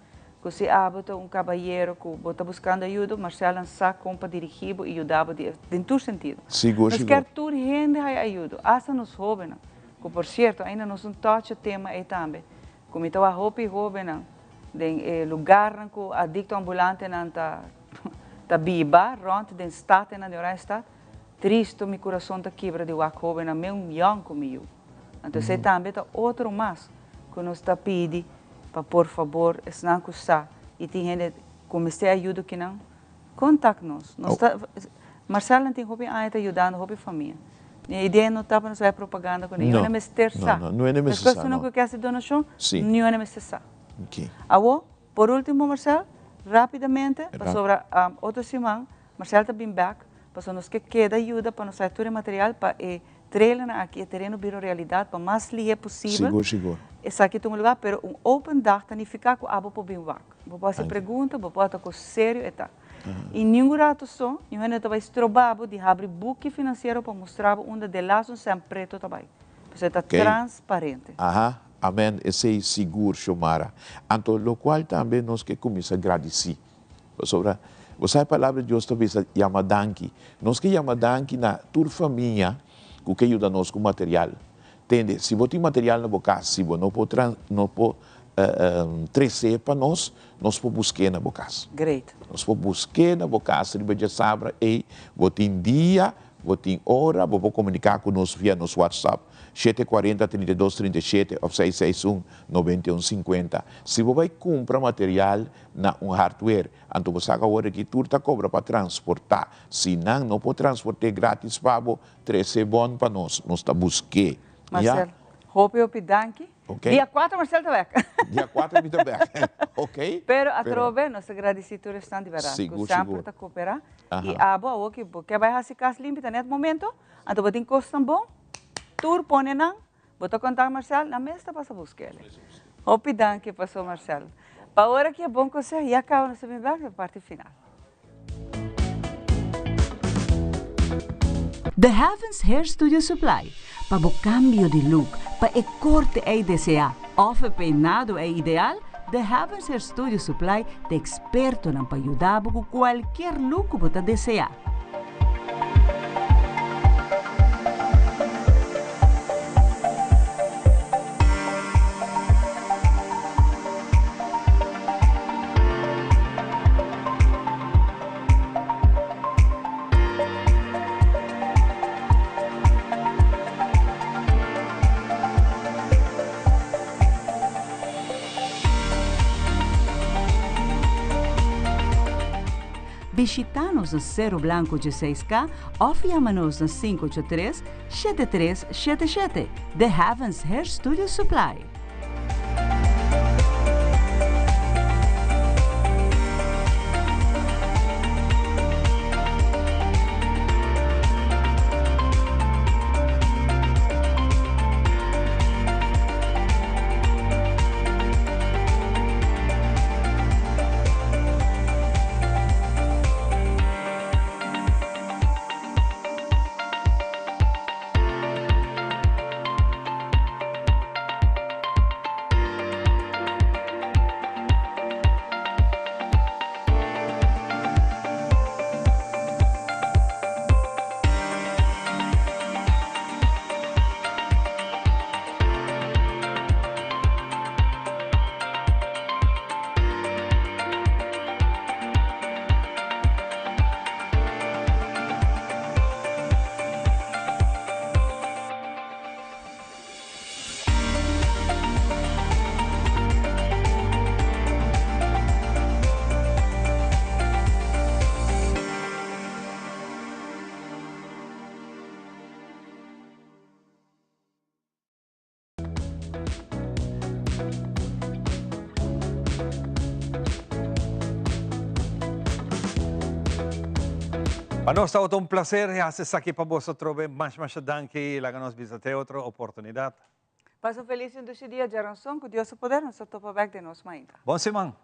Speaker 7: Cu si abo ta un cabayero cu bo ta buscando ayudo, Marcel nan sa con pa dirigi bo y yuda bo di den tur sentido.
Speaker 15: Sigur,
Speaker 7: Nos
Speaker 15: sigur.
Speaker 7: kier tur hende haya ayudo, hasta nos hobennan, cu por cierto ainda nos un touch e tema ey tambe, cu mi ta wak hopi hobennan den e lugarnan cu adicto ambulantenan ta ta biba rond den stadnan den Oranjestad, tristo mi curason ta kibra di wak hobennan meun young cu mi yu. Anto esey tambe ta otro mas cu nos ta pidi pa por fabor esnan cu sa y tin hende cu mester ayudo kinan contact nos. Nos ta, Marcel nan tin hopi aña ta yudando hopi famia. E idea no ta pa nos bay propaganda cu nan.
Speaker 15: No,
Speaker 7: Niun mester
Speaker 15: no,
Speaker 7: sa.
Speaker 15: no, no hende mester
Speaker 7: Despues
Speaker 15: sa,
Speaker 7: cu nan
Speaker 15: no.
Speaker 7: cu ke haci donacion,
Speaker 15: Si.
Speaker 7: niun mester sa.
Speaker 15: Ok.
Speaker 7: Awo, por ultimo Marcel, rapidamente,
Speaker 15: Rap.
Speaker 7: pasobra otro siman Marcel ta bin bek, pasobra nos ke keda yuda pa nos haya tur e material pa e Trailernan aki e tereno bira un realidad pa mas lihe posibel.
Speaker 15: Sigur, sigur.
Speaker 7: Esaki tuma lugar, pero un open dag ta nifica cu abo por bin wak. Bo por haci pregunta, bo por ata cos serio e ta. Y ningun rato so, niun hende ta bay stroba bo di habri buki financiero pa mustra bo unda de laatste un cent preto ta bay. Pasobra e ta transparente.
Speaker 15: Aha, amen, esey sigur, Xiomara. Anto locual tambe nos ke cuminsa gradici. Pasobra, bo sa e Palabra di Dios ta bisa yama danki. Nos ke yama danki na tur famia ku ke yuda nos ku material. Tende, si bo tin material na bo kas, si bo no por no por tres'é pa nos, nos por busk'é na bo kas.
Speaker 7: Great.
Speaker 15: Nos por busk'é na bo kas riba djasabra ei. Bo tin dia, bo tin ora, bo por komuniká ku nos via nos WhatsApp, shete kuarenta, 32, 37 òf seis seis un, 91, 50. Si bo bai kumpra material na un hardware. Anto bo sa ku awor aki tur ta kobra pa transportá. Si nan no por transport'é gratis pa bo, trese bon pa nos. Nos ta busk'é. Ya.
Speaker 7: Marcel, hopi hopi danki.
Speaker 15: Ok.
Speaker 7: Dia kuater Marcel ta bèk.
Speaker 15: Dia kuater mi ta bèk. Ok.
Speaker 7: Pero atrobe nos ta gradisí tur esnan di bèrdat ku
Speaker 15: Sigur,
Speaker 7: semper
Speaker 15: sigur.
Speaker 7: ta koperá.
Speaker 15: Aha.
Speaker 7: I abo awor ki bo ke bai hasi kas limpi ta nèt momento, anto bo tin kosnan bon, tur pone nan. Bo ta conta Marcel? Na mes ta pasa busquele. Hopi danki paso Marcel. Pa ora ki e bon conseho ya caba nos ta bin bek na parti final.
Speaker 16: The Heavens Hair Studio Supply, pa bo cambio di look, pa e corte ey desea of e peinado ey ideal, The Heavens Hair Studio Supply ta expertonan pa yuda bo cu cualkier look cu bo ta desea. Bishita nos na Cerro Blanco 16K of yama nos na 583 7377. The Heavens Hair Studio Supply.
Speaker 1: Pa nos tabata un placer haci esaki pa boso atrobe. Masha masha danki. Laga nos bisa te otro oportunidad.
Speaker 7: Pasa un felis i un dushi dia djaranson, ku Dios su poder nos ta topa bèk den nos mainta.
Speaker 1: Bon siman!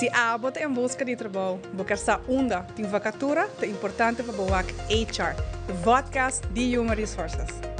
Speaker 17: Si abo ta en buska di trabou, bo ker sa unda tin vakatura, ta importante pa bo wak HR, e vodcast di Human Resources.